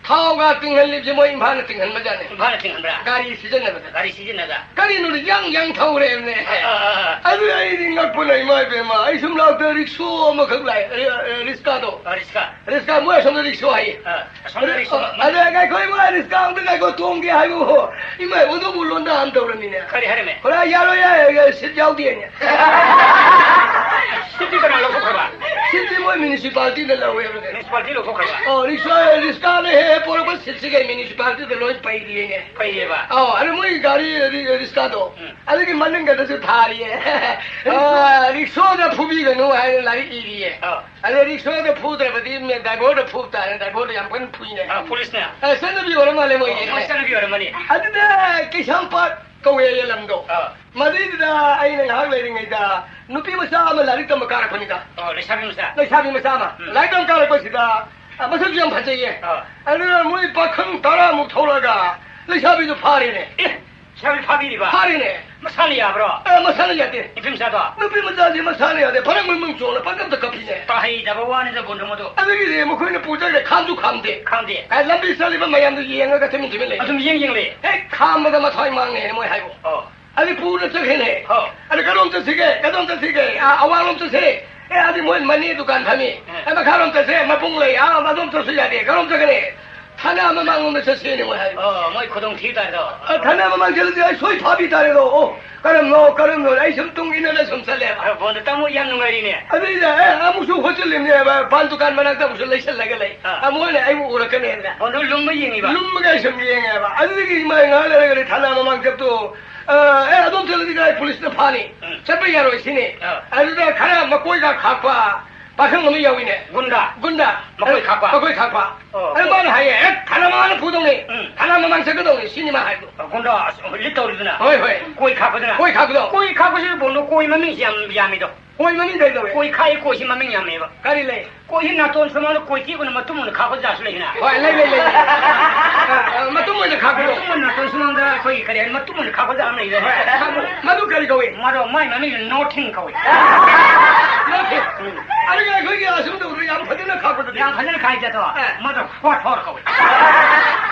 ꯊꯥꯎꯒ ꯇꯤꯡꯍꯜꯂꯤꯕꯁꯦ ꯃꯣꯏ ꯏꯝꯐꯥꯜꯅ ꯇꯤꯡꯍꯟꯕꯖꯥꯠꯅꯦ꯫ ꯏꯝꯐꯥꯜꯅ ꯇꯤꯡꯍꯟꯕ꯭ꯔꯥ? ꯒꯥꯔꯤ ꯁꯤꯖꯤꯟꯅꯕꯗ꯫ ꯒꯥꯔꯤ ꯁꯤꯖꯤꯟꯅꯕꯗ? ꯀꯔꯤꯅꯣꯅꯦ, ꯌꯥꯡ ꯌꯥꯡ ꯊꯧꯔꯦꯕꯅꯦ꯫ ꯑꯥ, ꯑꯥ, ꯑꯥ, ꯑꯥ꯫ ꯑꯗꯨ ꯑꯩꯗꯤ ꯉꯛꯄꯅ, ꯏꯃꯥ ꯏꯕꯦꯝꯃ, ꯑꯩ ꯁꯨꯝ ꯂꯥꯛꯇ ꯔꯤꯛꯁꯣ ꯑꯃꯈꯛ ꯂꯥꯛꯑꯦ, ꯔꯤ-, ꯑ, ꯔꯤꯁꯀꯥꯗꯣ꯫ ꯑꯥ, ꯔꯤꯁꯀꯥ꯫ ꯔꯤꯁꯀꯥ, ꯃꯣꯏ ꯑꯁꯣꯝꯗ ꯔꯤꯛꯁꯣ ꯍꯥꯏꯌꯦ꯫ ꯑꯥ, ꯑꯁꯣꯝꯗ ꯑꯗꯨ, ꯔꯤꯛꯁꯣ꯫ ꯑ, ꯑꯗꯨ ꯉꯥꯏꯈꯣ, ꯏꯃꯥ, ꯔꯤꯛꯁꯥ ꯑꯝꯇ ꯉꯥꯏꯈꯣ, ꯇꯣꯡꯒꯦ ꯍꯥꯏꯕꯕꯨ, ꯏꯃꯥ ꯏꯕꯣꯟꯗꯣ ꯑꯃꯨꯛ ꯂꯣꯟꯗꯥ ꯑꯃ ꯇꯧꯔꯝꯃꯤꯅꯦ꯫ ꯀꯔꯤ ꯍꯥꯏꯔꯝꯃꯦ? ꯍꯣꯔꯥ, ꯌꯥꯔꯣꯏ, ꯌꯥꯔꯣꯏ, ꯌꯥꯔꯣꯏ, ꯁꯤꯠ ꯌꯥꯎꯗꯦꯅꯦ꯫ ꯁꯤꯠꯇꯤ ꯀꯅꯥ ꯂꯧꯊꯣꯛꯈ꯭ꯔꯕ? ꯁꯤꯠꯇꯤ ꯃꯣꯏ ꯃ꯭ꯌꯨꯅꯤꯁꯤꯄꯥꯂꯤꯇꯤꯅ ꯂꯧꯋꯦꯕꯅꯦ꯫ ꯃ꯭ꯌꯨꯅꯤꯁꯤꯄꯥꯂꯤꯇꯤ ꯂꯧꯊꯣꯛꯈ꯭ꯔꯕ? ꯑꯣ, ꯔꯤꯛꯁꯥ, ꯔꯤꯛꯁꯥꯅ ꯍꯦꯛ ꯍꯦꯛ ꯄꯣꯔꯛꯄ ꯁꯤꯠꯁꯤꯒꯩ ꯃ꯭ꯌꯨꯅꯤꯁꯤꯄꯥꯂꯤꯇꯤꯗ ꯂꯣꯏ ꯄꯩꯔꯤꯌꯦꯅꯦ꯫ ꯄꯩꯌꯦꯕ? ꯑꯧ, ꯑꯗꯨ ꯃꯣꯏꯒꯤ ꯒꯥꯔꯤ, ꯔꯤ-, ꯔꯤꯛꯁꯥꯗꯣ, ꯎꯝ꯫ ꯑꯗꯨꯒꯤ ꯃꯅꯤꯡꯒꯗꯁꯨ ꯊꯥꯔꯤꯌꯦ꯫ ꯑꯥ, ꯔꯤꯛꯁꯣꯗ ꯐꯨꯕꯤꯒꯅꯨ ꯍꯥꯏꯅ ꯂꯥꯏꯔꯤꯛ ꯏꯔꯤꯌꯦ꯫ ꯑꯥ꯫ ꯑꯗ ꯔꯤꯛꯁꯣꯗ ꯐꯨꯗ꯭ꯔꯕꯗꯤ ꯃꯦ-, ꯗ꯭ꯔꯥꯏꯚꯔꯗ ꯐꯨꯕ ꯇꯥꯔꯦ, ꯗ꯭ꯔꯥꯏꯚꯔꯗ ꯌꯥꯝ ꯀꯟꯅ ꯐꯨꯏꯅꯦ꯫ ꯑꯥ, ꯄꯨꯂꯤꯁꯅ? ꯑ, ꯆꯠꯅꯕꯤ ꯑꯣꯏꯔ ꯃꯥꯜꯂꯦ ꯃꯣꯏꯒꯤ꯫ ꯑꯣ, ꯃꯣꯏ ꯆꯠꯅꯕꯤ ꯑꯣꯏꯔꯝꯃꯅꯤ꯫ ꯑꯗꯨꯗ ꯀꯩꯁꯥꯝꯄꯥꯠ ꯀꯧꯋꯦꯌꯦ ꯂꯝꯗꯣ꯫ ꯑꯥ꯫ ꯃꯗꯩꯗꯨꯗ ꯑꯩꯅ ꯉꯥꯏꯍꯥꯛ ꯂꯩꯔꯤꯉꯩꯗ ꯅꯨꯄꯤ ꯃꯆꯥ ꯑꯃ ꯂꯥꯏꯔꯤꯛ ꯇꯝꯕ ꯀꯥꯔꯛꯄꯅꯤꯗ꯫ ꯑꯣ, ꯂꯩꯁꯥꯕꯤ ꯃꯆꯥ? ꯂꯩꯁꯥꯕꯤ ꯃꯆꯥ ꯑꯃ꯫ ꯎꯝ꯫ ꯂꯥꯏꯔꯤꯛ ꯇꯝꯕ ꯀꯥꯔꯛꯄꯁꯤꯗ, ꯑ, ꯃꯁꯛꯁꯨ ꯌꯥꯝ ꯐꯖꯩꯌꯦ꯫ ꯑꯥ꯫ ꯑꯗꯨꯅ ꯃꯣꯏ ꯄꯥꯈꯪ ꯇꯔꯥꯃꯨꯛ ꯊꯣꯛꯂꯒ ꯂꯩꯁꯥꯕꯤꯗꯨ ꯐꯥꯔꯦꯅꯦ꯫ ꯑꯦ! ꯁꯥꯕꯤ ꯐꯥꯕꯤꯔꯤꯕ? ꯐꯥꯔꯤꯅꯦ꯫ ꯃꯁꯥꯅ ꯌꯥꯕ꯭ꯔꯣ? ꯑꯦ, ꯃꯁꯥꯅ ꯌꯥꯗꯦ꯫ ꯅꯨꯄꯤ ꯃꯆꯥꯗꯣ? ꯅꯨꯄꯤ ꯃꯆꯥꯗꯤ ꯃꯁꯥꯅ ꯌꯥꯗꯦ꯫ ꯐꯔꯪ ꯃꯔꯪ ꯃꯔꯪ ꯆꯣꯡꯅ ꯄꯪꯀꯞꯇ ꯀꯞꯄꯤꯅꯦ꯫ ꯇꯥꯍꯩꯗꯕ ꯋꯥꯅꯤꯗ, ꯕꯣꯟꯗꯨ ꯃꯗꯨ꯫ ꯑꯗꯨꯒꯤꯗꯤ ꯃꯈꯣꯏꯅ ꯄꯨꯖꯈ꯭ꯔꯦ, ꯈꯥꯝꯁꯨ ꯈꯥꯝꯗꯦ꯫ ꯈꯥꯝꯗꯦ꯫ ꯑꯦ, ꯂꯝꯕꯤ ꯆꯠꯂꯤꯕ ꯃꯌꯥꯝꯗꯨ ꯌꯦꯡꯉꯒ ꯇꯨꯃꯤꯟ ꯇꯨꯃꯤꯟ ꯂꯩ꯫ ꯑꯗꯨꯝ ꯌꯦꯡ ꯌꯦꯡ ꯂꯩ꯫ ꯍꯦꯛ ꯈꯥꯝꯕꯗ ꯃꯊ꯭ꯋꯥꯏ ꯃꯥꯡꯅꯦꯅ ꯃꯣꯏ ꯍꯥꯏꯕ꯫ ꯑꯣ꯫ ꯑꯗꯨ ꯄꯨꯅ ꯆꯠꯈ꯭ꯔꯦꯅꯦ꯫ ꯑꯣ꯫ ꯑꯗꯨ ꯀꯗꯣꯝ ꯆꯠꯁꯤꯒꯦ? ꯀꯗꯣꯝ ꯆꯠꯁꯤꯒꯦ? ꯑꯥ, ꯑꯋꯥꯡꯂꯣꯝ ꯆꯠꯁꯦ꯫ ꯑꯦ, ꯑꯗꯨꯗꯤ ꯃꯣꯏ ꯃꯅꯤ ꯗꯨꯀꯥꯟ ꯐꯝꯃꯤ꯫ ꯑꯦ꯫ ꯑꯦ, ꯃꯈꯥꯔꯣꯝ ꯆꯠꯁꯦ, ꯃꯄꯨꯡ ꯂꯩ, ꯑꯥ, ꯑꯗꯣꯝ ꯆꯠꯁꯨ ꯌꯥꯗꯦ, ꯀꯔꯣꯝ ꯆꯠꯀꯅꯤ? ꯊꯥꯅ ꯃꯃꯥꯡꯂꯣꯝꯗ ꯆꯠꯁꯦꯅꯦ ꯃꯣꯏ ꯍꯥꯏ꯫ ꯑꯣ, ꯃꯣꯏ ꯈꯨꯗꯣꯡ ꯊꯤ ꯇꯥꯔꯦꯗꯣ꯫ ꯑ, ꯊꯥꯅ ꯃꯃꯥꯡ ꯆꯠꯂꯗꯤ ꯑꯩ ꯁꯣꯏ ꯐꯥꯕꯤ ꯇꯥꯔꯦꯗꯣ꯫ ꯑꯣ, ꯀꯔꯝꯅꯣ, ꯀꯔꯝꯅꯣ? ꯑꯩ ꯁꯨꯝ ꯇꯨꯡ ꯏꯟꯅꯔ ꯁꯨꯝ ꯆꯠꯂꯦꯕ꯫ ꯑ, ꯕꯣꯟꯗꯣ ꯇꯥꯃꯣ ꯌꯥꯝ ꯅꯨꯡꯉꯥꯏꯔꯤꯅꯦ꯫ ꯑꯗꯨꯏꯗ, ꯑꯦ, ꯑꯃꯨꯛꯁꯨ ꯍꯣꯠꯆꯤꯜꯂꯤꯕꯅꯦꯕ, ꯄꯥꯟ ꯗꯨꯀꯥꯟ ꯃꯅꯥꯛꯇ ꯑꯃꯨꯛꯁꯨ ꯂꯩꯁꯜꯂꯒ ꯂꯩ꯫ ꯑꯥ꯫ ꯑꯃꯨꯛ ꯍꯣꯏꯅ ꯑꯩꯕꯨ ꯎꯔꯛꯀꯅꯦꯅ꯫ ꯕꯣꯟꯗꯣ ꯂꯨꯝꯕ ꯌꯦꯡꯉꯤꯕ? ꯂꯨꯝꯕꯒ ꯑꯩ ꯁꯨꯝ ꯌꯦꯡꯉꯦꯕ꯫ ꯑꯗꯨꯗꯒꯤ ꯏꯃꯥ ꯉꯥꯏꯍꯥꯛ ꯂꯩꯔꯒꯗꯤ ꯊꯥꯅ ꯃꯃꯥꯡ ꯆꯠꯇꯣ, ꯑ, ꯑꯦ, ꯑꯗꯣꯝ ꯆꯠꯂꯗꯤ ꯀꯥꯏ ꯄꯨꯂꯤꯁꯅ ꯐꯥꯅꯤ? ꯎꯝ꯫ ꯆꯠꯄ ꯌꯥꯔꯣꯏ ꯁꯤꯅꯤ꯫ ꯑꯥ꯫ ꯑꯗꯨꯗ ꯈꯔ ꯃꯀꯣꯏꯒ ꯈꯥꯛꯄ ꯄꯥꯈꯪ ꯑꯃ ꯌꯥꯎꯏꯅꯦ꯫ ꯒꯨꯟꯗꯥ? ꯒꯨꯟꯗꯥ꯫ ꯃꯀꯣꯏ ꯈꯥꯛꯄ? ꯃꯀꯣꯏ ꯈꯥꯛꯄ꯫ ꯑꯣ꯫ ꯑꯗꯨ ꯃꯥꯅ ꯍꯥꯏꯌꯦ, "ꯑꯦ, ꯊꯥꯅ ꯃꯃꯥꯡꯗ ꯐꯨꯗꯧꯅꯤ꯫ ꯎꯝ꯫ ꯊꯥꯅ ꯃꯃꯥꯡ ꯆꯠꯀꯗꯧꯅꯤ," ꯁꯤꯅꯤ ꯃꯥ ꯍꯥꯏꯕꯗꯣ꯫ ꯑ, ꯒꯨꯟꯗꯥ, ꯑꯁ, ꯂꯤꯠ ꯇꯧꯔꯤꯗꯨꯅ꯫ ꯍꯣꯏ, ꯍꯣꯏ꯫ ꯀꯣꯏ ꯈꯥꯛꯄꯗꯨꯅ꯫ ꯀꯣꯏ ꯈꯥꯛꯄꯗꯣ꯫ ꯀꯣꯏ ꯈꯥꯛꯄꯁꯤ ꯕꯣꯟꯗꯣ ꯀꯣꯏ ꯃꯃꯤꯡꯁꯤ ꯌꯥꯝ ꯌꯥꯝꯃꯤꯗꯣ꯫ ꯀꯣꯏ ꯃꯃꯤꯡ ꯀꯩ ꯀꯧꯏ? ꯀꯣꯏ ꯈꯥꯛꯏ ꯀꯣꯏꯁꯤ ꯃꯃꯤꯡ ꯌꯥꯝꯃꯦꯕ꯫ ꯀꯔꯤ ꯂꯩ? ꯀꯣꯏꯁꯤ ꯅꯥꯇꯣꯟ ꯁꯨꯃꯥꯡꯗ ꯀꯣꯏ ꯇꯦꯛꯄꯅ ꯃꯇꯨꯝ ꯑꯣꯏꯅ ꯈꯥꯛꯄ ꯖꯥꯠꯁꯨ ꯂꯩꯗꯅ꯫ ꯍꯣꯏ, ꯂꯩ, ꯂꯩ, ꯂꯩ, ꯂꯩ꯫ ꯑ, ꯑ, ꯃꯇꯨꯝ ꯑꯣꯏꯅ ꯈꯥꯛꯄꯗꯣ꯫ ꯃꯇꯨꯝ ꯑꯣꯏꯅ ꯅꯥꯇꯣꯟ ꯁꯨꯃꯥꯡꯗ ꯑꯩꯈꯣꯏꯒꯤ ꯀꯔꯤ ꯍꯥꯏꯅꯤ, ꯃꯇꯨꯝ ꯑꯣꯏꯅ ꯈꯥꯛꯄ ꯖꯥꯠ ꯑꯃ ꯂꯩꯗꯅ꯫ ꯍꯣꯏ, ꯈꯥꯛꯄ꯫ ꯃꯗꯨ ꯀꯔꯤ ꯀꯧꯏ? ꯃꯗꯣ ꯃꯥꯏ ꯃꯃꯤꯡ ꯅꯣꯊꯤꯡ ꯀꯧꯏ꯫ ꯅꯣꯊꯤꯡ꯫ ꯎꯝ꯫ ꯑꯗꯨꯒ ꯑꯩꯈꯣꯏꯒꯤ ꯑꯁꯨꯝ ꯇꯧꯕꯗ ꯌꯥꯝ ꯐꯖꯅ ꯈꯥꯛꯄꯗꯨꯗꯤ? ꯌꯥꯝ ꯐꯖꯅ ꯈꯥꯛꯏ ꯖꯥꯠꯇꯣ꯫ ꯑ꯫ ꯃꯗꯣ ꯍꯣꯠ ꯍꯣꯠ ꯀꯧꯏ꯫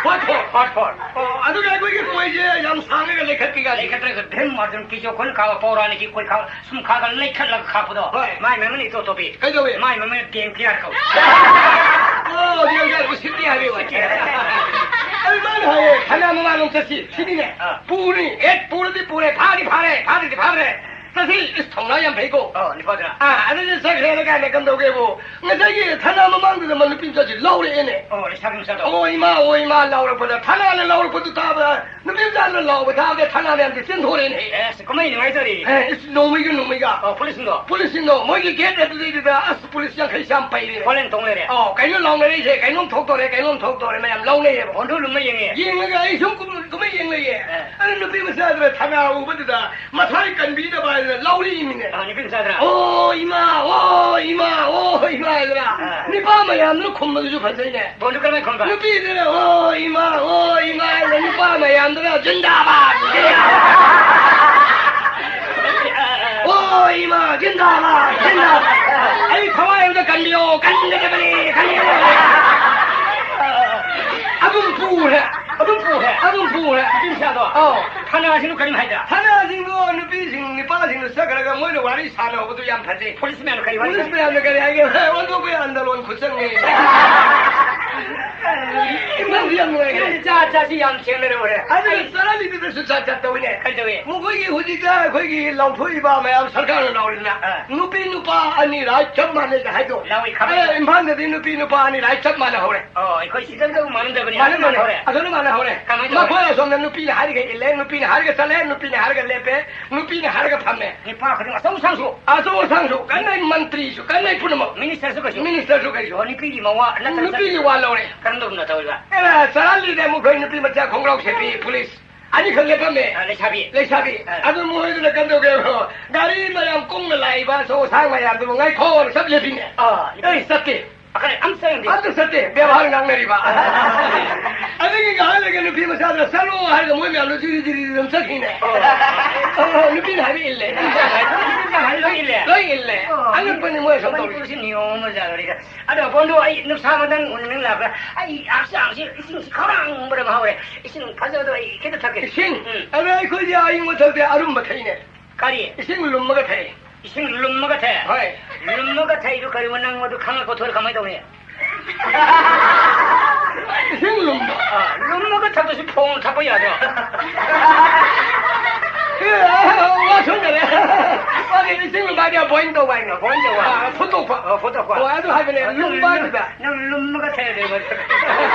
ꯍꯣꯠ ꯍꯣꯠ꯫ ꯍꯣꯠ ꯍꯣꯠ꯫ ꯑꯣ, ꯑꯗꯨꯒ ꯑꯩꯈꯣꯏꯒꯤ ꯀꯣꯏꯁꯦ ꯌꯥꯝ ꯁꯥꯡꯉꯒ ꯂꯩꯈꯠꯄꯤꯒ꯫ ꯂꯩꯈꯠꯇ꯭ꯔꯒ ꯙꯤꯝ ꯑꯗꯨꯝ ꯀꯤꯖꯣ ꯈꯨꯟ ꯈꯥꯕ ꯄꯧꯔꯥꯅꯤꯀꯤ ꯀꯣꯏ ꯈꯥꯕ ꯁꯨꯝ ꯈꯥꯒ ꯂꯩꯈꯠꯂꯒ ꯈꯥꯛꯄꯗꯣ꯫ ꯍꯣꯏ꯫ ꯃꯥꯏ ꯃꯃꯤꯡ ꯏꯇꯣꯞ ꯇꯣꯞꯄꯤ꯫ ꯀꯩꯗꯧꯏ? ꯃꯥꯏ ꯃꯃꯤꯡ ꯗꯦꯡ ꯀꯤꯌꯥꯔ ꯀꯧꯏ꯫ ꯑꯣ, ꯗꯦꯡ ꯀꯤꯌꯥꯔ ꯎꯁꯤꯠꯇꯦ ꯍꯥꯏꯕꯩ ꯋꯥꯅꯤ꯫ ꯑꯩ ꯃꯥꯅ ꯍꯥꯏꯌꯦ, ꯊꯥꯅ ꯃꯃꯥꯡꯂꯣꯝ ꯆꯠꯁꯤ꯫ ꯁꯤꯅꯤꯅꯦ꯫ ꯑꯥ꯫ ꯄꯨꯅꯤ꯫ ꯑꯦ, ꯄꯨꯔꯗꯤ ꯄꯨꯔꯦ, ꯐꯥꯗꯤ ꯐꯥꯔꯦ, ꯐꯥꯗꯤ ꯐꯥꯔꯦ꯫ ꯆꯠꯁꯤ꯫ ꯏꯁ, ꯊꯧꯅꯥ ꯌꯥꯝ ꯐꯩꯀꯣ꯫ ꯑꯣ, ꯅꯤꯄꯥꯗꯨꯅ꯫ ꯑꯥ, ꯑꯗꯨꯗꯤ ꯆꯠꯈ꯭ꯔꯦꯅ ꯀꯥꯏꯅ ꯀꯝꯗꯧꯒꯦꯕꯨ? ꯉꯁꯥꯏꯒꯤ ꯊꯥꯅ ꯃꯃꯥꯡꯗꯨꯗ ꯃ-, ꯅꯨꯄꯤ ꯃꯆꯥꯁꯤ ꯂꯧꯔꯛꯑꯦꯅꯦ꯫ ꯑꯣ, ꯂꯩꯁꯥꯕꯤ ꯃꯆꯥꯗꯣ꯫ ꯑꯣ, ꯏꯃꯥ, ꯑꯣ, ꯏꯃꯥ ꯂꯥꯎꯔꯛꯄꯗ, ꯊꯥꯅꯅ ꯂꯥꯎꯔꯛꯄꯗꯨ ꯇꯥꯕꯗ, ꯅꯨꯄꯤ ꯃꯆꯥꯗꯨꯅ ꯂꯥꯎꯕ ꯇꯥꯕꯗ ꯊꯥꯅ ꯃꯌꯥꯝꯁꯦ ꯆꯦꯟꯊꯣꯔꯛꯑꯦꯅꯦ꯫ ꯑꯦꯁ, ꯀꯨꯝꯍꯩ ꯅꯨꯡꯉꯥꯏꯗꯣꯔꯤ꯫ ꯑꯦ, ꯏꯁ, ꯅꯣꯡꯃꯩꯒ ꯅꯣꯡꯃꯩꯒ꯫ ꯑꯣ, ꯄꯨꯂꯤꯁꯁꯤꯡꯗꯣ? ꯄꯨꯂꯤꯁꯁꯤꯡꯗꯣ, ꯃꯣꯏꯒꯤ ꯒꯦꯠ ꯑꯗꯨꯗꯩꯗꯨꯗ, ꯑꯁ, ꯄꯨꯂꯤꯁ ꯌꯥꯡꯈꯩ ꯆꯥꯝ ꯄꯩꯔꯦ꯫ ꯍꯣꯂꯦꯟ ꯇꯣꯡ ꯂꯩꯔꯦ꯫ ꯑꯣ, ꯀꯩꯅꯣ ꯂꯥꯎꯅꯔꯛꯏꯁꯦ, "ꯀꯩꯅꯣꯝ ꯊꯣꯛꯇꯣꯔꯦ, ꯀꯩꯅꯣꯝ ꯊꯣꯛꯇꯣꯔꯦ" ꯃꯌꯥꯝ ꯂꯥꯎꯅꯩꯌꯦꯕ꯫ ꯕꯣꯟꯗꯨ ꯂꯨꯝꯃ ꯌꯦꯡꯉꯦ꯫ ꯌꯦꯡꯉꯒ ꯑꯩ ꯁꯨꯝ ꯀꯨꯝ-, ꯀꯨꯝꯍꯩ ꯌꯦꯡ ꯂꯩꯌꯦ꯫ ꯑꯦ꯫ ꯑꯗꯨ ꯅꯨꯄꯤ ꯃꯆꯥꯗꯨꯅ ꯊꯥꯅ ꯎꯕꯗꯨꯗ ꯃꯊ꯭ꯋꯥꯏ ꯀꯟꯕꯤꯅꯕ ꯍꯥꯏꯗꯅ ꯂꯥꯎꯔꯛꯏꯃꯤꯅꯦ꯫ ꯑ, ꯅꯨꯄꯤ ꯃꯆꯥꯗꯨꯅ? "ꯑꯣ, ꯏꯃꯥ, ꯑꯣ, ꯏꯃꯥ, ꯑꯣ, ꯏꯃꯥ" ꯍꯥꯏꯗꯅ꯫ ꯑ꯫ ꯅꯨꯄꯥ ꯃꯌꯥꯝꯗꯨꯅ ꯈꯨꯝꯕꯗꯨꯁꯨ ꯐꯖꯩꯅꯦ꯫ ꯕꯣꯟꯗꯨ ꯀꯔꯝꯍꯥꯏꯅ ꯈꯨꯝꯕ? ꯅꯨꯄꯤꯗꯨꯅ, "ꯑꯣ, ꯏꯃꯥ, ꯑꯣ, ꯏꯃꯥ" ꯍꯥꯏꯗꯅ ꯅꯨꯄꯥ ꯃꯌꯥꯝꯗꯨꯅ "ꯖꯤꯟꯗꯥꯕꯥꯗ, ꯖꯤꯟꯗꯥꯕꯥꯗ꯫ ꯑꯣ, ꯏꯃꯥ, ꯖꯤꯟꯗꯥꯕꯥꯗ, ꯖꯤꯟꯗꯥꯕꯥꯗ꯫ ꯑꯩ ꯊꯋꯥꯏ ꯑꯝꯇ ꯀꯟꯕꯤꯌꯣ, ꯀꯟꯒꯗꯕꯅꯤ, ꯀꯟꯒꯗꯕꯅꯤ"꯫ ꯑꯗꯨꯝ ꯄꯨꯈ꯭ꯔꯦ, ꯑꯗꯨꯝ ꯄꯨꯈ꯭ꯔꯦ, ꯑꯗꯨꯝ ꯄꯨꯈ꯭ꯔꯦ꯫ ꯅꯨꯄꯤ ꯃꯆꯥꯗꯣ? ꯑꯧ꯫ ꯊꯥꯅꯁꯤꯡꯗꯨ ꯀꯔꯤꯝ ꯍꯥꯏꯗ? ꯊꯥꯅꯁꯤꯡꯗꯣ ꯅꯨꯄꯤꯁꯤꯡ, ꯅꯨꯄꯥꯁꯤꯡꯗꯣ ꯆꯠꯈ꯭ꯔꯒ ꯃꯣꯏꯅ ꯋꯥꯔꯤ ꯁꯥꯟꯅꯍꯧꯕꯗꯨ ꯌꯥꯝ ꯐꯖꯩ꯫ ꯄꯨꯂꯤꯁ ꯃꯌꯥꯝꯅ ꯀꯔꯤ ꯋꯥꯔꯤ ꯄꯨꯂꯤꯁ ꯁꯥꯟꯅꯩ? ꯃꯌꯥꯝꯅ ꯀꯔꯤ ꯍꯥꯏꯒꯦ? ꯑꯣꯟꯊꯣꯛꯄ ꯑꯟꯗꯂꯣꯟ ꯈꯨꯠꯆꯪꯅꯤ꯫ ꯅꯪꯗꯤ ꯌꯥꯝ ꯅꯨꯡꯉꯥꯏꯈ꯭ꯔꯦ꯫ ꯆꯥ ꯆꯥꯁꯤ ꯌꯥꯝ ꯊꯦꯡꯅꯔꯦ꯫ ꯑꯗꯨꯅ ꯆꯔꯥꯂꯤꯗꯨꯗꯁꯨ ꯆꯥ ꯆꯥ ꯇꯧꯋꯤꯅꯦ꯫ ꯀꯩꯗꯧꯋꯤ? ꯃꯈꯣꯏꯒꯤ ꯍꯧꯖꯤꯛꯇ ꯑꯩꯈꯣꯏꯒꯤ ꯂꯥꯎꯊꯣꯛꯏꯕ ꯃꯌꯥꯝ ꯁꯔꯀꯥꯔꯅ ꯂꯥꯎꯔꯤꯗꯅ, ꯑꯥ꯫ ꯅꯨꯄꯤ ꯅꯨꯄꯥ ꯑꯅꯤ ꯔꯥꯏꯠ ꯆꯞ ꯃꯥꯟꯅꯩ ꯍꯥꯏꯗꯣ꯫ ꯂꯥꯎꯏ, ꯈꯪꯉꯤ꯫ ꯑꯦ, ꯏꯝꯐꯥꯜꯗꯗꯤ ꯅꯨꯄꯤ ꯅꯨꯄꯥ ꯑꯅꯤ ꯔꯥꯏꯠ ꯆꯞ ꯃꯥꯟꯅꯍꯧꯔꯦ꯫ ꯑꯣ, ꯑꯩꯈꯣꯏ ꯁꯤꯗ ꯃꯥꯟꯅꯗꯕꯅꯤ, ꯃꯥꯟꯅꯗꯕꯅꯤ꯫ ꯑꯗꯨꯝ ꯃꯥꯟꯅꯍꯧꯔꯦ꯫ ꯑꯗꯨꯅ ꯃꯥꯟꯅꯍꯧꯔꯦ꯫ ꯀꯃꯥꯏꯅ ꯇꯧꯔꯦ? ꯃꯈꯣꯏ ꯑꯁꯣꯝꯗ ꯅꯨꯄꯤꯅ ꯍꯥꯏꯔꯤꯒꯩ ꯏꯜꯂꯦ, ꯅꯨꯄꯤꯅ ꯍꯥꯏꯔꯒ ꯆꯠꯂꯦ, ꯅꯨꯄꯤꯅ ꯍꯥꯏꯔꯒ ꯂꯦꯞꯄꯦ, ꯅꯨꯄꯤꯅ ꯍꯥꯏꯔꯒ ꯐꯝꯃꯦ꯫ ꯅꯨꯄꯥ ꯈꯨꯗꯤꯡ ꯑꯆꯧ ꯑꯁꯥꯡꯁꯨ꯫ ꯑꯆꯧ ꯑꯁꯥꯡꯁꯨ, ꯀꯟꯅꯩ ꯃꯟꯇ꯭ꯔꯤꯁꯨ, ꯀꯟꯅꯩ ꯄꯨꯝꯅꯃꯛ꯫ ꯃꯤꯅꯤꯁꯇꯔꯁꯨ ꯀꯩꯁꯨ꯫ ꯃꯤꯅꯤꯁꯇꯔꯁꯨ ꯀꯩꯁꯨ꯫ ꯑꯣ, ꯅꯨꯄꯤꯒꯤ ꯃꯋꯥ ꯅꯠꯇ꯭ꯔꯒ ꯅꯨꯄꯤꯒꯤ ꯋꯥ ꯂꯧꯔꯦ꯫ ꯀꯔꯝ ꯇꯧꯗꯅ ꯇꯧꯔꯤꯕ? ꯑꯦ, ꯆꯔꯥꯂꯤꯗ ꯑꯃꯨꯛ ꯑꯩꯈꯣꯏ ꯅꯨꯄꯤ ꯃꯆꯥ ꯈꯣꯡꯒ꯭ꯔꯥꯎ ꯁꯦꯠꯄꯤ ꯄꯨꯂꯤꯁ ꯑꯅꯤꯈꯛ ꯂꯦꯞꯄꯝꯃꯦ꯫ ꯑ, ꯂꯩꯁꯥꯕꯤ꯫ ꯂꯩꯁꯥꯕꯤ꯫ ꯑ꯫ ꯑꯗꯨ ꯃꯣꯏꯗꯨꯅ ꯀꯝꯗꯧꯒꯦ? ꯒꯥꯔꯤ ꯃꯌꯥꯝ ꯀꯨꯡꯅ ꯂꯥꯛꯏꯕ ꯑꯆꯧ ꯑꯁꯥꯡ ꯃꯌꯥꯝꯗꯨꯕꯨ ꯉꯥꯏꯈꯣ ꯁꯠ ꯂꯦꯞꯄꯤꯅꯦ꯫ ꯑ, ꯑꯩ ꯆꯠꯇꯦ꯫ ꯑꯩꯈꯣꯏ ꯑꯝꯇ ꯌꯦꯡꯗꯦ꯫ ꯑꯝꯇ ꯆꯠꯇꯦ꯫ ꯕꯦꯕꯥꯔ ꯉꯥꯡꯅꯔꯤꯕ꯫ ꯑꯗꯒꯤ ꯉꯥꯏꯍꯥꯛ ꯂꯩꯔꯒ ꯅꯨꯄꯤ ꯃꯆꯥꯗꯨꯅ "ꯆꯠꯂꯣ" ꯍꯥꯏꯔꯒ ꯃꯣꯏ ꯃꯌꯥꯝꯗꯣ ꯖꯤꯔꯤ ꯖꯤꯔꯤ ꯑꯗꯨꯝ ꯆꯠꯈꯤꯅꯦ꯫ ꯑ꯫ ꯑ, ꯅꯨꯄꯤꯅ ꯍꯥꯏꯕ ꯏꯜꯂꯦ꯫ ꯅꯨꯄꯤꯅ ꯍꯥꯏꯕ ꯂꯣꯏ ꯏꯜꯂꯦ꯫ ꯂꯣꯏ ꯏꯜꯂꯦ꯫ ꯑ꯫ ꯑꯉꯛꯄꯅꯤ ꯃꯣꯏ ꯑꯁꯨꯝ ꯇꯧꯔꯤꯁꯦ꯫ ꯃꯅꯤꯄꯨꯔꯁꯤ ꯅꯤꯌꯣꯝ ꯑꯃ ꯖꯥꯠ ꯑꯣꯏꯔꯦ꯫ ꯑꯗꯣ ꯕꯣꯟꯗꯣ ꯑꯩ ꯅꯨꯡꯁꯥ ꯃꯇꯪ ꯎꯅꯤꯡ ꯂꯥꯛꯄ꯭ꯔꯥ? ꯑꯩ ꯍꯛꯆꯥꯡꯁꯤ ꯏꯁꯤꯡꯁꯤ ꯈꯧꯔꯥꯡꯕꯗ ꯍꯧꯔꯦ꯫ ꯏꯁꯤꯡ ꯐꯖꯕꯗꯣ ꯑꯩ ꯈꯤꯇ ꯊꯛꯀꯦ꯫ ꯏꯁꯤꯡ? ꯎꯝ꯫ ꯑꯗꯣ ꯑꯩꯈꯣꯏꯗꯤ ꯑꯏꯪꯕ ꯊꯛꯇꯦ, ꯑꯔꯨꯝꯕ ꯊꯛꯏꯅꯦ꯫ ꯀꯔꯤ? ꯏꯁꯤꯡ ꯂꯨꯝꯃꯒ ꯊꯛꯏ꯫ ꯏꯁꯤꯡ ꯂꯨꯝꯃꯒ ꯊꯛꯑꯦ? ꯍꯣꯏ꯫ ꯂꯨꯝꯃꯒ ꯊꯛꯏꯗꯨ ꯀꯔꯤꯅꯣ? ꯅꯪ ꯑꯗꯨ ꯈꯪꯉꯛꯄ ꯊꯣꯛꯑꯦ ꯀꯃꯥꯏꯅ ꯇꯧꯅꯤ? ꯏꯁꯤꯡ ꯂꯨꯝꯕ? ꯑꯥ, ꯂꯨꯝꯃꯒ ꯊꯛꯄꯁꯨ ꯐꯣꯡꯅ ꯊꯛꯄ ꯌꯥꯗ꯭ꯔꯣ? ꯑꯦ, ꯋꯥ ꯁꯣꯟꯅꯔꯦ꯫ ꯃꯥꯒꯤ ꯏꯁꯤꯡ ꯂꯨꯝꯕ ꯍꯥꯏꯗꯤ ꯕꯣꯏꯜ ꯇꯧꯕ ꯍꯥꯏꯅ꯫ ꯕꯣꯏꯜ ꯇꯧꯕ? ꯑꯥ, ꯐꯨꯠꯇꯣꯛꯄ꯫ ꯑꯣ, ꯐꯨꯠꯇꯣꯛꯄ꯫ ꯑꯣ, ꯑꯗꯨ ꯍꯥꯏꯕꯅꯦ, ꯑꯣ, ꯂꯨꯝꯕ ꯅꯪ, ꯍꯥꯏꯗꯨꯗ꯫ ꯅꯪ ꯂꯨꯝꯃꯒ ꯊꯛꯑꯦ꯫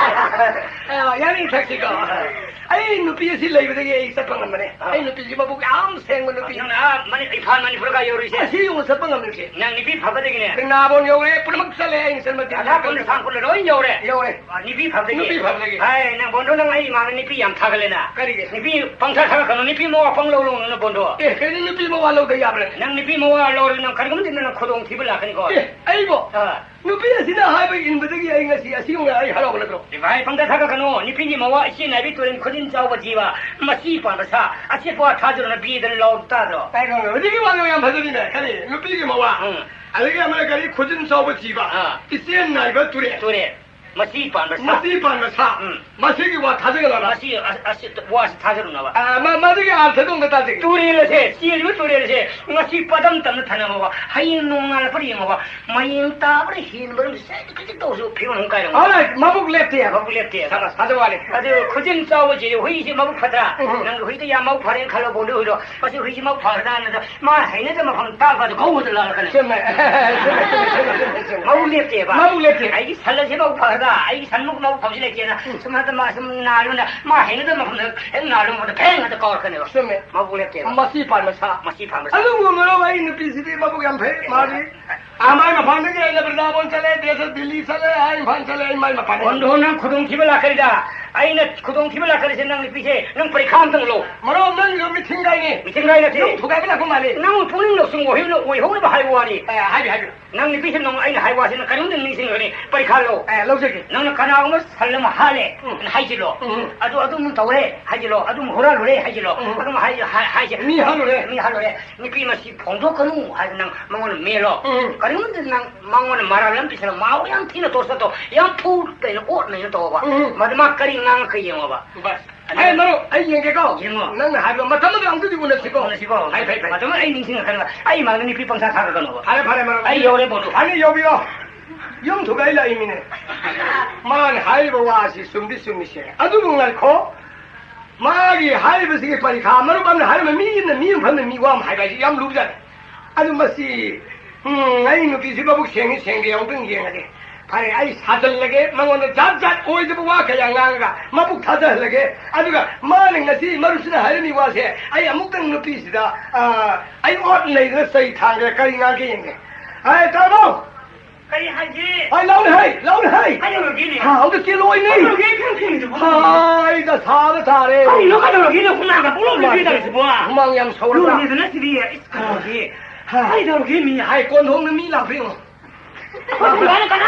ꯑꯥ, ꯌꯥꯅꯤ, ꯊꯛꯁꯤꯀꯣ꯫ ꯑꯩ ꯅꯨꯄꯤ ꯑꯁꯤ ꯂꯩꯕꯗꯒꯤ ꯑꯩ ꯆꯠꯄ ꯉꯝꯕꯅꯦ꯫ ꯑꯥ꯫ ꯑꯩ ꯅꯨꯄꯤꯁꯤ ꯃꯕꯨꯛ ꯌꯥꯝ ꯁꯦꯡꯕ ꯅꯨꯄꯤ꯫ ꯅꯪꯅ ꯑꯥ ꯃꯅꯤ-, ꯏꯝꯐꯥꯜ ꯃꯅꯤꯄꯨꯔ ꯀꯥ ꯌꯧꯔꯨꯏꯁꯦ? ꯑꯁꯤ ꯌꯧꯅ ꯆꯠꯄ ꯉꯝꯃꯤꯁꯦ꯫ ꯅꯪ ꯅꯨꯄꯤ ꯐꯕꯗꯒꯤꯅꯦ꯫ ꯀꯪꯂꯥꯕꯣꯟ ꯌꯧꯔꯦ, ꯄꯨꯝꯅꯃꯛ ꯆꯠꯂꯦ ꯑꯩꯅ ꯆꯠꯄ ꯔꯥꯙꯥꯀꯨꯟꯗ, ꯁꯥꯡꯀꯨꯟꯗ ꯂꯣꯏ ꯌꯧꯔꯦ꯫ ꯌꯧꯔꯦ꯫ ꯑꯥ, ꯅꯨꯄꯤ ꯐꯕꯗꯒꯤ꯫ ꯅꯨꯄꯤ ꯐꯕꯗꯒꯤ꯫ ꯍꯥꯏ, ꯅꯪ ꯕꯣꯟꯗꯣ, ꯅꯪ ꯑꯩ ꯏꯃꯥꯡꯗ ꯅꯨꯄꯤ ꯌꯥꯝ ꯊꯥꯒꯠꯂꯦꯅ꯫ ꯀꯔꯤꯒꯤ? ꯅꯨꯄꯤ ꯄꯪꯊꯥ ꯊꯥꯒꯠꯀꯅꯨ, ꯅꯨꯄꯤ ꯃꯋꯥ ꯄꯪꯂꯧ ꯂꯧꯅꯨ ꯕꯣꯟꯗꯣ꯫ ꯑꯦ, ꯀꯩꯅꯣ ꯅꯨꯄꯤ ꯃꯋꯥ ꯂꯧꯗ ꯌꯥꯕ꯭ꯔꯥ? ꯅꯪ ꯅꯨꯄꯤ ꯃꯋꯥ ꯂꯧꯔꯗꯤ ꯅꯪ ꯀꯔꯤꯒꯨꯝꯕ ꯃꯇꯝꯗ ꯅꯪ ꯈꯨꯗꯣꯡ ꯊꯤꯕ ꯂꯥꯛꯀꯅꯤꯀꯣ꯫ ꯑꯦ, ꯑꯩꯕꯣ? ꯑꯥ꯫ ꯅꯨꯄꯤ ꯑꯁꯤꯅ ꯍꯥꯏꯕ ꯏꯟꯕꯗꯒꯤ ꯑꯩ ꯉꯁꯤ ꯑꯁꯤꯒꯨꯝꯅ ꯑꯩ ꯍꯔꯥꯎꯕ ꯅꯠꯇ꯭ꯔꯣ? ꯏꯚꯥꯏ, ꯄꯪꯊꯥ ꯊꯥꯒꯠꯀꯅꯨ꯫ ꯅꯨꯄꯤꯒꯤ ꯃꯋꯥ ꯏꯆꯦ ꯅꯥꯏꯕꯤ ꯇꯨꯔꯦꯟ ꯈꯨꯖꯤꯟ ꯆꯥꯎꯕ ꯖꯤꯕ, ꯃꯁꯤ ꯄꯥꯟꯕ ꯁꯥ, ꯑꯆꯦꯠꯄ ꯋꯥ ꯊꯥꯖꯔꯨꯅ ꯕꯤꯗꯅ ꯂꯥꯎ ꯇꯥꯗ꯭ꯔꯣ? ꯀꯩꯅꯣ, ꯍꯧꯖꯤꯛꯀꯤ ꯋꯥꯗꯣ ꯌꯥꯝ ꯐꯖꯔꯤꯅꯦ꯫ ꯀꯔꯤ? ꯅꯨꯄꯤꯒꯤ ꯃꯋꯥ꯫ ꯎꯝ꯫ ꯑꯗꯒꯤ ꯑꯃꯅ ꯀꯔꯤ? ꯈꯨꯖꯤꯟ ꯆꯥꯎꯕ ꯖꯤꯕ꯫ ꯑꯥ꯫ ꯏꯆꯦ ꯅꯥꯏꯕ ꯇꯨꯔꯦꯟ꯫ ꯇꯨꯔꯦꯟ꯫ ꯃꯁꯤ ꯄꯥꯟꯕ ꯁꯥ꯫ ꯃꯁꯤ ꯄꯥꯟꯕ ꯁꯥ꯫ ꯎꯝ꯫ ꯃꯁꯤꯒꯤ ꯋꯥ ꯊꯥꯖꯒꯗꯕ꯫ ꯃꯁꯤ ꯑ-, ꯑꯁꯤ ꯋꯥꯁꯤ ꯊꯥꯖꯔꯨꯅꯕ꯫ ꯑ, ꯃ-, ꯃꯗꯨꯒꯤ ꯑꯔꯊꯗꯣ ꯑꯝꯇ ꯇꯥꯁꯤ꯫ ꯇꯨꯔꯦꯜ ꯑꯁꯦ, ꯆꯦꯜꯂꯤꯕ ꯇꯨꯔꯦꯜ ꯑꯁꯦ ꯉꯁꯤ ꯄꯗꯝ ꯇꯝꯅ ꯊꯅꯕ, ꯍꯌꯦꯡ ꯅꯣꯡꯉꯥꯜꯂꯛꯄꯗ ꯌꯦꯡꯉꯣꯕ, ꯃꯌꯦꯡ ꯇꯥꯕꯅ ꯍꯦꯟꯕ ꯑꯗꯨꯝ ꯁꯦ ꯈꯖꯤꯛ ꯇꯧꯔꯁꯨ ꯐꯤꯕꯝ ꯑꯃ ꯀꯥꯏꯔꯝꯒꯅꯤ꯫ All right, ꯃꯕꯨꯛ ꯂꯦꯞꯇꯦ꯫ ꯃꯕꯨꯛ ꯂꯦꯞꯇꯦ꯫ ꯁꯥꯕꯥꯁ, ꯐꯖꯕ ꯋꯥꯅꯤ꯫ ꯑꯗꯨ ꯈꯨꯖꯤꯟ ꯆꯥꯎꯕ ꯆꯦꯜꯂꯤ ꯍꯨꯏꯁꯤ ꯃꯕꯨꯛ ꯐꯠꯇ꯭ꯔꯥ? ꯎꯝ꯫ ꯅꯪꯒꯤ ꯍꯨꯏꯗ ꯌꯥꯝ ꯃꯕꯨꯛ ꯐꯔꯦꯅ ꯈꯜꯂꯣ, ꯕꯣꯟꯗꯨ ꯍꯨꯏꯗꯣ꯫ ꯃꯁꯤ ꯍꯨꯏꯁꯤ ꯃꯕꯨꯛ ꯐꯒꯗ꯭ꯔꯥꯅ ꯃꯥ ꯍꯩꯅꯗꯕ ꯃꯐꯝ ꯇꯥꯛꯄꯗ ꯒꯧ ꯍꯦꯛꯇ ꯂꯥꯜꯂꯛꯀꯅꯤ꯫ ꯆꯨꯝꯃꯦ꯫ ꯆꯨꯝꯃꯦ, ꯆꯨꯝꯃꯦ, ꯆꯨꯝꯃꯦ, ꯆꯨꯝꯃꯦ, ꯆꯨꯝꯃꯦ꯫ ꯃꯕꯨꯛ ꯂꯦꯞꯇꯦꯕ꯫ ꯃꯕꯨꯛ ꯂꯦꯞꯇꯦ꯫ ꯑꯩꯒꯤ ꯁꯟ ꯑꯁꯤ ꯃꯕꯨꯛ ꯐꯒꯗ꯭ꯔꯥ? ꯑꯩꯒꯤ ꯁꯟꯃꯨꯛ ꯃꯕꯨꯛ ꯐꯕꯁꯤ ꯂꯩꯇꯦꯅ꯫ ꯎꯝ꯫ ꯁꯨꯝ ꯍꯟꯗꯛ ꯃꯥ ꯁꯨꯝ ꯅꯥꯔꯨꯅ ꯃꯥ ꯍꯩꯅꯗꯕ ꯃꯐꯝꯗ ꯍꯦꯛ ꯅꯥꯔꯨ ꯃꯐꯝꯗ ꯐꯦꯡ ꯍꯦꯛꯇ ꯀꯥꯎꯔꯛꯀꯅꯦꯕ꯫ ꯆꯨꯝꯃꯦ꯫ ꯃꯕꯨꯛ ꯂꯦꯞꯇꯦꯕ꯫ ꯃꯁꯤ ꯄꯥꯟꯕ ꯁꯥ꯫ ꯃꯁꯤ ꯄꯥꯟꯕ ꯁꯥ꯫ ꯑꯗꯨꯕꯨ ꯃꯔꯨꯞ ꯑꯩ ꯅꯨꯄꯤꯁꯤꯗꯤ ꯃꯕꯨꯛ ꯌꯥꯝ ꯐꯩ꯫ ꯃꯥꯗꯤ ꯑꯥ, ꯃꯥꯏ ꯃꯄꯥꯟꯗꯒꯤ ꯑꯩꯅ ꯕ꯭ꯔꯤꯟꯗꯥꯕꯣꯟ ꯆꯠꯂꯦ, ꯗꯦꯁ ꯗꯤꯜꯂꯤ ꯆꯠꯂꯦ, ꯑꯥ, ꯏꯝꯐꯥꯜ ꯆꯠꯂꯦ, ꯑꯩ ꯃꯥꯏ ꯃꯄꯥꯟ ꯑꯣꯟꯊꯣꯛꯅ ꯈꯨꯗꯣꯡꯊꯤꯕ ꯂꯥꯛꯀꯅꯤꯗ꯫ ꯑꯩꯅ ꯈꯨꯗꯣꯡꯊꯤꯕ ꯂꯥꯛꯀꯅꯤꯁꯦ ꯅꯪ ꯅꯨꯄꯤꯁꯦ ꯅꯪ ꯄꯔꯤꯈꯥ ꯑꯝꯇꯪ ꯂꯧ꯫ ꯃꯔꯨꯞ, ꯅꯪꯒꯤꯗꯣ ꯃꯤꯊꯤꯡꯒꯥꯏꯅꯦ꯫ ꯃꯤꯊꯤꯡꯒꯥꯏ ꯅꯠꯇꯦ꯫ ꯌꯨꯝ ꯊꯨꯒꯥꯏꯕ ꯂꯥꯛꯄ ꯃꯥꯜꯂꯦ꯫ ꯅꯪ ꯄꯨꯛꯅꯤꯡ ꯂꯧꯁꯤꯡ ꯑꯣꯏꯍꯧꯅ-, ꯑꯣꯏꯍꯧꯅꯕ ꯍꯥꯏꯕ ꯋꯥꯅꯤ꯫ ꯑꯦ, ꯍꯥꯏꯕꯤꯌꯨ, ꯍꯥꯏꯕꯤꯌꯨ꯫ ꯅꯪ ꯅꯨꯄꯤꯁꯦ ꯅꯪ ꯑꯩꯅ ꯍꯥꯏꯕ ꯋꯥꯁꯦ ꯅꯪ ꯀꯔꯤꯒꯨꯝꯕ ꯅꯤꯡꯁꯤꯡꯂꯒꯅꯤ ꯄꯔꯤꯈꯥ ꯂꯧ꯫ ꯑꯦ, ꯂꯧꯖꯒꯦ꯫ ꯅꯪꯅ ꯀꯅꯥꯒꯨꯝꯕ ꯁꯟ ꯑꯃ ꯍꯥꯠꯂꯦ ꯎꯝ꯫ ꯍꯥꯏꯖꯤꯜꯂꯣ꯫ ꯎꯝ꯫ ꯑꯗꯨ ꯑꯗꯨꯝ ꯇꯧꯔꯦ ꯍꯥꯏꯖꯤꯜꯂꯣ꯫ ꯑꯗꯨꯝ ꯍꯨꯔꯥꯜꯂꯨꯔꯦ ꯍꯥꯏꯖꯤꯜꯂꯣ꯫ ꯎꯝ꯫ ꯑꯗꯨꯝ ꯍꯥꯏ-, ꯍꯥꯏ-, ꯍꯥꯏꯁꯦ꯫ ꯃꯤ ꯍꯥꯠꯂꯨꯔꯦ꯫ ꯃꯤ ꯍꯥꯠꯂꯨꯔꯦ꯫ ꯅꯨꯄꯤ ꯃꯁꯤ ꯐꯣꯡꯗꯣꯛꯀꯅꯨ ꯍꯥꯏꯅ ꯅꯪ ꯃꯉꯣꯟꯗ ꯃꯦꯜꯂꯣ꯫ ꯎꯝ꯫ ꯀꯔꯤꯒꯨꯝꯕꯗ ꯅꯪ ꯃꯉꯣꯟꯗ ꯃꯔꯥꯜ ꯑꯃ ꯄꯤꯁꯜꯂꯣ꯫ ꯃꯥꯕꯨ ꯌꯥꯝ ꯊꯤꯅ ꯇꯣꯔꯆꯔ ꯇꯧ, ꯌꯥꯝ ꯐꯨ ꯀꯩꯅꯣ ꯑꯣꯠ ꯅꯩꯅ ꯇꯧꯕ꯫ ꯎꯝ꯫ ꯃꯗꯨ ꯃꯥ ꯀꯔꯤ ꯉꯥꯡꯉꯛꯀ ꯌꯦꯡꯉꯣꯕ꯫ ꯕꯁ꯫ ꯑꯗꯨ ꯍꯦ, ꯃꯔꯨꯞ, ꯑꯩ ꯌꯦꯡꯒꯦꯀꯣ꯫ ꯌꯦꯡꯉꯣ꯫ ꯅꯪꯅ ꯍꯥꯏꯕ ꯃꯇꯝ ꯑꯃꯗ ꯑꯃꯨꯛꯇꯗꯤ ꯎꯅꯁꯤꯀꯣ꯫ ꯎꯅꯁꯤꯀꯣ꯫ ꯐꯩ, ꯐꯩ, ꯐꯩ꯫ ꯃꯇꯝ ꯑꯩ ꯅꯤꯡꯁꯤꯡꯉꯛꯀꯅꯤ꯫ ꯑꯩ ꯏꯃꯥꯡꯗ ꯅꯨꯄꯤ ꯄꯪꯁꯥ ꯁꯥꯒꯠꯀꯅꯣꯕ꯫ ꯐꯔꯦ, ꯐꯔꯦ, ꯃꯔꯨꯞ꯫ ꯑꯩ ꯌꯧꯔꯦ, ꯕꯣꯜꯗꯨ꯫ ꯑꯅꯤ ꯌꯧꯕꯤꯔꯣ꯫ ꯌꯨꯝ ꯊꯨꯒꯥꯏ ꯂꯥꯛꯏꯃꯤꯅꯦ꯫ ꯃꯥꯅ ꯍꯥꯏꯔꯤꯕ ꯋꯥꯁꯤ ꯆꯨꯝꯗꯤ ꯆꯨꯝꯃꯤꯁꯦ꯫ ꯑꯗꯨꯕꯨ ꯉꯥꯏꯈꯣ꯫ ꯃꯥꯒꯤ ꯍꯥꯏꯔꯤꯕꯁꯤꯒꯤ ꯄꯔꯤꯈꯥ, ꯃꯔꯨꯞ ꯑꯃꯅ ꯍꯥꯏꯔꯝꯕ ꯃꯤ ꯑꯃꯅ ꯃꯤ ꯑꯃ ꯐꯝꯅ ꯃꯤ ꯋꯥ ꯑꯃ ꯍꯥꯏꯕ ꯍꯥꯏꯁꯤ ꯌꯥꯝ ꯂꯨꯕꯖꯥꯠꯅꯤ꯫ ꯑꯗꯨ ꯃꯁꯤ, ꯎꯝ, ꯑꯩ ꯅꯨꯄꯤꯁꯤ ꯃꯕꯨꯛ ꯁꯦꯡꯉꯤ ꯁꯦꯡꯗꯦ ꯑꯃꯨꯛꯇꯪ ꯌꯦꯡꯉꯒꯦ꯫ ꯐꯔꯦ, ꯑꯩ ꯁꯥꯖꯜꯂꯒꯦ, ꯃꯉꯣꯟꯗ ꯖꯥꯠ ꯖꯥꯠ ꯑꯣꯏꯗꯕ ꯋꯥ ꯀꯌꯥ ꯉꯥꯡꯉꯒ ꯃꯕꯨꯛ ꯊꯥꯖꯍꯜꯂꯒꯦ꯫ ꯑꯗꯨꯒ ꯃꯥꯅ ꯉꯁꯤ ꯃꯔꯨꯞꯁꯤꯅ ꯍꯥꯏꯔꯝꯃꯤ ꯋꯥꯁꯦ ꯑꯩ ꯑꯃꯨꯛꯇꯪ ꯅꯨꯄꯤꯁꯤꯗ, ꯑ, ꯑꯩ ꯑꯣꯠ ꯅꯩꯗꯅ ꯆꯩ ꯊꯥꯡꯗꯅ ꯀꯔꯤ ꯉꯥꯡꯒꯦ ꯌꯦꯡꯒꯦ꯫ ꯍꯥꯏ, ꯇꯥꯔꯕꯣ? ꯀꯔꯤ ꯍꯥꯏꯒꯦ? ꯍꯥꯏ, ꯂꯥꯎꯅꯦ, ꯍꯥꯏ, ꯂꯥꯎꯅꯦ, ꯍꯥꯏ꯫ ꯀꯩꯗꯧꯔꯒꯦꯅꯦ? ꯍꯥ, ꯑꯝꯇ ꯆꯦꯜꯂꯣꯏꯅꯦ꯫ ꯀꯩꯗꯧꯔꯒꯦ? ꯀꯩꯗꯧꯔꯒꯦ? ꯍꯥꯏ, ꯗꯁꯥꯗ ꯇꯥꯔꯦ꯫ ꯀꯔꯤꯅꯣ ꯀꯩꯗꯧꯔꯒꯦꯅꯦ? ꯍꯨꯃꯥꯡꯒ ꯄꯨꯡꯂꯨꯞ ꯂꯨꯞꯄꯤ ꯇꯧꯔꯤꯁꯤꯕꯣ? ꯍꯨꯃꯥꯡ ꯌꯥꯝ ꯁꯧꯔꯕ꯭ꯔꯥ? ꯂꯣꯏꯔꯦꯗꯅ ꯁꯤꯗꯤ꯫ ꯏꯁ, ꯀꯩꯗꯧꯔꯒꯦ? ꯍꯥ꯫ ꯀꯩꯗꯧꯔꯒꯦ ꯃꯤ? ꯍꯥꯏ, ꯀꯣꯟꯊꯣꯡꯗ ꯃꯤ ꯂꯥꯛꯄ ꯌꯦꯡꯉꯣ꯫ ꯑꯩꯈꯣꯏ ꯊꯣꯡꯒꯥꯟꯗ ꯀꯅꯥ